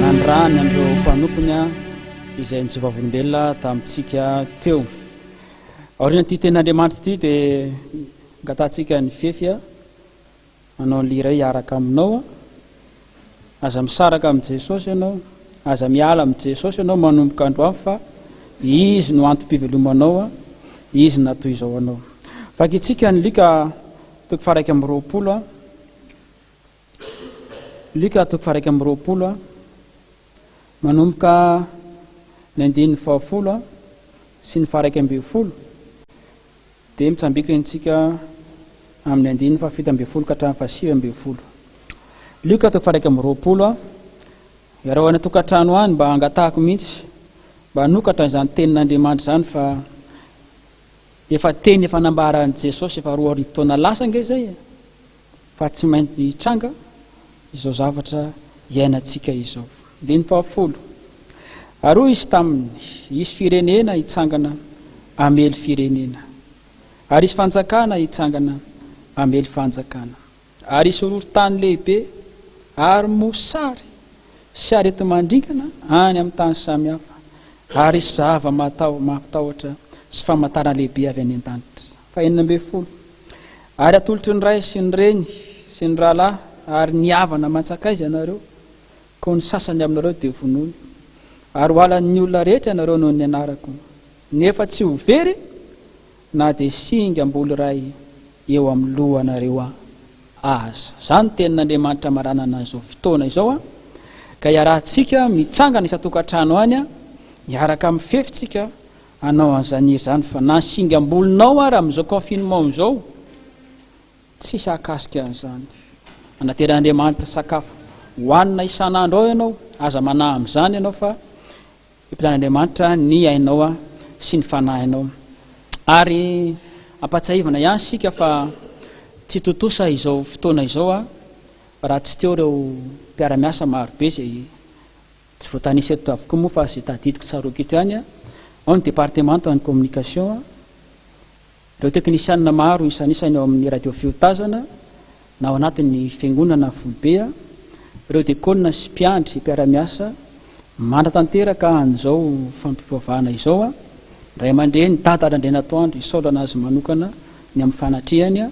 nanirahany an'ireo mpanompony izay nijoro vavolombelona tamintsika teo. Aorian'ity tenin'Andriamanitra ity dia Angatahantsika ny fefy a, hanao ny iray hiaraka aminao a. Aza misaraka amin'i Jesosy ianao, aza miala amin'i Jesosy ianao manomboka androany fa Izy no antom-pivelomanao a, Izy no natoy izao anao. Vakintsika ny Lioka toko faha-21 a. Lioka toko faha-21 a, manomboka ny andininy fahafolo a sy ny faha-11. Dia mitsambikina isika amin'ny andininy faha-17 ka hatramin'ny faha-19. Lioka toko faha-21 a. Iarao any an-tokantrano any mba hangatahako mihitsy mba hanokatra izany tenin'Andriamanitra izany fa efa teny efa nambaran'i Jesosy efa 2000 taona lasa ange izay e. Fa tsy maintsy hitranga izao zavatra iainantsika izao. Andininy fahafolo. Ary hoy izy taminy, Hisy firenena hitsangana hamely firenena, ary hisy fanjakana hitsangana hamely fanjakana, ary hisy horohorontany lehibe, ary mosary sy areti-mandringana any amin'ny tany samihafa, ary hisy zava-mampitahotra sy famantarana lehibe avy any an-danitra. Fahenina ambin'ny folo. Ary hatolotry ny ray sy ny reny sy ny rahalahy ary ny havana aman-tsakaiza ianareo, koa ny sasany aminareo dia hovonoina. Ary ho halan'ny olona rehetra ianareo noho ny anarako, nefa tsy ho very na dia singam-bolo iray eo amin'ny lohanareo aza. Izany no tenin'Andriamanitra maranana an'izao fotoana izao, ka iarahantsika mitsangana isan-tokantrano any, miaraka amin'ny fefintsika, hanao an'izany hery izany fa na ny singam-bolonao ary amin'izao confinement izao tsisy hahakasika an'izany. Anateran'Andriamanitra sakafo hohanina isan'andro ao ianao, aza manahy amin'izany ianao fa impilan'Andriamanitra ny ainao sy ny fanahinao. Ary ampatsiahivana ihany isika fa tsy tontosa izao fotoana izao raha tsy teo ireo mpiara-miasa marobe izay Tsy voatanisa eto avokoa moa fa izay tadidiko tsaroako eto ihany, ao ny departemantan'ny communication, ireo teknisianina maro isanisany ao amin'ny radio fiotazana na ao anatin'ny fiangonana foibe, ireo dekona sy mpiandry mpiara-miasa manatanteraka an'izao fampivavahana izao, ray aman-dreny Dada Randrianatoandro isaorana azy manokana ny amin'ny fanatrehany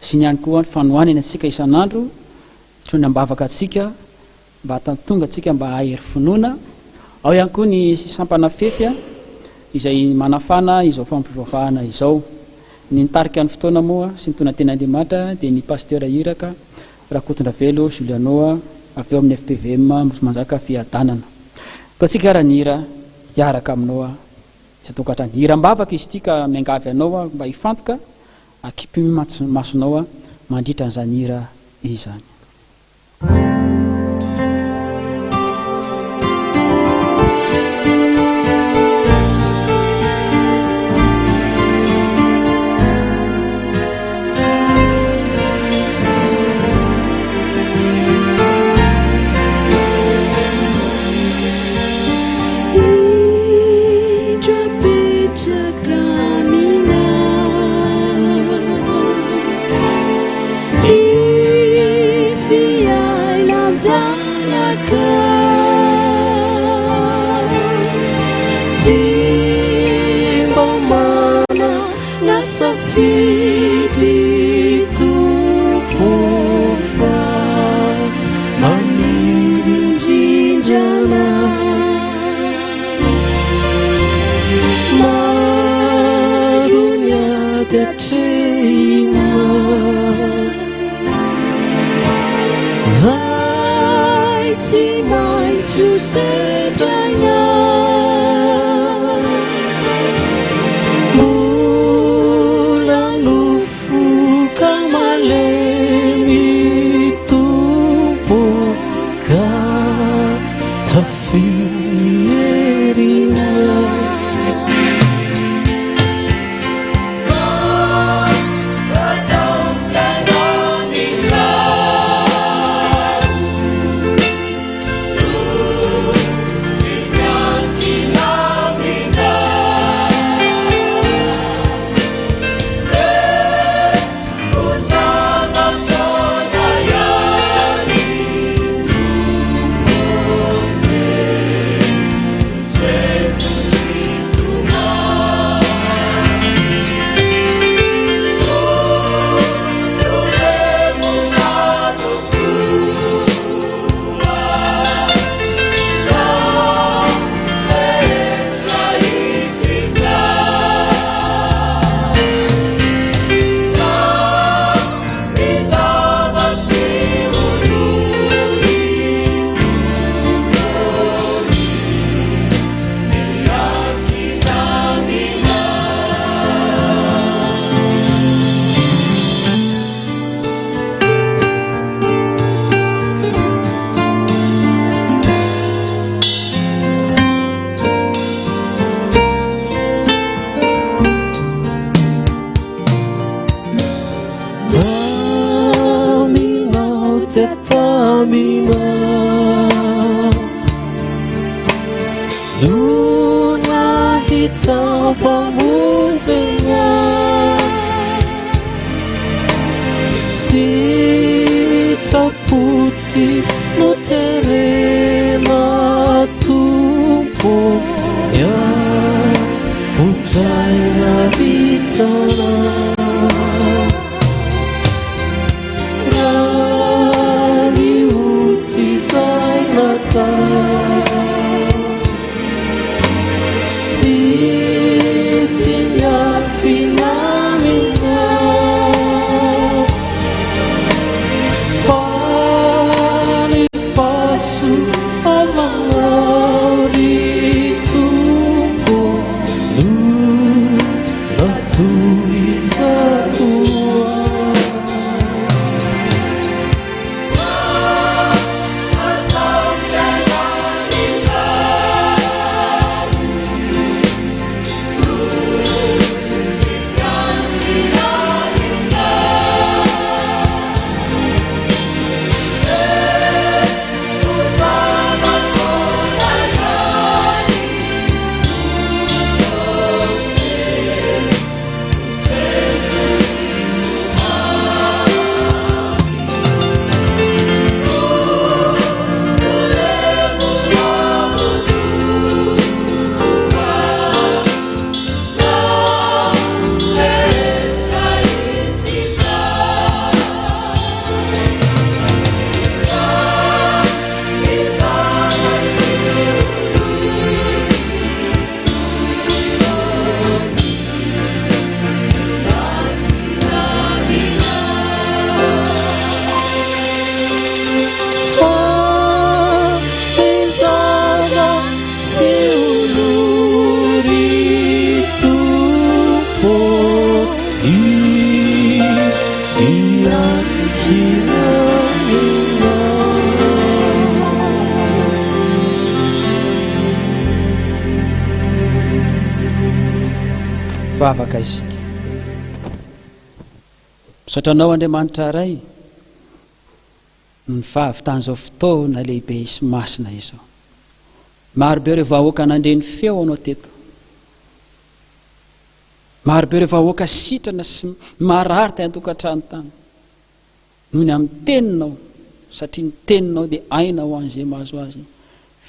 sy ny ihany koa ny fanohanany antsika isan'andro, trony am-bavaka antsika Mba hatantonga antsika mba hahery finoana. Ao ihany koa ny sampana fefy izay manafana izao fampivavahana izao. Ny nitarika ny fotoana moa sy nitondra ny tenin'Andriamanitra dia ny Pasteur Iraka Rakotondravelo Juliano avy ao amin'ny fpvm Ambohitrimanjaka Fiadanana. Ataontsika ara ny hira hiaraka aminao isan-tokantrano. Hiram-bavaka izy ity ka miangavy anao aho mba hifantoka, akipio ny masonao mandritra an'izany hira izany. Safidy. ady atrehina. Zay tsy maintsy ho sedraina. Mbola nofo ka malemy Tompo ka tafio ny herinao. Taminao dia taminao no nahitam-pamonjena sitrapo tsy noterena Tompo miavotraina vitanao. Raha mioty izay natao, tsisy miafina aminao, fa ny fahasoavanao ry Tompo no natohizako ahy. Fa ny zava-tsy ho ry Tompo iankinanao. Vavaka isika. Misaotra Anao Andriamanitra Ray noho ny fahavitan'izao fotoana lehibe sy masina izao. Marobe ireo vahoaka nandre ny feo Anao teto. Marobe ireo vahoaka sitrana sy marary tany an-tokantrano tany. Noho ny amin'ny teninao, satria ny teninao dia aina ho an'izay mahazo azy,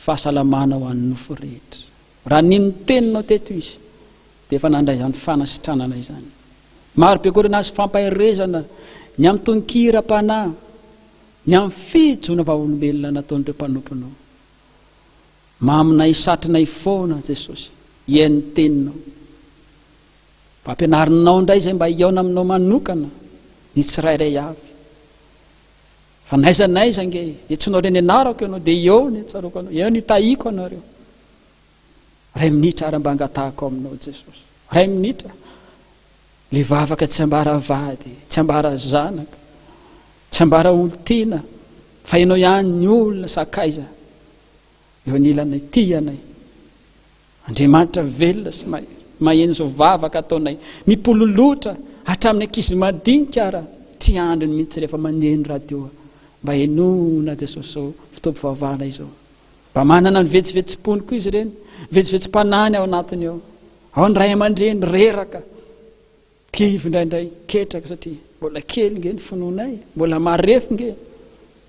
fahasalamana ho an'ny nofo rehetra. Raha nino ny teninao teto izy, dia efa nandray izany fanasitranana izany. Maro be koa ireo nahazo fampaherezana ny amin'ny tonon-kiram-panahy, ny amin'ny fijoroana vavolombelona nataon'ireo mpanomponao. Maminay satrinay foana Jesosy, hihaino ny teninao. Mba ampianarinao indray izay mba hihaona aminao manokana ny tsirairay avy. Fa n'aiza n'aiza ange iantsoanao ireny anarako ianao dia eo ny tsaroako anao, eo ny tahiako anareo. Ray minitra ary mba angatahako aminao Jesosy. Ray minitra. Le vavaka tsy ambara vady, tsy ambara zanaka, tsy ambara olon-tiana, fa ianao ihany ny olona sakaiza eo anilanay, tia anay. Andriamanitra velona sy mahery, maheno izao vavaka ataonay, mipololotra hatramin'ny ankizy madinika ara, tsy andriny mihitsy rehefa maneno radio mba henoina Jesosy izao fotoam-pivavahana izao. Mba manana ny vetsovetsom-pony koa izy ireny, vetsovetsom-panahiny ao anatiny ao. Ao ny ray aman-dreny reraka, kivy indraindray, ketraka satria mbola kely nge ny finoanay, mbola marefo nge.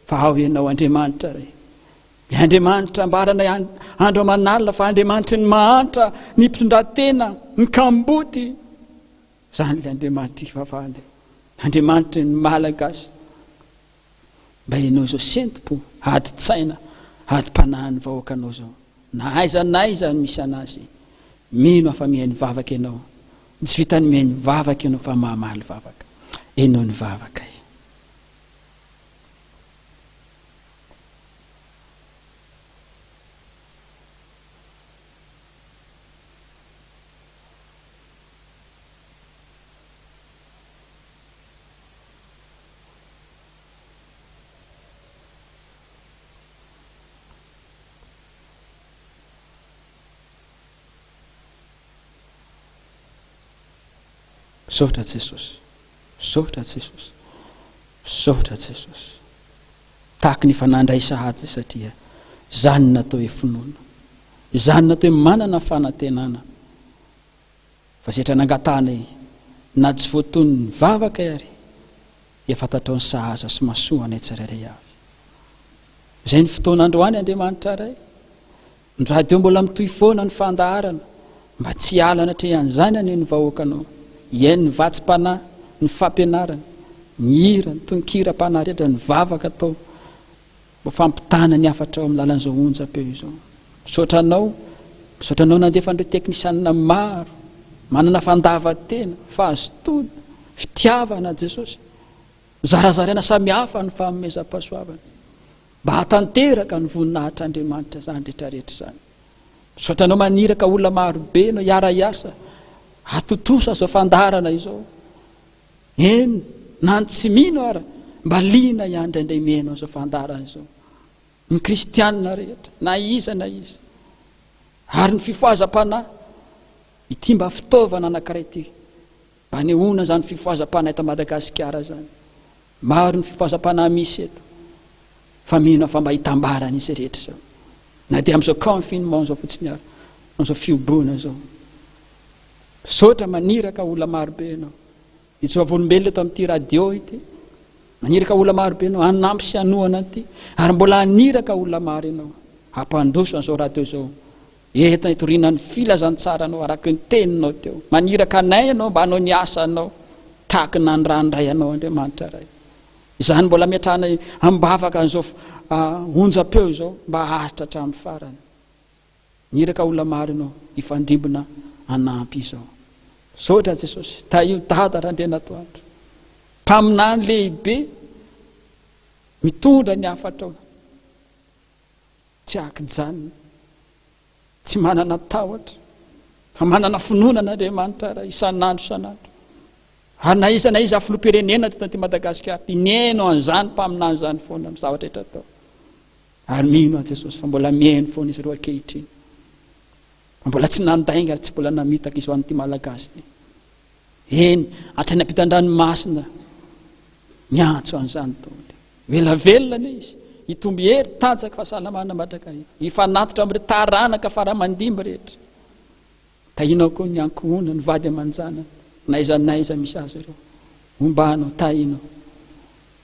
Fa ao ianao Andriamanitra Ray. Ilay Andriamanitra ambaranay andro aman'alina fa Andriamanitry ny mahantra, ny mpitondratena, ny kamboty. Izany ilay Andriamanitra ivavahanay. Andriamanitry ny Malagasy. Mba henoy izao sentom-po, adin-tsaina, adim-panahin'ny vahoakanao izao. Na aiza na aiza no misy anazy, mino aho fa mihaino vavaka ianao. Tsy vitan'ny mihaino vavaka ianao fa mamaly vavaka. Henoy ny vavakay. Misaotra Jesosy. Misaotra Jesosy. Misaotra Jesosy. Tahaka ny efa nandray sahady satria izany no natao hoe finoana. Izany no natao hoe manana fanantenana. Fa zetra nangatahanay na tsy voatonon'ny vavakay ary dia fantatrao ny sahaza sy mahasoa anay tsirairay avy. Izay ny fotoana androany Andriamanitra Ray. Ny radio mbola mitohy foana ny fandaharana mba tsy hiala anatrehan'izany anie ny vahoakanao. Hihaino ny vatsim-panahy, ny fampianarana, ny hira, ny tononkiram-panahy rehetra, ny vavaka atao. Mba fampitana ny hafatrao amin'ny lalan'izao onjam-peo izao. Misaotra anao, misaotra anao nandefa an'ireo teknisianina maro, manana fandavan-tena, fahazotoana, fitiavana an'i Jesosy. Zarazaraina samihafa ny fanomezam-pahasoavana mba hahatanteraka ny voninahitr'Andriamanitra izany rehetra rehetra izany. Misaotra anao maniraka olona maro be no hiara-hiasa hatontosa izao fandaharana izao. Eny, na ny tsy mino ara mba liana ihany indraindray mihaino an'izao fandaharana izao. Ny kristianina rehetra, na iza na iza. Ary ny fifohazam-panahy, ity mba fitaovana anankiray ity, mba hanehoana izany fifohazam-panahy eto Madagasikara izany. Maro ny fifohazam-panahy misy eto, fa mino aho fa mba hitambaran'izy rehetra izao. Na dia amin'izao confinement izao fotsiny ara, amin'izao fihoboana izao. Misaotra maniraka olona marobe ianao. Itsy vavolombelona eto amin'ity radio ity. Maniraka olona marobe ianao hanampy sy hanohana an'ity. Ary mbola haniraka olona maro ianao hampandroso an'izao radio izao. Entina hitoriana ny filazantsaranao araka ny teninao teo. Maniraka anay ianao mba hanao ny asanao tahaka ny nanirahan'ny Ray anao Andriamanitra Ray. Izany mbola ametrahana am-bavaka an'izao ah, onjam-peo izao mba haharitra hatramin'ny farany. Niraka olona maro ianao hifandrimbona hanampy izao. Misaotra Jesosy. Tahio Dada Randrianatoandro. Mpaminany lehibe mitondra ny hafatrao. Tsy ankijanona. Tsy manana tahotra. Fa manana finoana an'Andriamanitra Ray isan'andro isan'andro. Ary na iza na iza filoham-pirenena teto aty Madagasikara, ineno an'izany mpaminany izany foana amin'ny zavatra rehetra atao. Ary mino an'i Jesosy fa mbola mihaino foana izy ireo ankehitriny. Fa mbola tsy nandainga ary tsy mbola namitaka izy ho an'ity Malagasy ity. Eny, hatrany ampitan-dranomasina miantso an'izany daholo. Ho ela velona anie izy, hitombo hery, tanjaka, fahasalamana mandrakariva. Hifanatitra amin'ireo taranaka fara aman-dimby rehetra. Tahinao koa ny ankohonany, ny vady aman-janany, na aiza na aiza misy azy ireo. Hombanao, tahinao.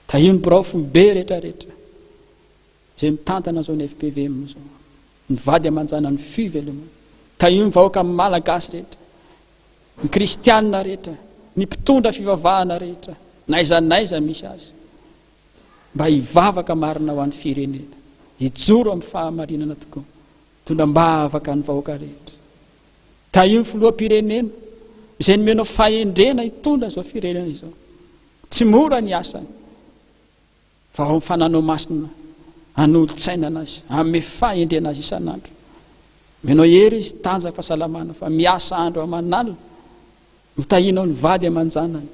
Tahio ny birao foibe rehetra rehetra. Izay mitantana izao ny fpvm izao. Ny vady aman-janany fivelomana. Tahio ny vahoaka malagasy rehetra. Ny kristianina rehetra. Ny mpitondra fivavahana rehetra. Na aiza na aiza misy azy. Mba hivavaka marina ho an'ny firenena. Hijoro amin'ny fahamarinana tokoa. Mitondra am-bavaka ny vahoaka rehetra. Tahio ny filoham-pirenena. izay nomenao fahendrena hitondra izao firenena izao. Tsy mora ny asany, fa ao amin'ny Fananao Masina hanolo-tsainana azy, hanome fahendrena azy isan'andro. Omenao hery izy, tanjaka, fahasalamana, fa miasa andro aman'alina. Notahianao ny vady aman-janany.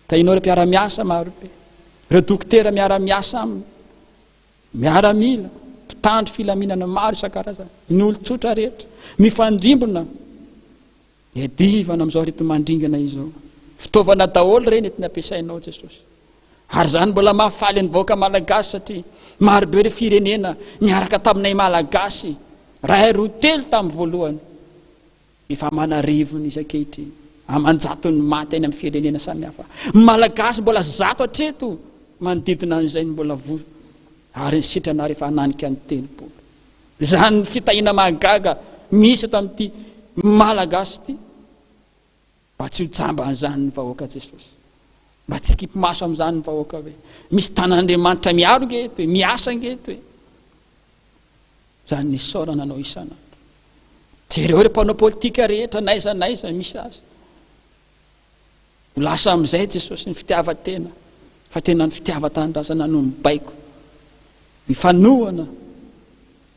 Tahianao ireo mpiara-miasa marobe, ireo dokotera miara-miasa aminy. Miaramila, mpitandro filaminana maro isan-karazany, ny olon-tsotra rehetra, mifandrimbona iadivana amin'izao areti-mandringana izao. Fitaovana daholo ireny entina ampiasainao Jesosy. Ary izany mbola mahafaly ny vahoaka malagasy satria marobe ireo firenena niaraka taminay malagasy, iray, roa, telo tamin'ny voalohany. Efa aman'arivony izy ankehitriny, aman-jatony ny maty any amin'ny firenena samihafa. Ny Malagasy mbola zato hatreto manodidina an'izay no mbola voa, ary ny sitrana ary efa hananika ny 30. Izany ny fitahiana mahagaga misy eto amin'ity Malagasy ity. Mba tsy ho jamba an'izany ny vahoaka Jesosy. Mba tsy hikipy maso amin'izany ny vahoaka hoe misy tanan'Andriamanitra miaro nge eto e, miasa nge eto e. Izany ny isaorana anao isan'andro. Jereo ireo mpanao politika rehetra n'aiza n'aiza misy azy. Ho lasa amin'izay Jesosy ny fitiavan-tena, fa tena ny fitiavan-tanindrazana no mibaiko. Mifanohana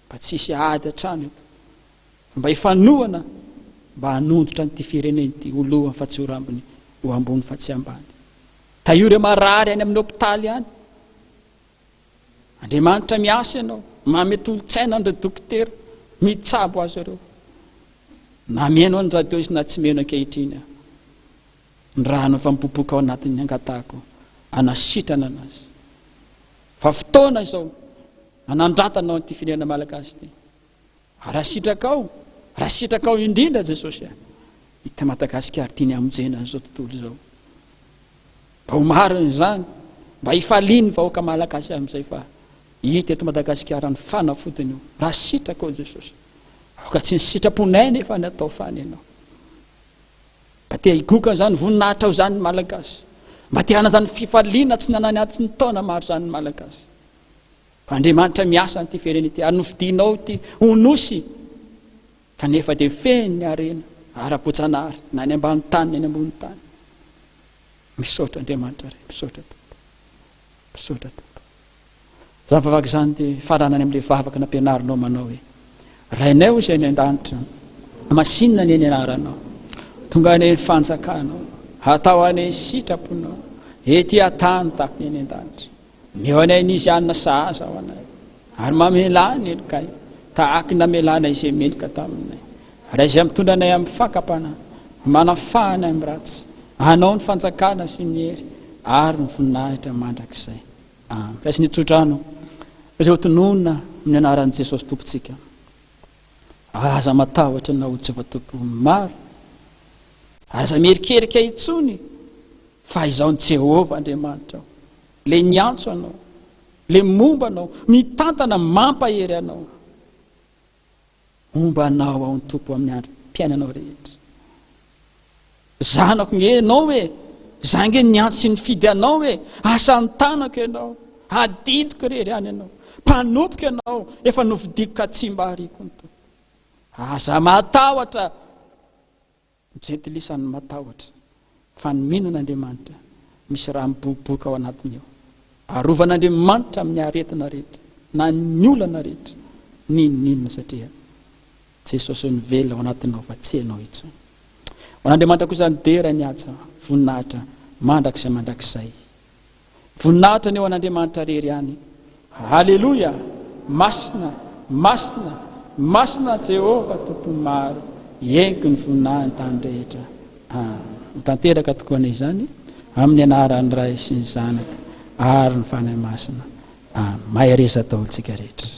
mba tsy hisy ady an-trano eto. Fa mba hifanohana mba hanondrotra an'ity firenena ity ho lohany fa tsy ho rambony, ho ambony fa tsy ambany. Tahio ireo marary any amin'ny hopitaly any. Andriamanitra miasa ianao, manome tolo-tsaina an'ireo dokotera mitsabo azy ireo. Na mihaino ny radio izy na tsy mihaino ankehitriny aho. Ny rano efa mipopoka ao anatin'ny angatahako anasitrana anazy. Fa fotoana izao anandratana ao an'ity firenena malagasy ity. Raha sitrakao, raha sitrakao indrindra Jesosy a, ity Madagasikara ity ny hamonjena an'izao tontolo izao. Mba ho marina izany, mba hifalian'ny vahoaka malagasy amin'izay fa hita eto Madagasikara ny fanafodiny io. Raha sitrakao Jesosy. Aoka tsy ny sitraponay nefa ny atao fa ny anao. Mba te higoka an'izany voninahitrao izany ny Malagasy. Mba te hanana izany fifaliana tsy nanany antony taona maro izany ny Malagasy. Fa Andriamanitra miasa an'ity firenena ity ary nofidinao ity ho nosy kanefa dia feno ny harena ara-boajanahary na any ambany tany na any ambony tany. Misaotra Andriamanitra Ray, misaotra Tompo. Misaotra Tompo. Izany vavaka izany dia faranany amin'ilay vavaka nampianarinao manao hoe Rainay izay any an-danitra, masinina anie ny anaranao. Tonga anie ny fanjakanao, hatao anie ny sitraponao, ety an-tany tahaka ny any an-danitra. Omeo anay ny izy hanina sahaza ho anay, ary mamelà ny helokay, tahaka ny namelanay izay meloka taminay. Ary aza mitondra anay amin'ny fakam-panahy, fa manafaha anay amin'ny ratsy. Anao ny fanjakana sy ny hery ary ny voninahitra mandrakizay. Amen. Raiso ny tsodrano izay ho tononina amin'ny anaran'i Jesosy Tompontsika. Aza matahotra na ho Jehovah Tompo maro, ary aza mierikerika intsony, fa Izaho ny Jehovah Andriamanitrao, Ilay niantso anao, Ilay momba anao, mitantana, mampahery anao. Homba anao aho ny Tompo amin'ny androm-piainanao rehetra. Zanako nge ianao e! Za nge niantso sy nifidy anao e! Asan'ny tanako ianao, adidiko irery ihany ianao, mpanompoko ianao, efa nofidiko ka tsy mba ariako ny Tompo. Aza matahotra! Ny jentilisa no matahotra, fa ny mino an'Andriamanitra, misy raha miboiboika ao anatiny ao. Arovan'Andriamanitra amin'ny aretina rehetra, na ny olana rehetra, n'inon'inona satria Jesosy no velona ao anatinao fa tsy ianao intsony. Ho an'Andriamanitra kosa ny dera, ny haja, voninahitra mandrakizay mandrakizay. Voninahitra anie ho an'Andriamanitra rery ihany. Haleloia! Masina, masina, masina Jehovah Tompon'ny maro, henoko ny voninahiny tany rehetra. Amen. Ho tanteraka tokoa anie izany, amin'ny anaran'ny Ray sy ny Zanaka ary ny Fanahy Masina. Amen. Mahereza daholo tsika rehetra.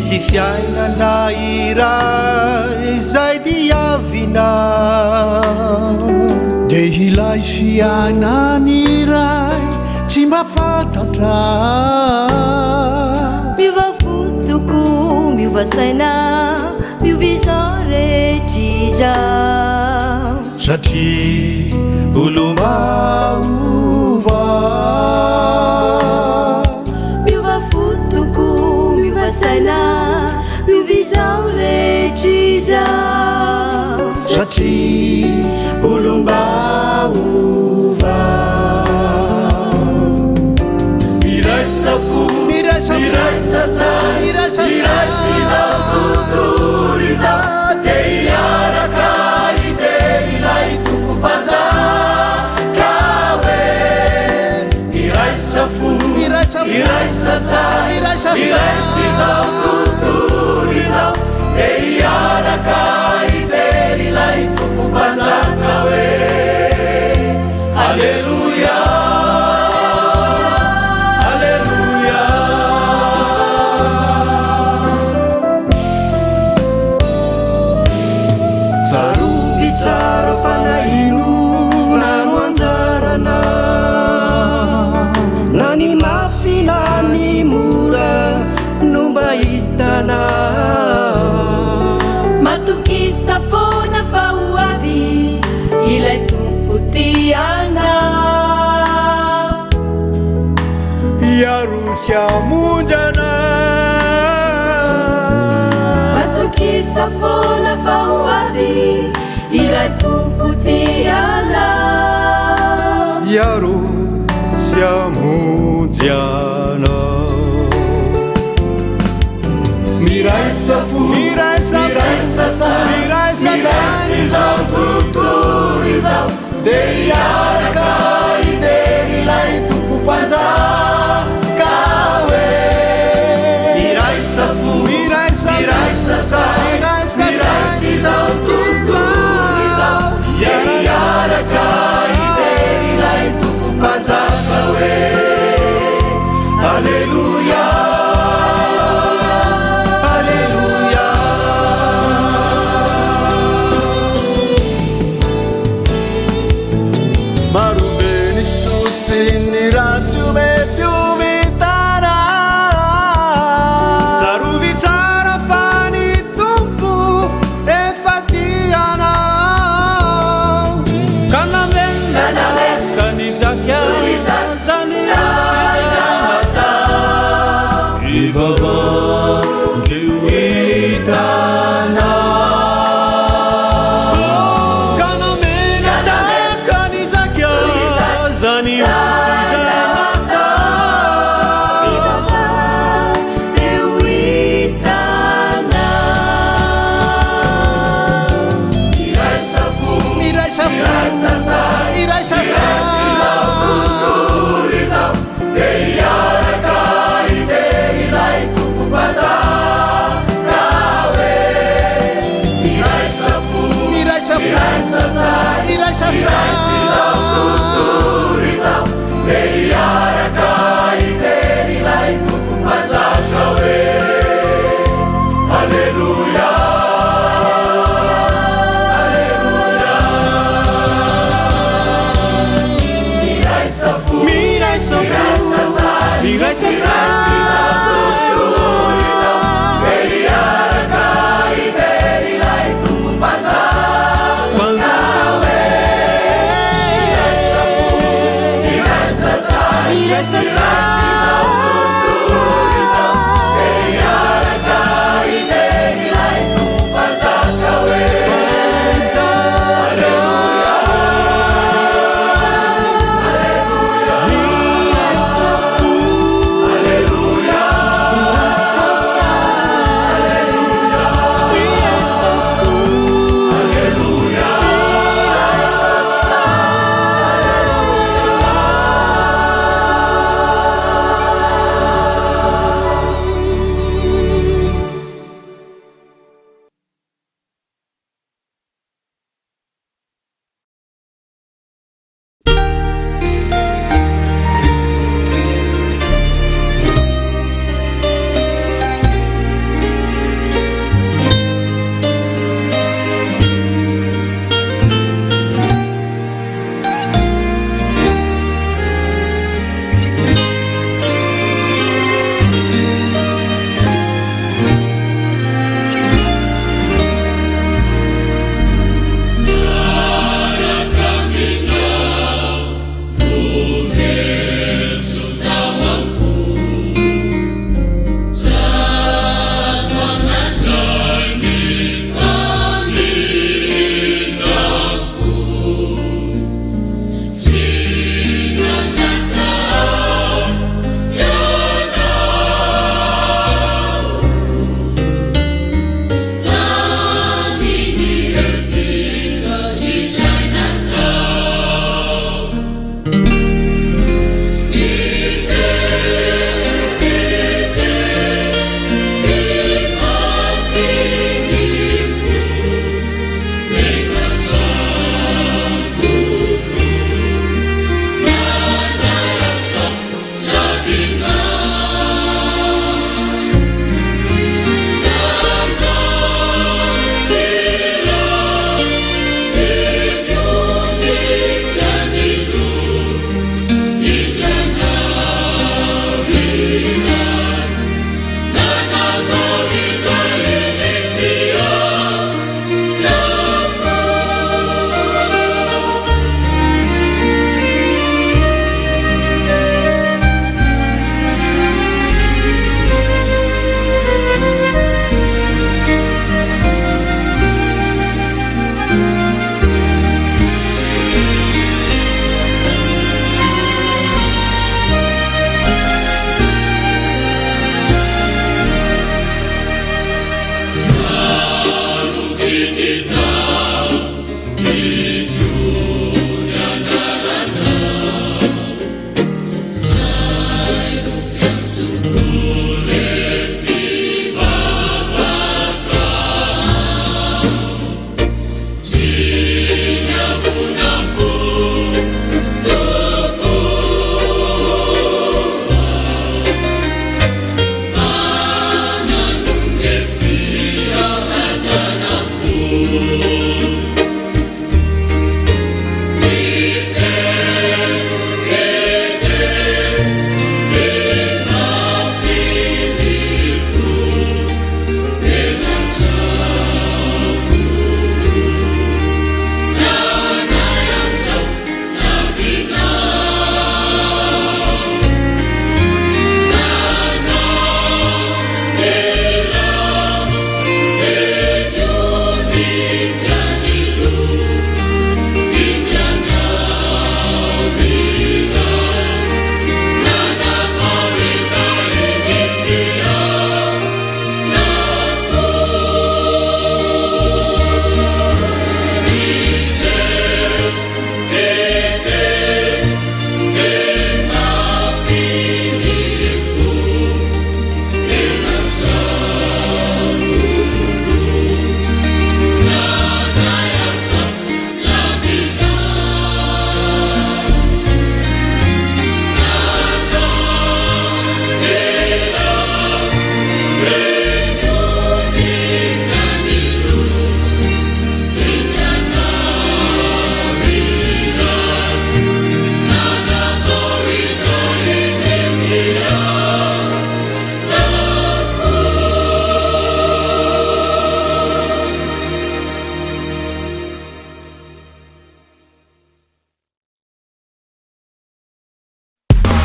Misy fiainana iray izay diavina. Dia ilay fiainana iray tsy mba fantatra. Miova fo tokoa, miova saina, miova izao rehetra izao. Satria olom-baovao. Miova fo tokoa, miova saina, miova izao rehetra izao. Satria olom-baovao. Miraisa fo, miraisa saina, miraisa izao tontolo izao, dia hiaraka hidera ilay Tompo Mpanjaka hoe. Miraisa fo, miraisa saina, miraisa izao tontolo izao, dia hiaraka hidera ilay Tompo Mpanjaka hoe. Aleloia, Aleloia. Tsarovy tsara fa na inona no anjarana, na ny mafy na ny mora no mba hitana. Matokisa foana fa ho avy ilay Tompo tiana. Hiaro sy hamonjy anay. Matokisa foana fa ho avy ilay Tompo tiana. Hiaro sy hamonjy anay.